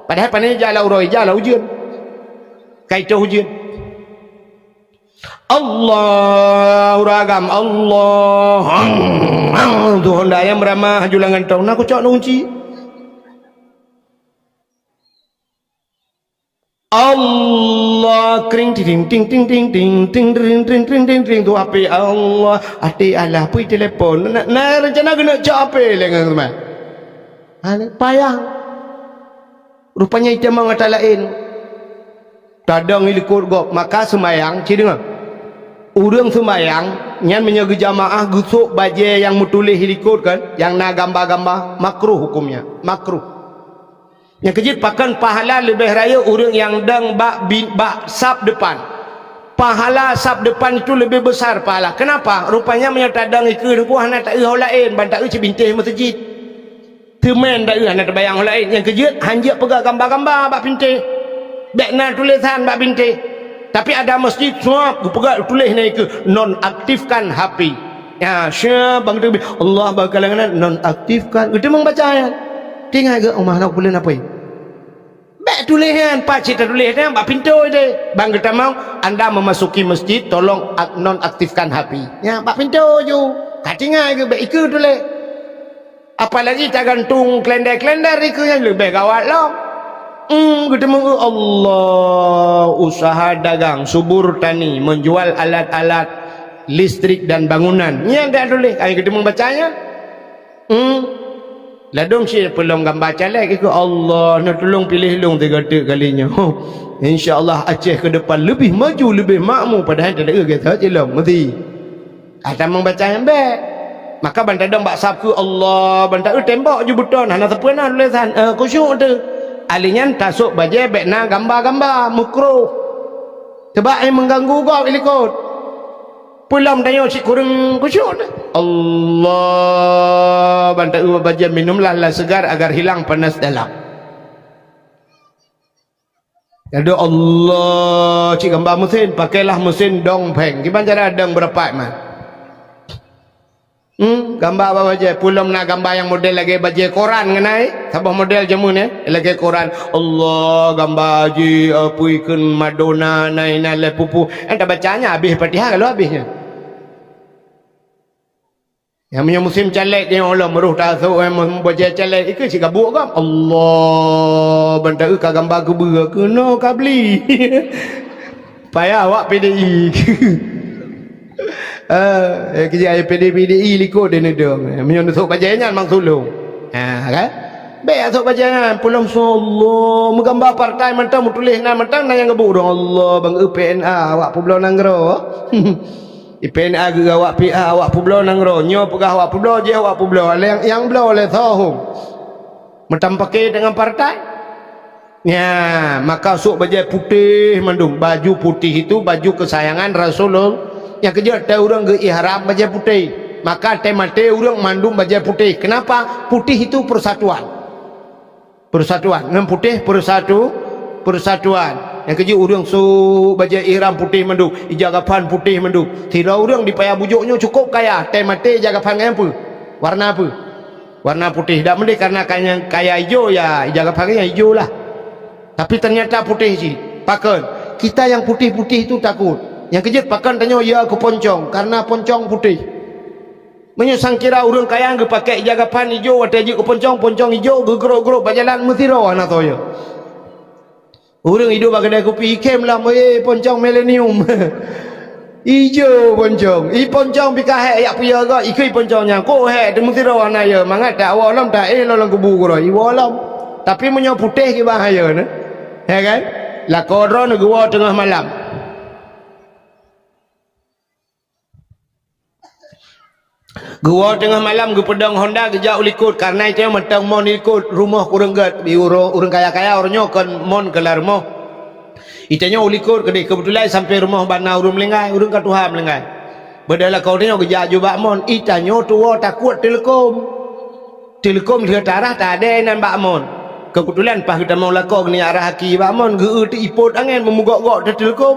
Padahai pane ija lam uroe, ija lam ujeuen. Ka itôh ujeuen. Allahu ragam, Allah. Tuhan dayang beurama haju lam gantong. Na kucok nunci. Allah, kring, ting, ting, tu H P Allah, até Allah, pui telepon. Na, na rencana keuneuk cok H P lé ngon teuma. Ha, payah. Rupanya itamong ata laén. Tadong i likot gob, maka seumayang, ci deungoe. Ureuëng seumayang, nyan meunyoe geujamaah geusok bajée nyang meutuléh i likot kan, nyang na gamba-gamba, makruh hukumnya, makruh. Nyang keujeuet pakon pahala leubeh rayeuk ureuëng nyang dong bak bi-, bak saf depan. Pahala saf depan itu lebih besar pahala. Kenapa? Rupanya meunyoe tadong ikeue teungku hana taeu ho laén, ban taeu cit bintéh meuseujid. Teuma taeu hana tabayang ho laén. Nyang keujeuet hanjeuet peugah gamba-gamba bak bintéh. Bèk na tulésan bak bintéh. Tapi ada masjid, suap, geupeugah tuléh na ikeue, "Nonaktifkan H P." Ya, syah, bang teubi, Allah bak kalangan, "Nonaktifkan." Geuteumong baca nyan. Tinggai geuh, "Oh, mah, nak buleuen apa?" Bèk tuléh nyan, pat cit tatuléh nyan bak pintoe deh. Bang geutamong, "Anda memasuki masjid, tolong ak-, nonaktifkan H P." Nyan bak pintoe ju. Ka tinggai geuh, bèk ikeue tuléh. Apalagi tagantung kalenda-kalenda ikeue nyan leubeh gawat lom. Hmm, geuteumong, Allah, usaha dagang, subur tani, menjual alat-alat listrik dan bangunan. Nyan dak tuléh, ai geuteumong baca nyan. Hmm. Ladôm cit peulom gamba caleg ikeue, Allah, neutulông piléh lôn tiga teuk kali nyoe. Insya Allah Aceh ke depan lebih maju, lebih makmur, padahai tak ada kisah cilông, mesti. Atamong baca nyang bèk. Maka ban tadong bak sab keu Allah, ban ta-, eh, tembok ju beuton, hana sapeue na tulésan, eh, khusyuk teuh. Ahli nyan tasôk bajèe bèk na gamba-gamba, makruh. Sebab, eh, mengganggu gob i likot. Peulom tanyoe cit kureueng khusyuk teuh. Allah, ban ta-, eh, bajèe minumlah lah segar agar hilang panas dalam. Adoe Allah, cit gamba meusén, pakailah meusén dong pheng. Kiban cara dong beurapat man? Hmm, gamba bak bajèe, peulom na gamba nyang model lagèe bajèe koran ngon ai. Saboh model jameun nyoe, lagèe koran. Allah, gamba jih, apui kheun Madonna, na inan lé pupu. Nyang tabaca nyan habéh Fatihah ka lheueh habéh nyan. Nyang meunyoe musim caleg nyoe lom roh tasôk, eh, bajèe caleg, ikeue cit gabuk gam. Allah, ban ta-, eh, ka gamba keubeue, keunoe ka bli. Payah awak P D I. Eh, eh, keujak P D I, P D I likot deh neudong. Eh, meunyoe neusôk bajèe nyan mang sulông. Ha, kan? Bèk sôk bajèe nyan, peulom sôk Allah, meugamba partai mantong, meutuléh na mantong, na nyang gabuk dong Allah, bang, eh, P N A, awak peubloe nanggroe. Di P N A geuh awak P A, awak peubloe nanggroe. Nyoe peugah awak peubloe, jih awak peubloe. Lé nyang, nyang bloe lé soe hom. Meutam paké deungon partai. Nya, maka sôk bajèe putéh mandum. Baju putih itu baju kesayangan Rasulullah. Nyang keujeuet teuh ureueng geu-ihram bajèe putéh. Maka teumaté ureueng mandum bajèe putéh. Kenapa? Putih itu persatuan. Persatuan. Ngon putéh persatu-, persatuan. Nyang keujeuet ureueng sôk bajèe ihram putéh mandum, ija gaphan putéh mandum. Sidroe ureueng di Paya Bujôk nyoe cukôp kaya, teumaté ija gaphan ngon peue? Warna peue? Warna putéh. Dak meudeh karena kaya, kaya ijo, ya, ija gaphan nyan ijo lah. Tapi ternyata putéh cit. Pakon? Kita yang putih-putih itu takut. Nyang keujeuet pakon tanyoe ya keu poncong, karena poncong putéh. Meunyoe sangkira ureueng kaya geupakèk ija gaphan ijo watèe jeuet keu poncong, poncong ijo geugrôp-grôp bak jalan meusidroe hana soe. Ureueng iduek bak keudè kupi ikhém lom, "Eh, poncong milenium." Ijo poncong. I poncong pih ka hék yak peue yö gèt, ikeue poncong nyan. Kok hék teuh meusidroe hana yö, mangat tawoe lom, taéh lom lam kubu keudroe, iwoe lom. Tapi meunyoe putéh kiban hayeu nyan. Ya kan? Lakoe droeneuh geuwoe teungoh malam. Geuwoe teungoh malam geupeudong honda geujak u likot, kareuna iteuh mantong mon i likot, rumoh kureueng gèt, di uro-, ureueng kaya-kaya uroe nyoe kon mon keu lam rumoh. Itanyoe u likot keudeh, keubeutulan sampoe rumoh bak na ureueng meuninggai, ureueng ka tuha meuninggai. Beudôh lakoe tanyoe geujak ju bak mon, itanyoe tuwoe takot teuleukom. Teuleukom lheueh tarah tadèe nan bak mon. Keubeutulan paih geutamong lakoe geuneuk rhah aki bak mon, geu-eu teuh ipot angèn meumugok-gok teuh teuleukom.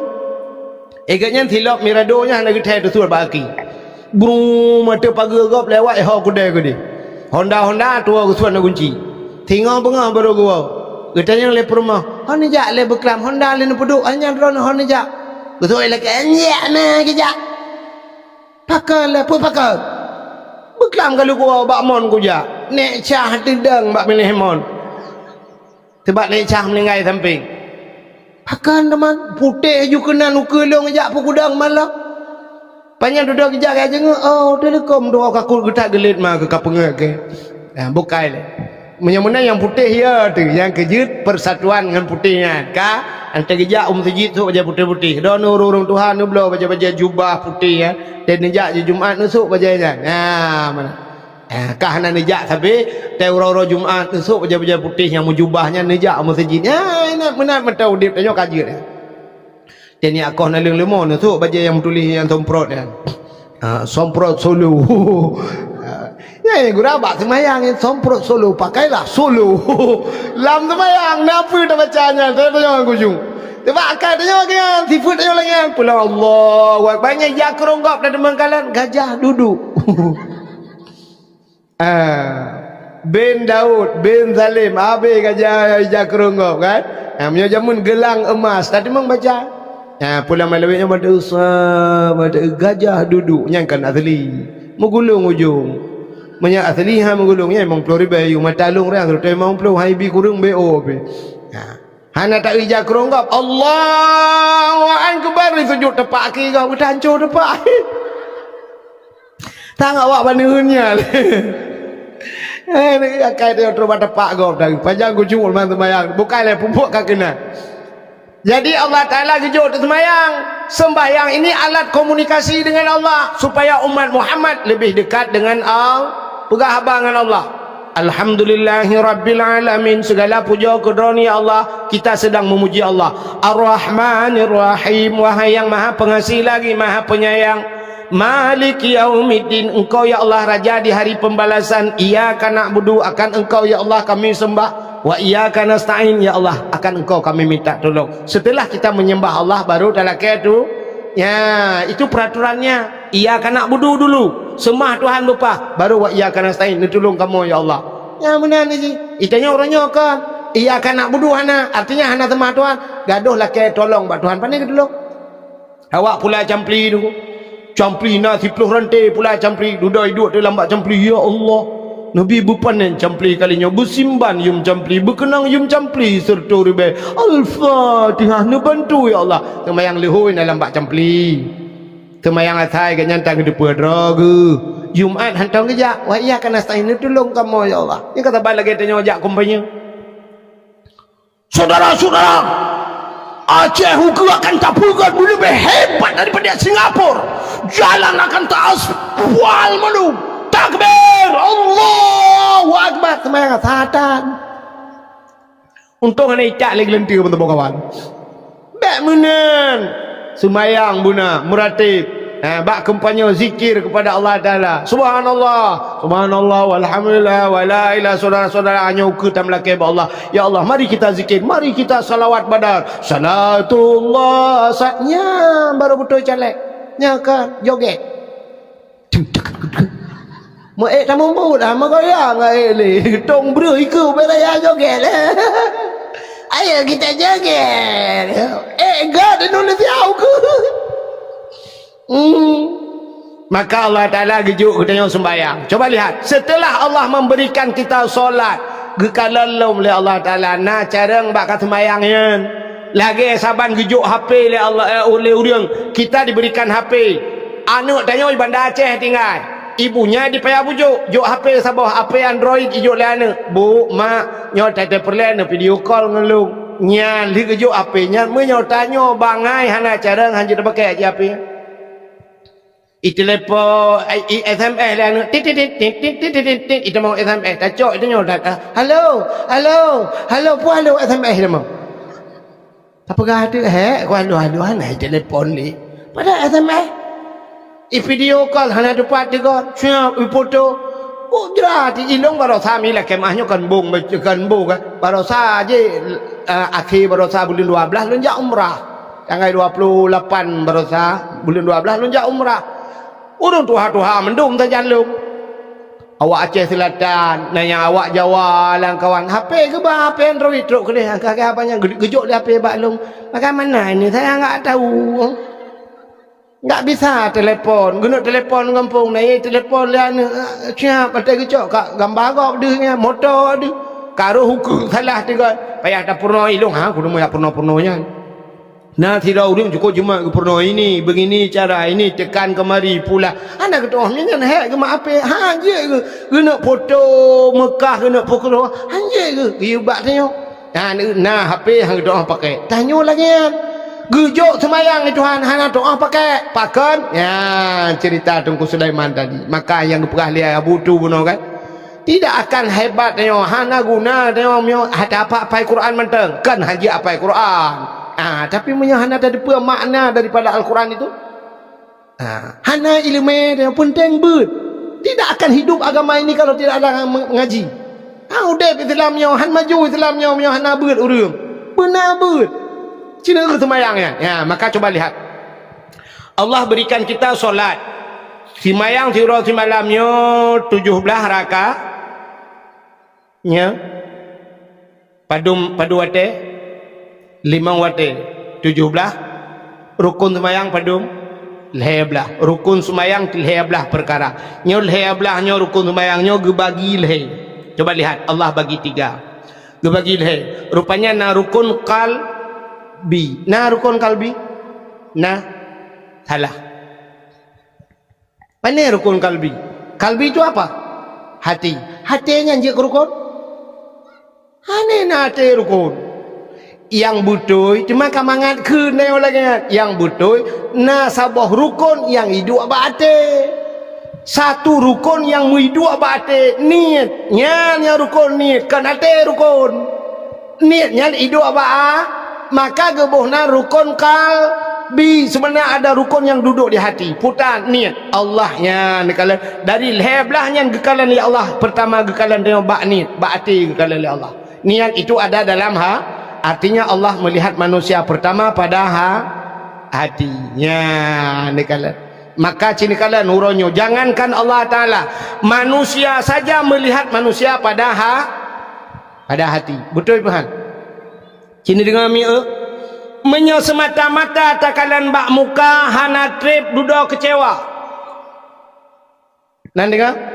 Igèt nyan silop mirado nyan hana geuthèe teusuet bak aki. Brum, ateueh pageue gob lewat, ho keudè keudeh. Honda-honda tuwoe geusuet na gunci. Singoh beungoh barô geuwoe. Geutanyong lé peurumoh, "Ho neujak lé beuklam honda lé neupeuduek, nyan droeneuh ho neujak." Geusuet lé keu, "Nyak na geujak." Pakon lé, peue pakon? Beuklam ka lheueh kuwoe bak mon kujak. Nèk cah teudong bak binéh mon. Teubak nèk cah meuninggai sampéng. Pakon teuma putéh ju keunan ukeue lôn jak peugudang malam. Panyang dudoe geujak jak jeungeuk, oh, teuleukom dua kakot geutak geulet ma keu ka peungeuet keu. Nah, bukai lé. Meunyoe meunan nyang putéh ya teuh, nyang keujeuet persatuan ngon putéh nyan. Ka, anté geujak u meuseujid sôk bajèe putéh-putéh. Droeneuh ureueng-ureueng tuha neubloe bajèe-bajèe jubah putéh nyan. Dan neujak ju Jumat neusôk bajèe nyan. Nah, meunan. Eh, ka hana neujak sabe, teuh uroe-uroe Jumat neusôk bajèe-bajèe putéh nyang meujubah nyan neujak u meuseujid. Nyan, meunan mantong udép tanyoe ka jeuet nyan. Dan nyan akoh naleueng leumo neusôk bajèe nyang meutuléh nyang somprot nyan. Ha, somprot solo. Ha, nyan gura bak seumayang nyan somprot solo, pakailah solo. Lam seumayang, na peue tabaca nyan? Saya tanyong ngon khusyuk. Teubak akai tanyoe lagèe nyan, sifeuet tanyoe lagèe nyan. Pulang Allahu Akbar, nyan ija keurong gob dan teumangkalan, gajah duduk. Ah, bin Daud, bin Salim, habéh gajah ija keurong gob kan? Ha, meunyoe jameun geulang emas, tadi memang baca. Ha, pulang malam nyoe mata usah, mata gajah duduk, nyan kan asli. Meugulong ujong. Meunyoe asli ha meugulong, nyan limong ploh ribèe, mata lôn rang, limong ploh, hai bi kureueng B O pih. Ha. Hana taeu ija keurong gob. Allahu Akbar, sujud tepak kaki gob, udah hancô tepak. Tanggap awak baneuen nyan. Eh, ni akai dia terus bak tepak gob tadi. Panjang kucuk lemah sembahyang. Bukan lé pupuk ka kena. Jadi Allah Ta'ala geujok teuk sembahyang. Sembahyang ini alat komunikasi dengan Allah supaya umat Muhammad lebih dekat dengan Allah. Peugah haba ngon Allah. Alhamdulillahi Rabbil Alamin. Segala puja keu Droe, ya Allah. Kita sedang memuji Allah. Ar-Rahmanir Rahim. Wahai yang Maha Pengasih lagi Maha Penyayang. Maliki Yaumiddin. Engkau, ya Allah, Raja di hari pembalasan. Iyyaka na'budu. Akan Engkau, ya Allah, kami sembah. Wa iyyaka nasta'in. Ya Allah, akan Engkau kami minta tolong. Setelah kita menyembah Allah, baru talakée tu. Ya, itu peraturannya. Iyyaka na'budu dulu. Seumah Tuhan beupah. Baru wa iyyaka nasta'in. Neutulông kamoe, ya Allah. Nyang meunan jih. Itanyoe uroe nyoe kon. Iyyaka na'budu hana. Artinya hana seumah Tuhan. Gadoh lakée tolong bak Tuhan. Pane geutulông? Awak pula campli tu. Campli na siploh ranté pula campli. Dudoe iduek teuh lam bak campli. Ya Allah. Nabi beupanen campli kali nyoe. Beusimban yum campli. Beukeunong yum campli serta ribée. Al-Fatihah. Neubantu, ya Allah. Seumayang leuhôi na lam bak campli. Seumayang asai gobnyan tan geuteupeue droe geuh. Jumat hantom geujak, wa iyyaka nasta'in, neutulông kamoe, ya Allah. Nyang ka saban lagée tanyoe jak kumpanye. Saudara-saudara, Aceh ukeue akan tapeugöt leubeh hebat daripada Singapura. Jalan akan taaspal mandum. Takbir, Allahu Akbar. Seumayang asai tan. Untông hana icak lé geuleunteue meuteumé kawan. Bèk meunan. Seumayang beuna, meuratéb. Ha, bak kampanye zikir kepada Allah Taala. Subhanallah, subhanallah, walhamdulillah, wala ilaha, saudara-saudara, nyoe ukeue tameulakée bak Allah. Ya Allah, mari kita zikir, mari kita salawat badar. Salatullah, sa-, nyan baru beutôi caleg. Nyan ka joget. Meu ék tamumbut, ah, meugoyang ngon ék lé. Tông breuh ikeue ubé raya joget. Ayo kita joget. Ék gét Indonesia ukeue. Hmm. Maka Allah Taala geujok geutanyoe sembahyang. Coba lihat, setelah Allah memberikan kita solat, geukalon lom lé Allah Taala na carông bak ka sembahyang nyan. Lagée saban geujok H P lé Allah, eh, lé ureuëng, kita diberikan H P. Aneuëk tanyoe di Banda Aceh tinggai. Ibunya di Paya Bujok, jok H P saboh, H P Android ijok lé aneuëk. "Bu, mak, nyoe tateupeureulee neuvideo call ngon lôn." Nyan lheueh geujok H P nyan, meunyoe tanyoe bangai hana carông, hanjeuet tapakée cit H P. Itelepon, i, i S M S lé aneuëk, tit, tit, tit, iteumong S M S, tacok iteunyoe, dat, ah, "Halo, halo, halo," peue halo S M S iteumong. Tapeugah teuk, "Hék, ku halo-halo hana itelepon lé." Padahai S M S. I video call hana teupat teugor, siap ipoto. Oh, jrat, ilong barosa mi lakée mah nyoe kon bong, kon bong, kan. Barosa jih, eh, akhé barosa buleuen dua blaih lôn jak umrah. Tanggai dua puluh lapan barosa, buleuen dua blaih lôn jak umrah. Ureuëng tuha-tuha mandum sajan lôn. Awak Aceh Selatan, na nyang awak Jawa, lam kawan. H P geuba, H P Android trok keudeh. Ka, ka, apa nyang geu-, geujok lé H P bak lôn. Bagaimana ini? Saya enggak tahu. Enggak bisa telepon. Geuneuk telepon gampông, na ye telepon lé aneuëk. Siap, até geucok ka gamba gob deuh nyan, moto deuh. Karoh ukeue salah tiga. Payah tapeurunoe ilong, ha, kudu moyak peurunoe-peurunoe nyan. Na sidroe ureuëng cukôp jimat geupeurunoe ini, begini cara ini, tekan kemari, pula. Hana geutu'oh, nyan hék geumat H P, ha, jeuet geu-, geuneuk poto Meukah, geuneuk pukul, ha, jeuet geu-, geuyue bak tanyoe. Na, na H P han geutu'oh pakai. Tanyoe lagée nyan. Geujok seumayang di Tuhan, hana tu'oh pakai. Pakon? Nyan cerita Teungku Sulaiman tadi. Maka nyang geupeugah lé Abu Tu bunoe kan. Tidak akan hebat tanyoe, hana guna tanyoe meunyoe hana apai Quran mantong. Kan hana apai Quran. Ah, tapi meunyoe hana tateupeue makna daripada Al-Quran itu, ah, hana ileumé tanyoe, peunteng beuet. Tidak akan hidup agama ini kalau tidak ada mengaji. Ah, udeb Islam nyoe, han maju Islam nyoe meunyoe hana beuet ureuëng. Beuna beuet. Cina keu seumayang nyan. Ya, maka coba lihat. Allah berikan kita solat. Simayang siuroe simalam nyoe tujoh blaih rakaat. Nya. Padum, padum watée? Limong watée. Tujoh blaih. Rukun seumayang padum? Lhée blaih. Rukun seumayang lhée blaih peukara. Nyoe lhée blaih nyoe rukun seumayang nyoe geubagi lhée. Coba lihat, Allah bagi tiga. Geubagi lhée. Rupanya na rukun qalbi. Na rukun qalbi? Na. Salah. Pane rukun qalbi? Qalbi itu apa? Hati. Hati nyan jeuet rukun? Hana na até rukun. Nyang beutôi, teuma ka mangat kheun lagée nyan. Nyang beutôi, na saboh rukun nyang iduek bak até. Satu rukun nyang meuiduek bak até, niet. Nyan nyang rukun niet, kon até rukun. Niet nyan iduek bak a-, maka geuboh na rukun qalbi. Sebenarnya ada rukun yang duduk di hati. Puta niet. Allah nyan geukalon. Dari lhée blaih nyan geukalon lé Allah. Pertama geukalon bak niet, bak até geukalon lé Allah. Niat itu ada dalam ha-, artinya Allah melihat manusia pertama pada ha-, hati. Nyan geukalon. Maka cit geukalon uroe nyoe, jangankan Allah Taala, manusia saja melihat manusia pada ha-, pada hati. Beutôi peuhan? Cit neudeungoe mieu, meunyoe seumata-mata takalon bak muka hana treb dudoe keucewa. Nan deungoe?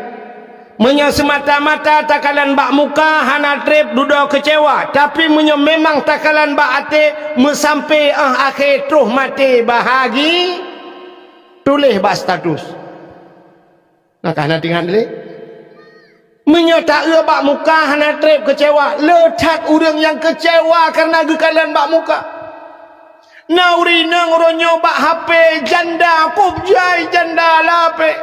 Meunyoe seumata-mata takalon bak muka hana treb dudoe keucewa, tapi meunyoe memang takalon bak até meusampé 'oh akhé troh maté bahagi, tuléh bak status. Nah, ka hana teuingat lé. Meunyoe taeu bak muka hana treb keucewa, le that ureuëng nyang keucewa kareuna geukalon bak muka. Na ureuëng inong uroe nyoe bak H P janda, kub jai janda lapek.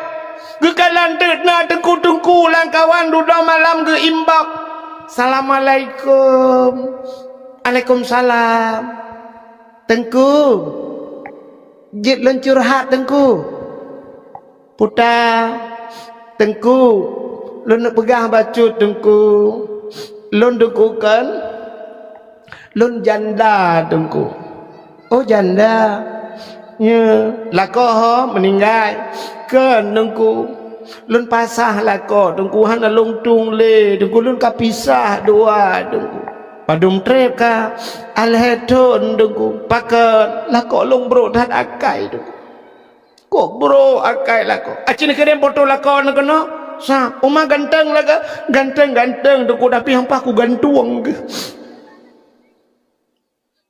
Geukalon teuk na teungku-teungku lam kawan dudoe malam geu-inbox. Assalamualaikum. Alaikumsalam. Teungku, jeuet lôn curhat, Teungku. Puta, Teungku, lôn neupeugah bacut, Teungku. Lôn, Teungku, kan? Lôn janda, Teungku. Oh, janda. Nya, lakoe ho meuninggai. Kan, Teungku. Lôn pasah lakoe, Teungku, hana lôn tueng lé, Teungku, lôn ka pisah dua, Teungku. Padum treb ka, alhèe thon, Teungku. Pakon, lakoe lôn brok that akai, Teungku. Kok brok akai lakoe? Aci neukirém foto lakoe neuh keunoe? Sa, uma ganteng lakoe? Ganteng-ganteng, Teungku, tapi hampa kugantueng geuh.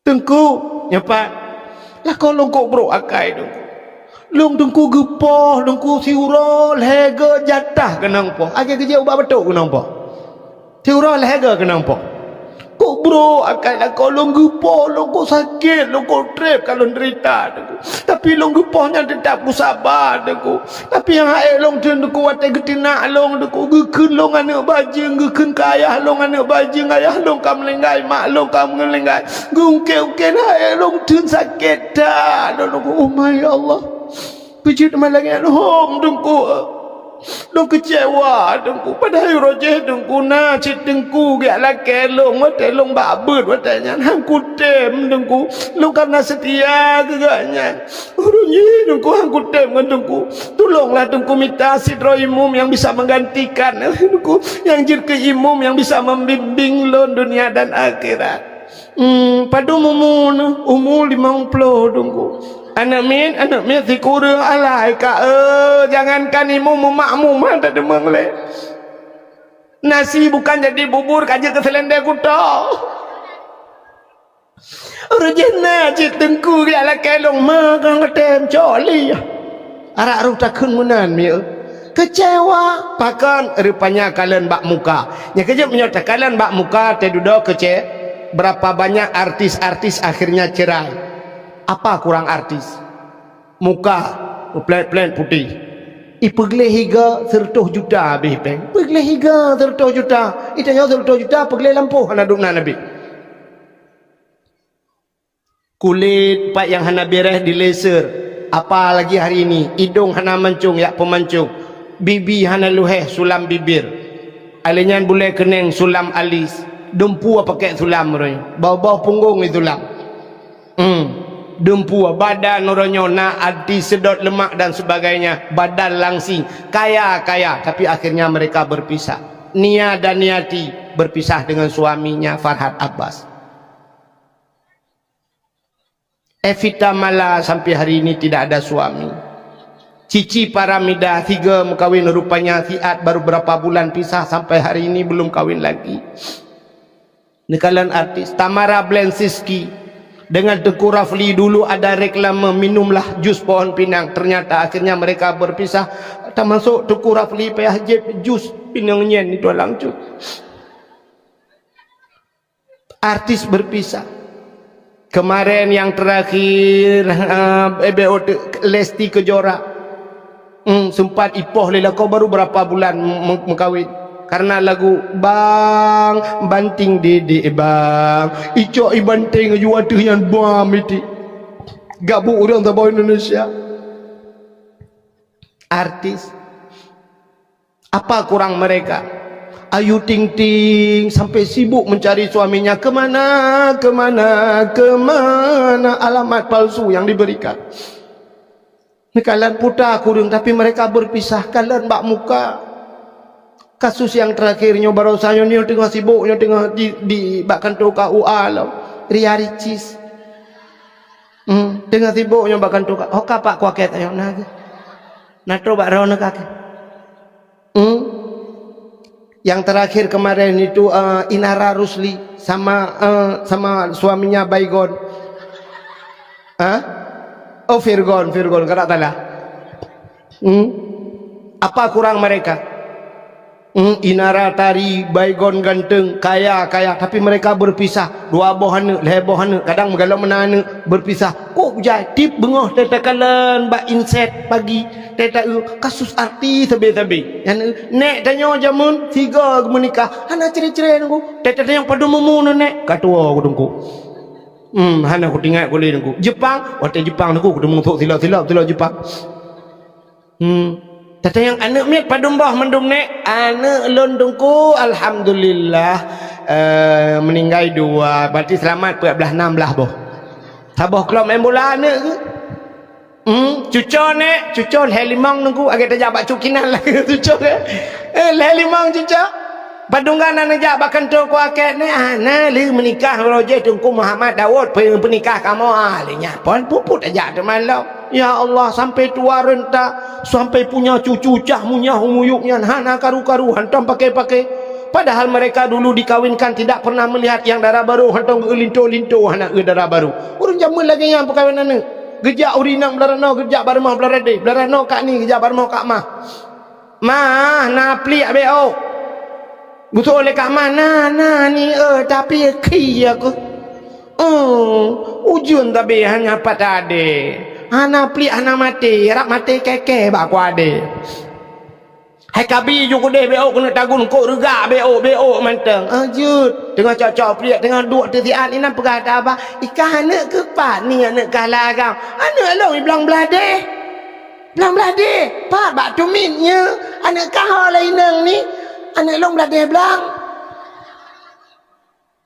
Teungku, nyoe pat, lakoe lôn kok brok akai, Teungku. Lôn, Teungku, geupoh, Teungku, siuroe lhèe go jatah keunong poh. Akhé geujak ubak batok keunong poh. Siuroe lhèe go keunong poh. Kok brok akai lakoe lôn geupoh, lôn kok sakét, lôn kok treb ka lôn derita, Teungku. Tapi lôn geupoh nyan teutap kusaba, Teungku. Tapi nyang ha'e lôn theun, Teungku, watèe geuteunak lôn, Teungku, geukheun lôn aneuk bajeueng, geukheun keu ayah lôn aneuk bajeueng, ayah lôn ka meuninggai, mak lôn ka meuninggai. Geuungkèt-ungkèt ha'e lôn theun sakét that lôn, Teungku. Oh my Allah. Peujeuet malam nyan hom, Teungku. Lôn keucewa, Teungku. Padahai uroe jih, Teungku, na cit Teungku geujak lakèe lôn, watèe lôn bak beuet, watèe nyan han kutem, Teungku. Lôn ka na seutia keu gobnyan. Ureueng nyan, Teungku, han kutem ngon Teungku. Tulonglah Teungku mita sidroe imum nyang bisa menggantikan, Teungku, nyang jeuet keu imum nyang bisa membimbing lôn dunia dan akhirat. Hmm, padum umu neuh? Umu limong ploh, Teungku. Aneuk miet, aneuk miet sikureueng alai ka, eh, jangankan imum, makmum han tadeumeung lé. Nasi bukan jadi bubur, ka jeuet keu seulendeng kuto. Ureueng jih na cit Teungku geujak lakèe lôn, ma kang tem cok li. Arak rôh takheun meunan mieu. Keucewa, pakon rupanya kalon bak muka. Nyang keujeuet meunyoe takalon bak muka, teududoe keuce-, berapa banyak artis-artis akhirnya cerai. Apa kurang artis? Muka, plat-plat putih. Ipeugleh iga seureutôh juta habéh péng. Peugleh iga seureutôh juta. Itanyoe seureutôh juta peugleh lampôh hana dum na habéh. Kulét pat nyang hana beres di laser, apalagi hari ini, idong hana mancong jak peumancong, bibi hana luheh sulam bibir. Alèh nyan bulèe keuneng sulam alis, dumpeue pakèk sulam roh, bau-bau punggong isulam. Hmm. Dumpeue, badan uroe nyoe na artis sedot lemak dan sebagainya, badan langsing, kaya-kaya, tapi akhirnya mereka berpisah. Nia dan Niati berpisah dengan suaminya Farhad Abbas. Evita Mala sampai hari ini tidak ada suami. Cici Paramida tiga mengkawin, rupanya siat baru berapa bulan pisah, sampai hari ini belum kawin lagi. Neukalon artis Tamara Blensinski dengan Teuku Rafli, dulu ada reklame, "Minumlah jus pohon pinang." Ternyata akhirnya mereka berpisah, termasuk Teuku Rafli payah jieb jus pinang nyan itu langsung. Artis berpisah. Kemarin yang terakhir, eh, B O T, Lesti Kejora. Hmm, sempat ipoh lé lakoe baru berapa bulan me-, mengkawin. Karena lagu, "Bang, banting didik, Bang. Icok i banting aju ateueh nyan bam iti." Gabuk ureueng saboh Indonesia. Artis. Apa kurang mereka? Ayu Ting Ting sampai sibuk mencari suaminya. Kemana, kemana, kemana alamat palsu yang diberikan? Neukalon puta kureueng, tapi mereka berpisah. Kalon bak muka. Kasus yang terakhir nyoe barosa nyoe, nyoe teungoh sibuk, nyoe teungoh di, di bak kantô K U A lom. Ria Ricis. Hmm, teungoh sibuk nyoe bak kantô K U A. Ho ka pak kuakét ayo na geuh. Na trok bak droeneuh ka keuh. Hmm? Yang terakhir kemarin itu, eh, Inara Rusli sama, eh, sama suaminya Baygon. Hah? Oh, Virgon, Virgon, kada salah. Hmm? Apa kurang mereka? Hmm, Inara Tari, Baygon ganteng, kaya, kaya, tapi mereka berpisah. Dua boh aneuk, lhèe boh aneuk, kadang meugalom meunan aneuk, berpisah. Kok jai? Tiep beungoh teuka kalon bak inset pagi, teuka, eh, kasus artis sabe-sabe. Nyan, eh, nèk tanyoe jameun sigo meunikah, hana cre-cre Teungku. Teuka tanyoe padum umu nèk, ka tuwo Teungku. Hmm, hana kutingat ku lé Teungku. Jepang, watèe Jepang Teungku, kuteumèe sôk silop-silop, silop Jepang. Hmm. Tatanyong aneuk miet padum boh mandum nèk? Aneuk lôn Teungku, alhamdulillah, eh, meuninggai dua, berarti seulamat peuet blaih, nam blaih boh. Saboh klub main bola aneuk geuh. Hmm, cuco nèk, cuco lhèe limong Teungku, agak tajak bak cut kinan lagèe cuco, eh. Eh, lhèe limong cuco. Padum gana neujak bak kantô kuakét nèk, ah, na lheueh meunikah uroe jih Teungku Muhammad Daud, pe-, peunikah kamoe, ah, lheueh nyan phôn puput tajak teuma lom. Ya Allah, sampai tuha renta, sampai punya cucu cah munyah u miyueb nyan hana karu-karu, hantom paké-paké. Padahal mereka dulu dikawinkan tidak pernah melihat nyang dara barô, hantom geulinto-linto hana eu dara barô. Ureueng jameun lagèe nyan peukawen aneuk. Geujak ureueng inong blah ranoe, geujak bak rumoh blah radé, blah ranoe kak ni, geujak bak rumoh kak mah. Mah, na pliek beuôk. Geutu'oh lé kak mah, na, na ni, eh, tapi khi aku. Oh, ujeuen tabi hana pat adé. Hana pliek, hana maté, rab maté kèe-kèe bak ku adé. Hai kabi ju keudeh beuôk keuneuk tagun kok reugak beuôk, beuôk mantong. Ah, jeuet. Teungoh cok-cok pliek, teungoh duek teusiat, inan peugah that ba, "Ika aneuk keuh pat ni, aneuk kah lagam?" "Aneuk lôn i blang bladeh." "Blang bladeh? Pat bak tumit nyoe? Aneuk kah ho lé inong ni?" "Aneuk lôn bladeh blang."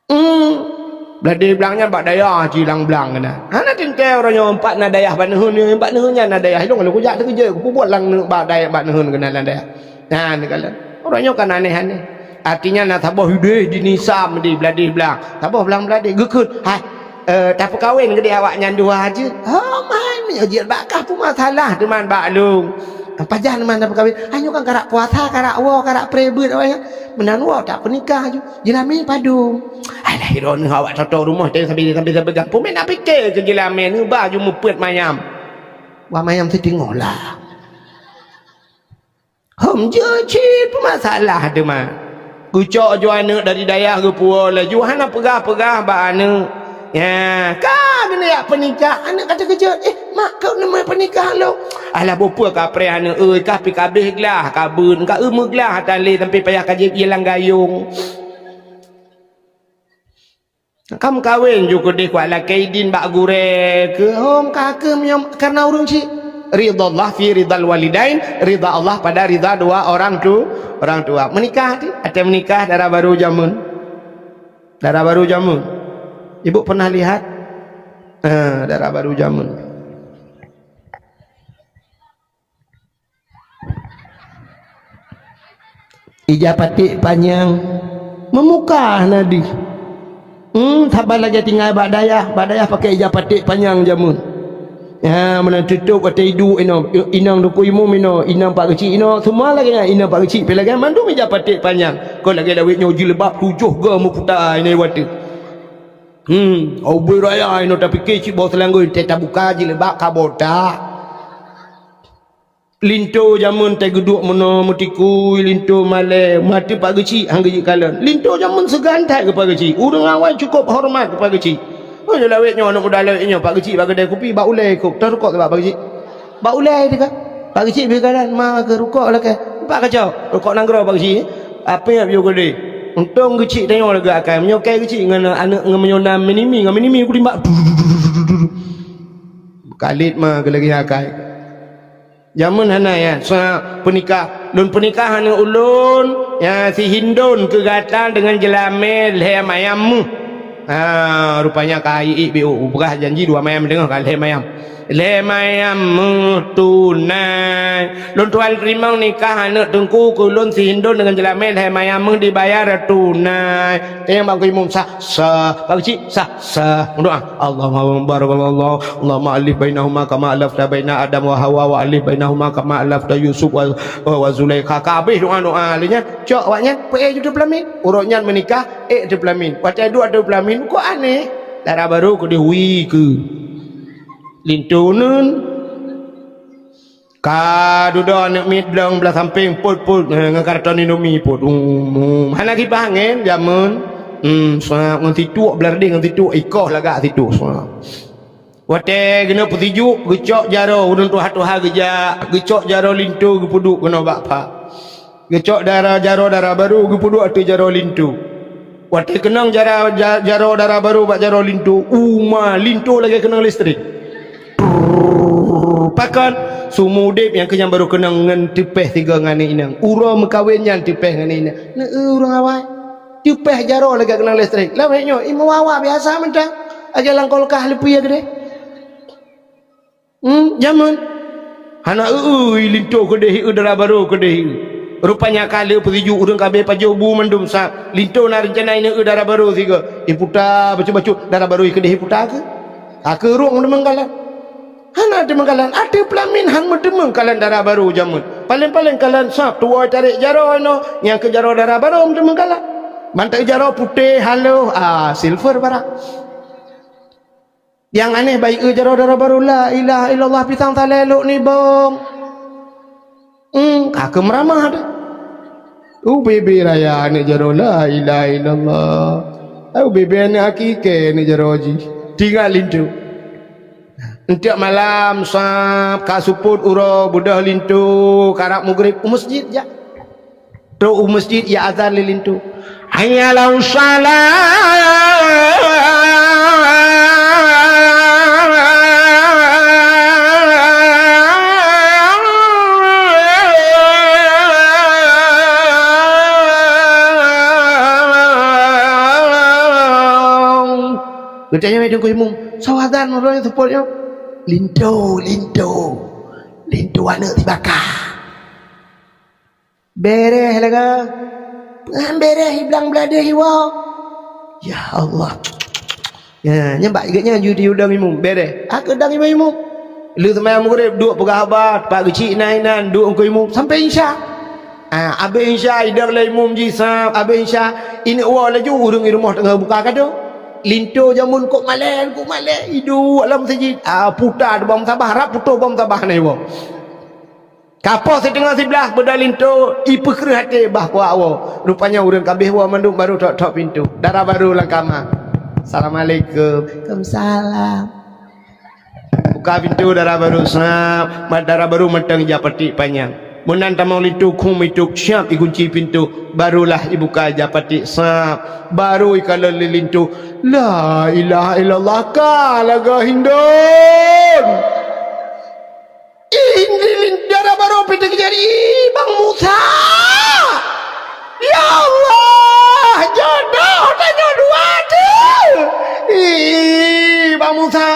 Hmm. Bladeh blang nyan bak dayah cit lam blang keunan. Hana teuntèe uroe nyoe pat na dayah bak neuheun, bak neuheun nyan na dayah. Ilôn lôn kujak teukeujot, kupeubuet lam neuk bak dayah, bak neuheun keunan lam dayah. Nyan kalon. Uroe nyoe kan aneh-aneh. Artinya na saboh udeh di nisam di bladeh blang. Saboh blang bladeh geukheun. Hai, eh, tapeukawen keudeh awak nyan dua jeuet. Oh, man, meunyoe jeuet bak kah peue masalah teuma bak lôn. Pajan man tapeukawen. Hanyoe kan karak puasa, karak woe, karak prebeuet awak nyan. Meunan woe tak peunikah aju. Jeulamé padum. Alah, droeneuh awak toto rumoh teuh sampai, sampai, sampai gampông. Meunan pike keu jeulamé neuba aju meupeuet mayam. Wah, mayam siteungoh lah. Hom jeuet cit peumasalah teuma. Geucok ju aneuk dari dayah geupuwoe laju hana peugah-peugah bak aneuk. Ya, ka geuneuk jak peunikah, aneuk ka teukeujot, "Eh, mak, keuneuk peunikah lôn?" Alah, bukon peue kapreh aneuk, euy, ka pi kabeh glah, ka beun, ka eu meuglah ata lé sampai payah ka jieb ie lam gayong. Kam kawen ju keudeh kuat lakèe idin bak gurèe keuh, hom ka keuh meunyoe karena ureueng chik. Ridha Allah fi ridhal walidain, ridha Allah pada ridha dua orang tu, orang tua. Meunikah ti, até meunikah dara barô jameun. Dara barô jameun. Ibu pernah lihat? Ha, dara barô jameun. Ija paték panyang, meumukah na deuh. Hmm, saban lagèe tinggai bak dayah, bak dayah pakai ija paték panyang jameun. Ya, meunan tutôp watèe iduek inoe, inong Teungku Imum inoe, inong Pak Geuchik inoe, seumua lagèe nyan, inong Pak Geuchik pih lagèe nyan, mandum ija paték panyang. Kon lagèe lawét nyoe jilbab tujoh goe meuputa inoe watèe. Hmm, ubé raya inoe tapike cit boh seulanggoe, teuh tabuka jilbab ka botak. Linto jameun teuh geuduek meunoe meutikui, linto malèe, maté Pak Geuchik han geujeuet kalon. Linto jameun seugan that keu Pak Geuchik. Ureueng awai cukôp horeumat keu Pak Geuchik. Oh, nyoe lawét nyoe, aneuk muda lawét nyoe, Pak Geuchik bak keudè kupi, bak ulèe ikôt. Teuh rukok bak Pak Geuchik. Bak ulèe teuka. Pak Geuchik bri kalon, ma keu rukok lakèe. Pat kacok, rukok nanggroe Pak Geuchik. Apé nyang piôh keudè. Untông Geuchik tanyoe lagèe akai. Meunyoe kèe Geuchik ngon aneuk ngon meunyoe na minimi, ngon minimi kutimbak. Kalét ma keu lagèe akai. Jameun hana ya, sa peunikah. Lôn peunikah aneuk ulôn, ya, si Hindon keu gata deungon jeulamé lhèe mayam méuh. Ha, rupanya ka iék B O, peugah janji dua mayam teungoh ka lhèe mayam. Lhèe mayam méuh tunai. Lôn tuan teurimong nikah aneuk teungku keu lôn si Hindon deungon jeulamé lhèe mayam méuh dibayar tunai. Teurimong bak Teungku Imum sah, sah. Bak Geuchik sah, sah. Meudoa. Allahumma barakallahu. Allahumma alif bainahuma kama alafta baina Adam wa Hawa wa alif bainahuma kama alafta Yusuf wa, wa, wa Zulaikha. Ka habéh doa-doa lé nyan. Cok awak nyan, peuék ju teupeulamin. Uroe nyan meunikah, ék teupeulamin. Watèe duek teupeulamin, kok aneh. Dara barô keudéh wie keu linto neun. Ka dudoe aneuk miet blong blah sampéng, pôt-pôt, eh, ngon karton Indomie pôt. Um, um. Hana kipas angén jameun. Hmm, seuap ngon situek, blah reudeh ngon situek, ikoh lagak situek, seuap. Watèe keunoe peusijuek, geucok jaroe, ureueng tuha-tuha geujak, geucok jaroe linto geupeuduek keunoe bak pha. Geucok dara, jaroe dara barô geupeuduek ateueh jaroe linto. Watèe keunong jara-, ja-, jaroe dara barô bak jaroe linto, uma linto lagèe keunong listrik. Pakon? Seumeu udép nyang keu nyan barô keunong ngon teupeh sigoe ngon aneuk inong. Uroe meukawen nyan teupeh ngon aneuk inong. Neu-eu ureueng awai. Teupeh jaroe lagèe keunong listrik. Lawét nyoe, imeua awak biasa mantong. Lagèe lam kulkas leupie keudéh. Hmm, jameun. Hana eu-eu linto keudéh, eu dara barô keudéh, eu. Rupanya ka lheueh peusijuek ureueng ka abéh pajoh bu mandum sab. Linto na reuncana ineuk eu dara barô sigoe. Iputa bacut-bacut, dara barô keudéh iputa keu? Ka keu rhueng teumeung kalon. Hana teumeung kalon. Ateueh peulamin han meuteumeung kalon dara barô jameun. Paléng-paléng kalon sab tuwoe tarek jaroe inoe, nyang keu jaroe dara barô meuteumeung kalon. Ban ta jaroe putéh, halôh, ah, silver barak. Nyang aneh bayeue jaroe dara barô, la ilaha illallah, pisang salée lok nibong. Hmm, ka keu meuramah teuh. Ubé-bé raya aneuk jaroe, la ilaha illallah. Ubé-bé aneuk akikée aneuk jaroe jih. Tinggai linto. Eunteuk malam sab ka seupôt uroe beudôh linto, karab mugreb u meuseujid jak. Trok u meuseujid, ya azan lé linto. Hayya 'alas shalah. Geutanyong lé Teungku Imum, "Soe azan uroe nyoe seupôt nyoe?" "Linto, linto. Linto aneuk sibaka." Béréh lagée. Peungan béréh, iblang bladeh iwoe. Ya Allah. Ya, nyan bak geuh nyan ju diudong imum, béréh. Aku dong imum-imum. Lheueh seumayang mugreb, duek peugah haba, Pak Geuchik na inan, duek ngon imum sampai isya. Ah, abéh isya, idong lé imum jih sab, abéh isya, ineuk woe laju ureueng i rumoh teungoh buka kado. Linto jameun kok malée, kok malée, iduek lam meuseujid. Ah, puta teubang sabah, rab putôh bang sabah na iwoe. Ka poh siteungoh siblaih beudôh linto, ipeukreueh até bah puak woe. Rupanya ureueng ka abéh woe mandum barô thok-thok pintoe. Dara barô lam kama. "Assalamualaikum." "Waalaikumsalam." Buka pintoe dara barô, sab, mat dara barô mantong ija paték panyang. Meunan tamong linto khum itôb siab ikunci pintoe, barolah ibuka ija paték sab. Barô ikalon lé linto. La ilaha illallah, ka lagée Hindon. Ih, dara barô pih teukeujot, "Ih, Bang Musa! Ya Allah, jodoh tanyoe dua teuh! Ih, Bang Musa,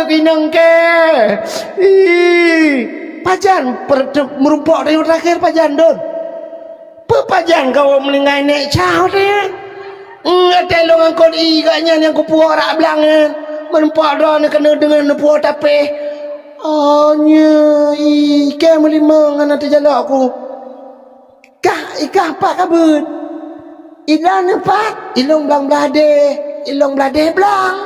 Inong kèe. Ih, pajan per-, te-, meurumpok tanyoe terakhir pajan, Don? Peu pajan kawöm meuninggai nèk cah watèe nyan? Hmm, watèe lôn angkot ie geuh nyan nyang kupuwoe rak blang nyan. Meurumpok droeneuh keuneuk deungon neupuwoe tapéh. Oh, nyoe ie kèe meulimong hana teujalok ku. Kah, i kah pat ka beuet? Ilôn pat, ilôn blang bladèe, ilôn bladèe blang.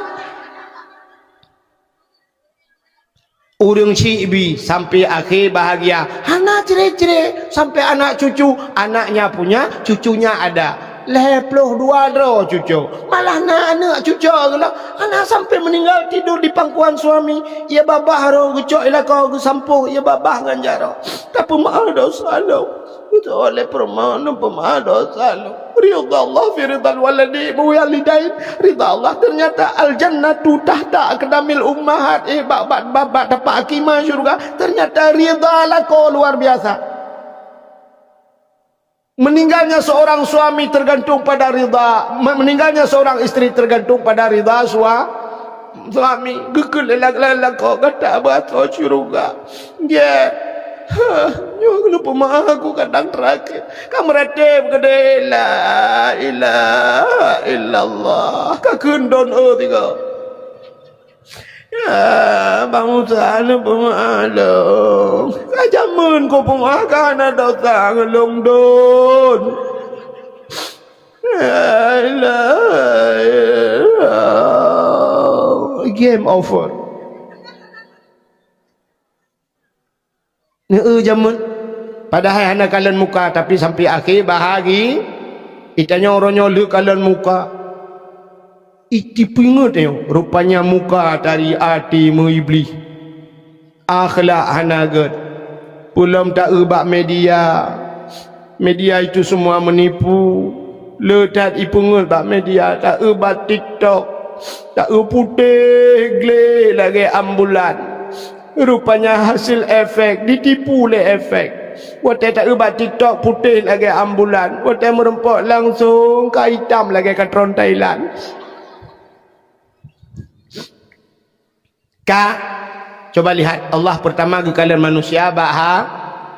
Ureueng syiek bi sampai akhé bahagia, hana cre-cre, sampai anak cucu, anaknya punya, cucunya ada. Lhèe ploh dua droe cucu, malah na aneuk cucu geuh lom, hana sampai meuninggai tidur di pangkuan suami. Ia babah roh geucok i lakoe geusampôh, ia babah ngon jaroe. Tapeumaaf dosa lôn. Beutôi lé peurumoh, neupeumaaf dosa lôn. Ridha Allah fi ridhal waladi, walidain. Ridha Allah, ternyata al-jannatu tahta aqdamil ummahat. Eh, bak, bak, bak, bak tapak aki ma syurga. Ternyata ridha lakoe luar biasa. Meninggalnya seorang suami tergantung pada ridha, me-, meninggalnya seorang isteri tergantung pada ridha sua-, suami. Geukheun lé lak-, lak-, lakoe gata beuasoe syurga. Nggèe. Hah, nyoe keuneuk peumaaf aku kadang terakhir. Ka meuratéb keudéh, la ilaha illallah. Ka kheun don, oh, tiga. Ya, Bang Musa, neupeumaaf lôn. Ka jameun kupeumaaf, ka hana dosa ngon lôn don. La ilaha illallah. Game over. Neu jameun. Padahai hana kalon muka, tapi sampai akhé bahagi, itanyoe uroe nyoe lheueh kalon muka. Iti peungeut nyoe, rupanya muka dari até meuiblih. Akhlak hana gèt. Peulom taeu bak media. Media itu semua menipu. Le that ipeungeut bak media, taeu bak TikTok. Taeu putéh glé lagèe ambulan. Rupanya hasil efek, ditipu lé efek. Watèe taeu bak TikTok putéh lagèe ambulan, watèe meurumpok langsung ka itam lagèe katron Thailand. Ka, coba lihat, Allah pertama geukalon manusia bak ha,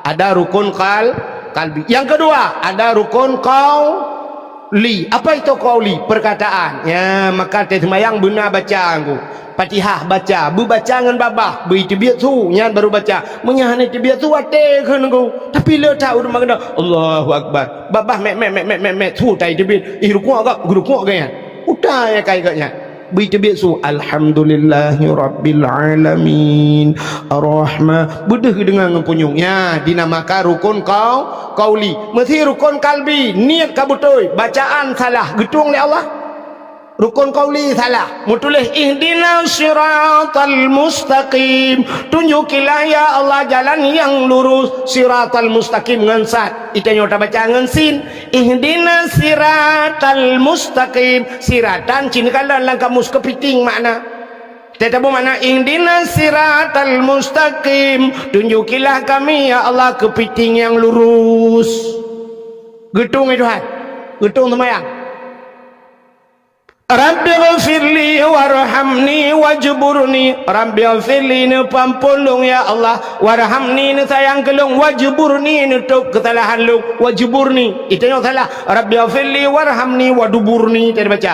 ada rukun qal-, qalbi. Yang kedua, ada rukun qauli. Apa itu qauli? Perkataan. Ya, maka teuh seumayang beuna baca ngku. Fatihah baca, beubaca ngon babah, beu iteubiet su, nyan baru baca. Meunyo hana iteubiet su, até kheun ngku. Tapi le that ureueng meukeunong, Allahu Akbar. Babah mek, mek, mek, su tai teubiet. Ih, rukuk gak, geurukuk gak nyan. Utai akai gak nyan. Beu iteubiet su, "Alhamdulillahirabbil alamin. Arrahma-," beudeuh geudeungoe ngon punyueng. Nya, dinamakan rukun qau-, qauli. Meusi rukun qalbi, niet ka beutôi, bacaan salah, geutueng lé Allah. Rukun qauli salah, meutuléh, "Ihdinas siratal mustaqim." Tunjukilah, ya Allah, jalan yang lurus, siratal mustaqim ngon sad. Itanyoe tabaca ngon sin. Ihdinas siratal mustaqim. Siratan cit neukalon lam kamus keupiting makna. Teutabeueng makna, "Ihdinas siratal mustaqim." Tunjukilah kami, ya Allah, keupiting nyang lurus. Geutueng, ya Tuhan. Geutueng seumayang. "Rabbighfirli warhamni wajburni." Rabbighfirli, neupeuampôn lôn, ya Allah. Warhamni, neusayang keu lôn. Wajburni, neutôb keusalahan lôn. Wajburni. Itanyoe salah. "Rabbighfirli warhamni waduburni." Tadi baca.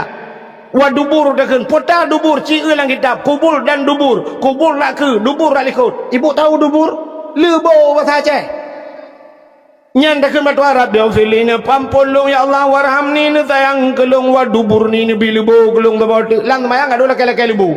Wadubur takheun. Peue ta dubur, ci eu lam kitab. Kubul dan dubur. Kubul rak keu, dubur rak likot. Ibu tahu dubur? Leubo bahasa Aceh. Nyan takheun bak Tuhan, "Rabbighfirli," neupeuampôn lôn, ya Allah, "warhamni," neusayang keu lôn, "waduburni," neubi leubo keu lôn saboh teuk. Lam seumayang ka dua lakèe-lakèe leubo.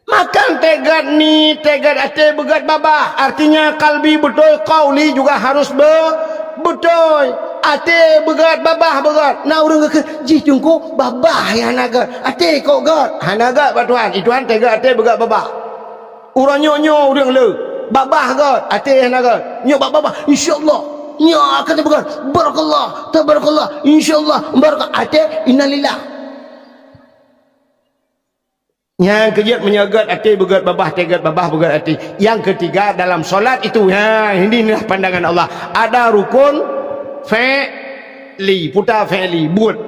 Makan teugat ni, teugat até, beugöt babah. Artinya kalbi beutôi, kauli juga harus be-, beutôi. Até beugöt, babah beugöt. Na ureueng geukheun, "Jih teungku, babah nyang hana göt. Até kok göt?" Hana göt bak Tuhan. I Tuhan teugat até, beugöt babah. Uroe nyoe, nyoe ureueng le, babah göt, até hana göt. Nyoe bak babah, insya Allah. Nyoe akan tapeugah, barakallah, tabarakallah, insya Allah, barakallah. Até, innalillah. Nyang keujeuet meunyoe göt até beugöt babah, até göt babah beugöt até. Yang ketiga dalam solat itu, ha, ini adalah pandangan Allah. Ada rukun fi'li, peue ta fi'li, buet.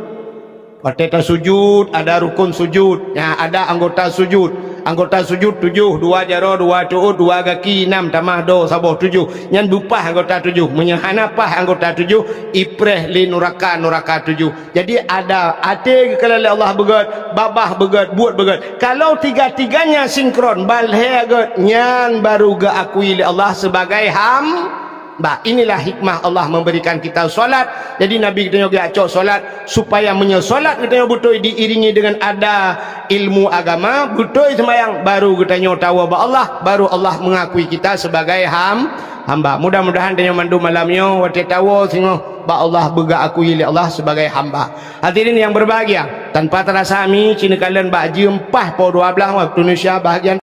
Watèe tasujud, ada rukun sujud. Ya, ada anggota sujud. Anggota sujud tujoh, dua jaroe, dua tuôt, dua gaki, nam tamah do saboh tujoh. Nyan beupah anggota tujoh. Meunyoe hana pah anggota tujoh, ipreh lé nuraka, nuraka tujoh. Jadi ada até geukalon lé Allah beugét, babah beugét, buet beugét. Kalau tiga-tiganya sinkron, balhée gét, nyan baru geuakui lé Allah sebagai ham-, Bah, inilah hikmah Allah memberikan kita salat. Jadi Nabi geutanyoe geujak cok salat supaya meunyoe salat geutanyoe beutôi diiringi dengan ada ilmu agama, beutôi seumayang, baru geutanyoe tawoe bak Allah, baru Allah mengakui kita sebagai ham-, hamba. Mudah-mudahan tanyoe mandum malam nyoe watée tawoe singoh bak Allah beugeukui lé Allah sebagai hamba. Hadirin yang berbahagia, tanpa terasa mi cineukalon bak jeuem pah poh dua belas waktu Indonesia bahagian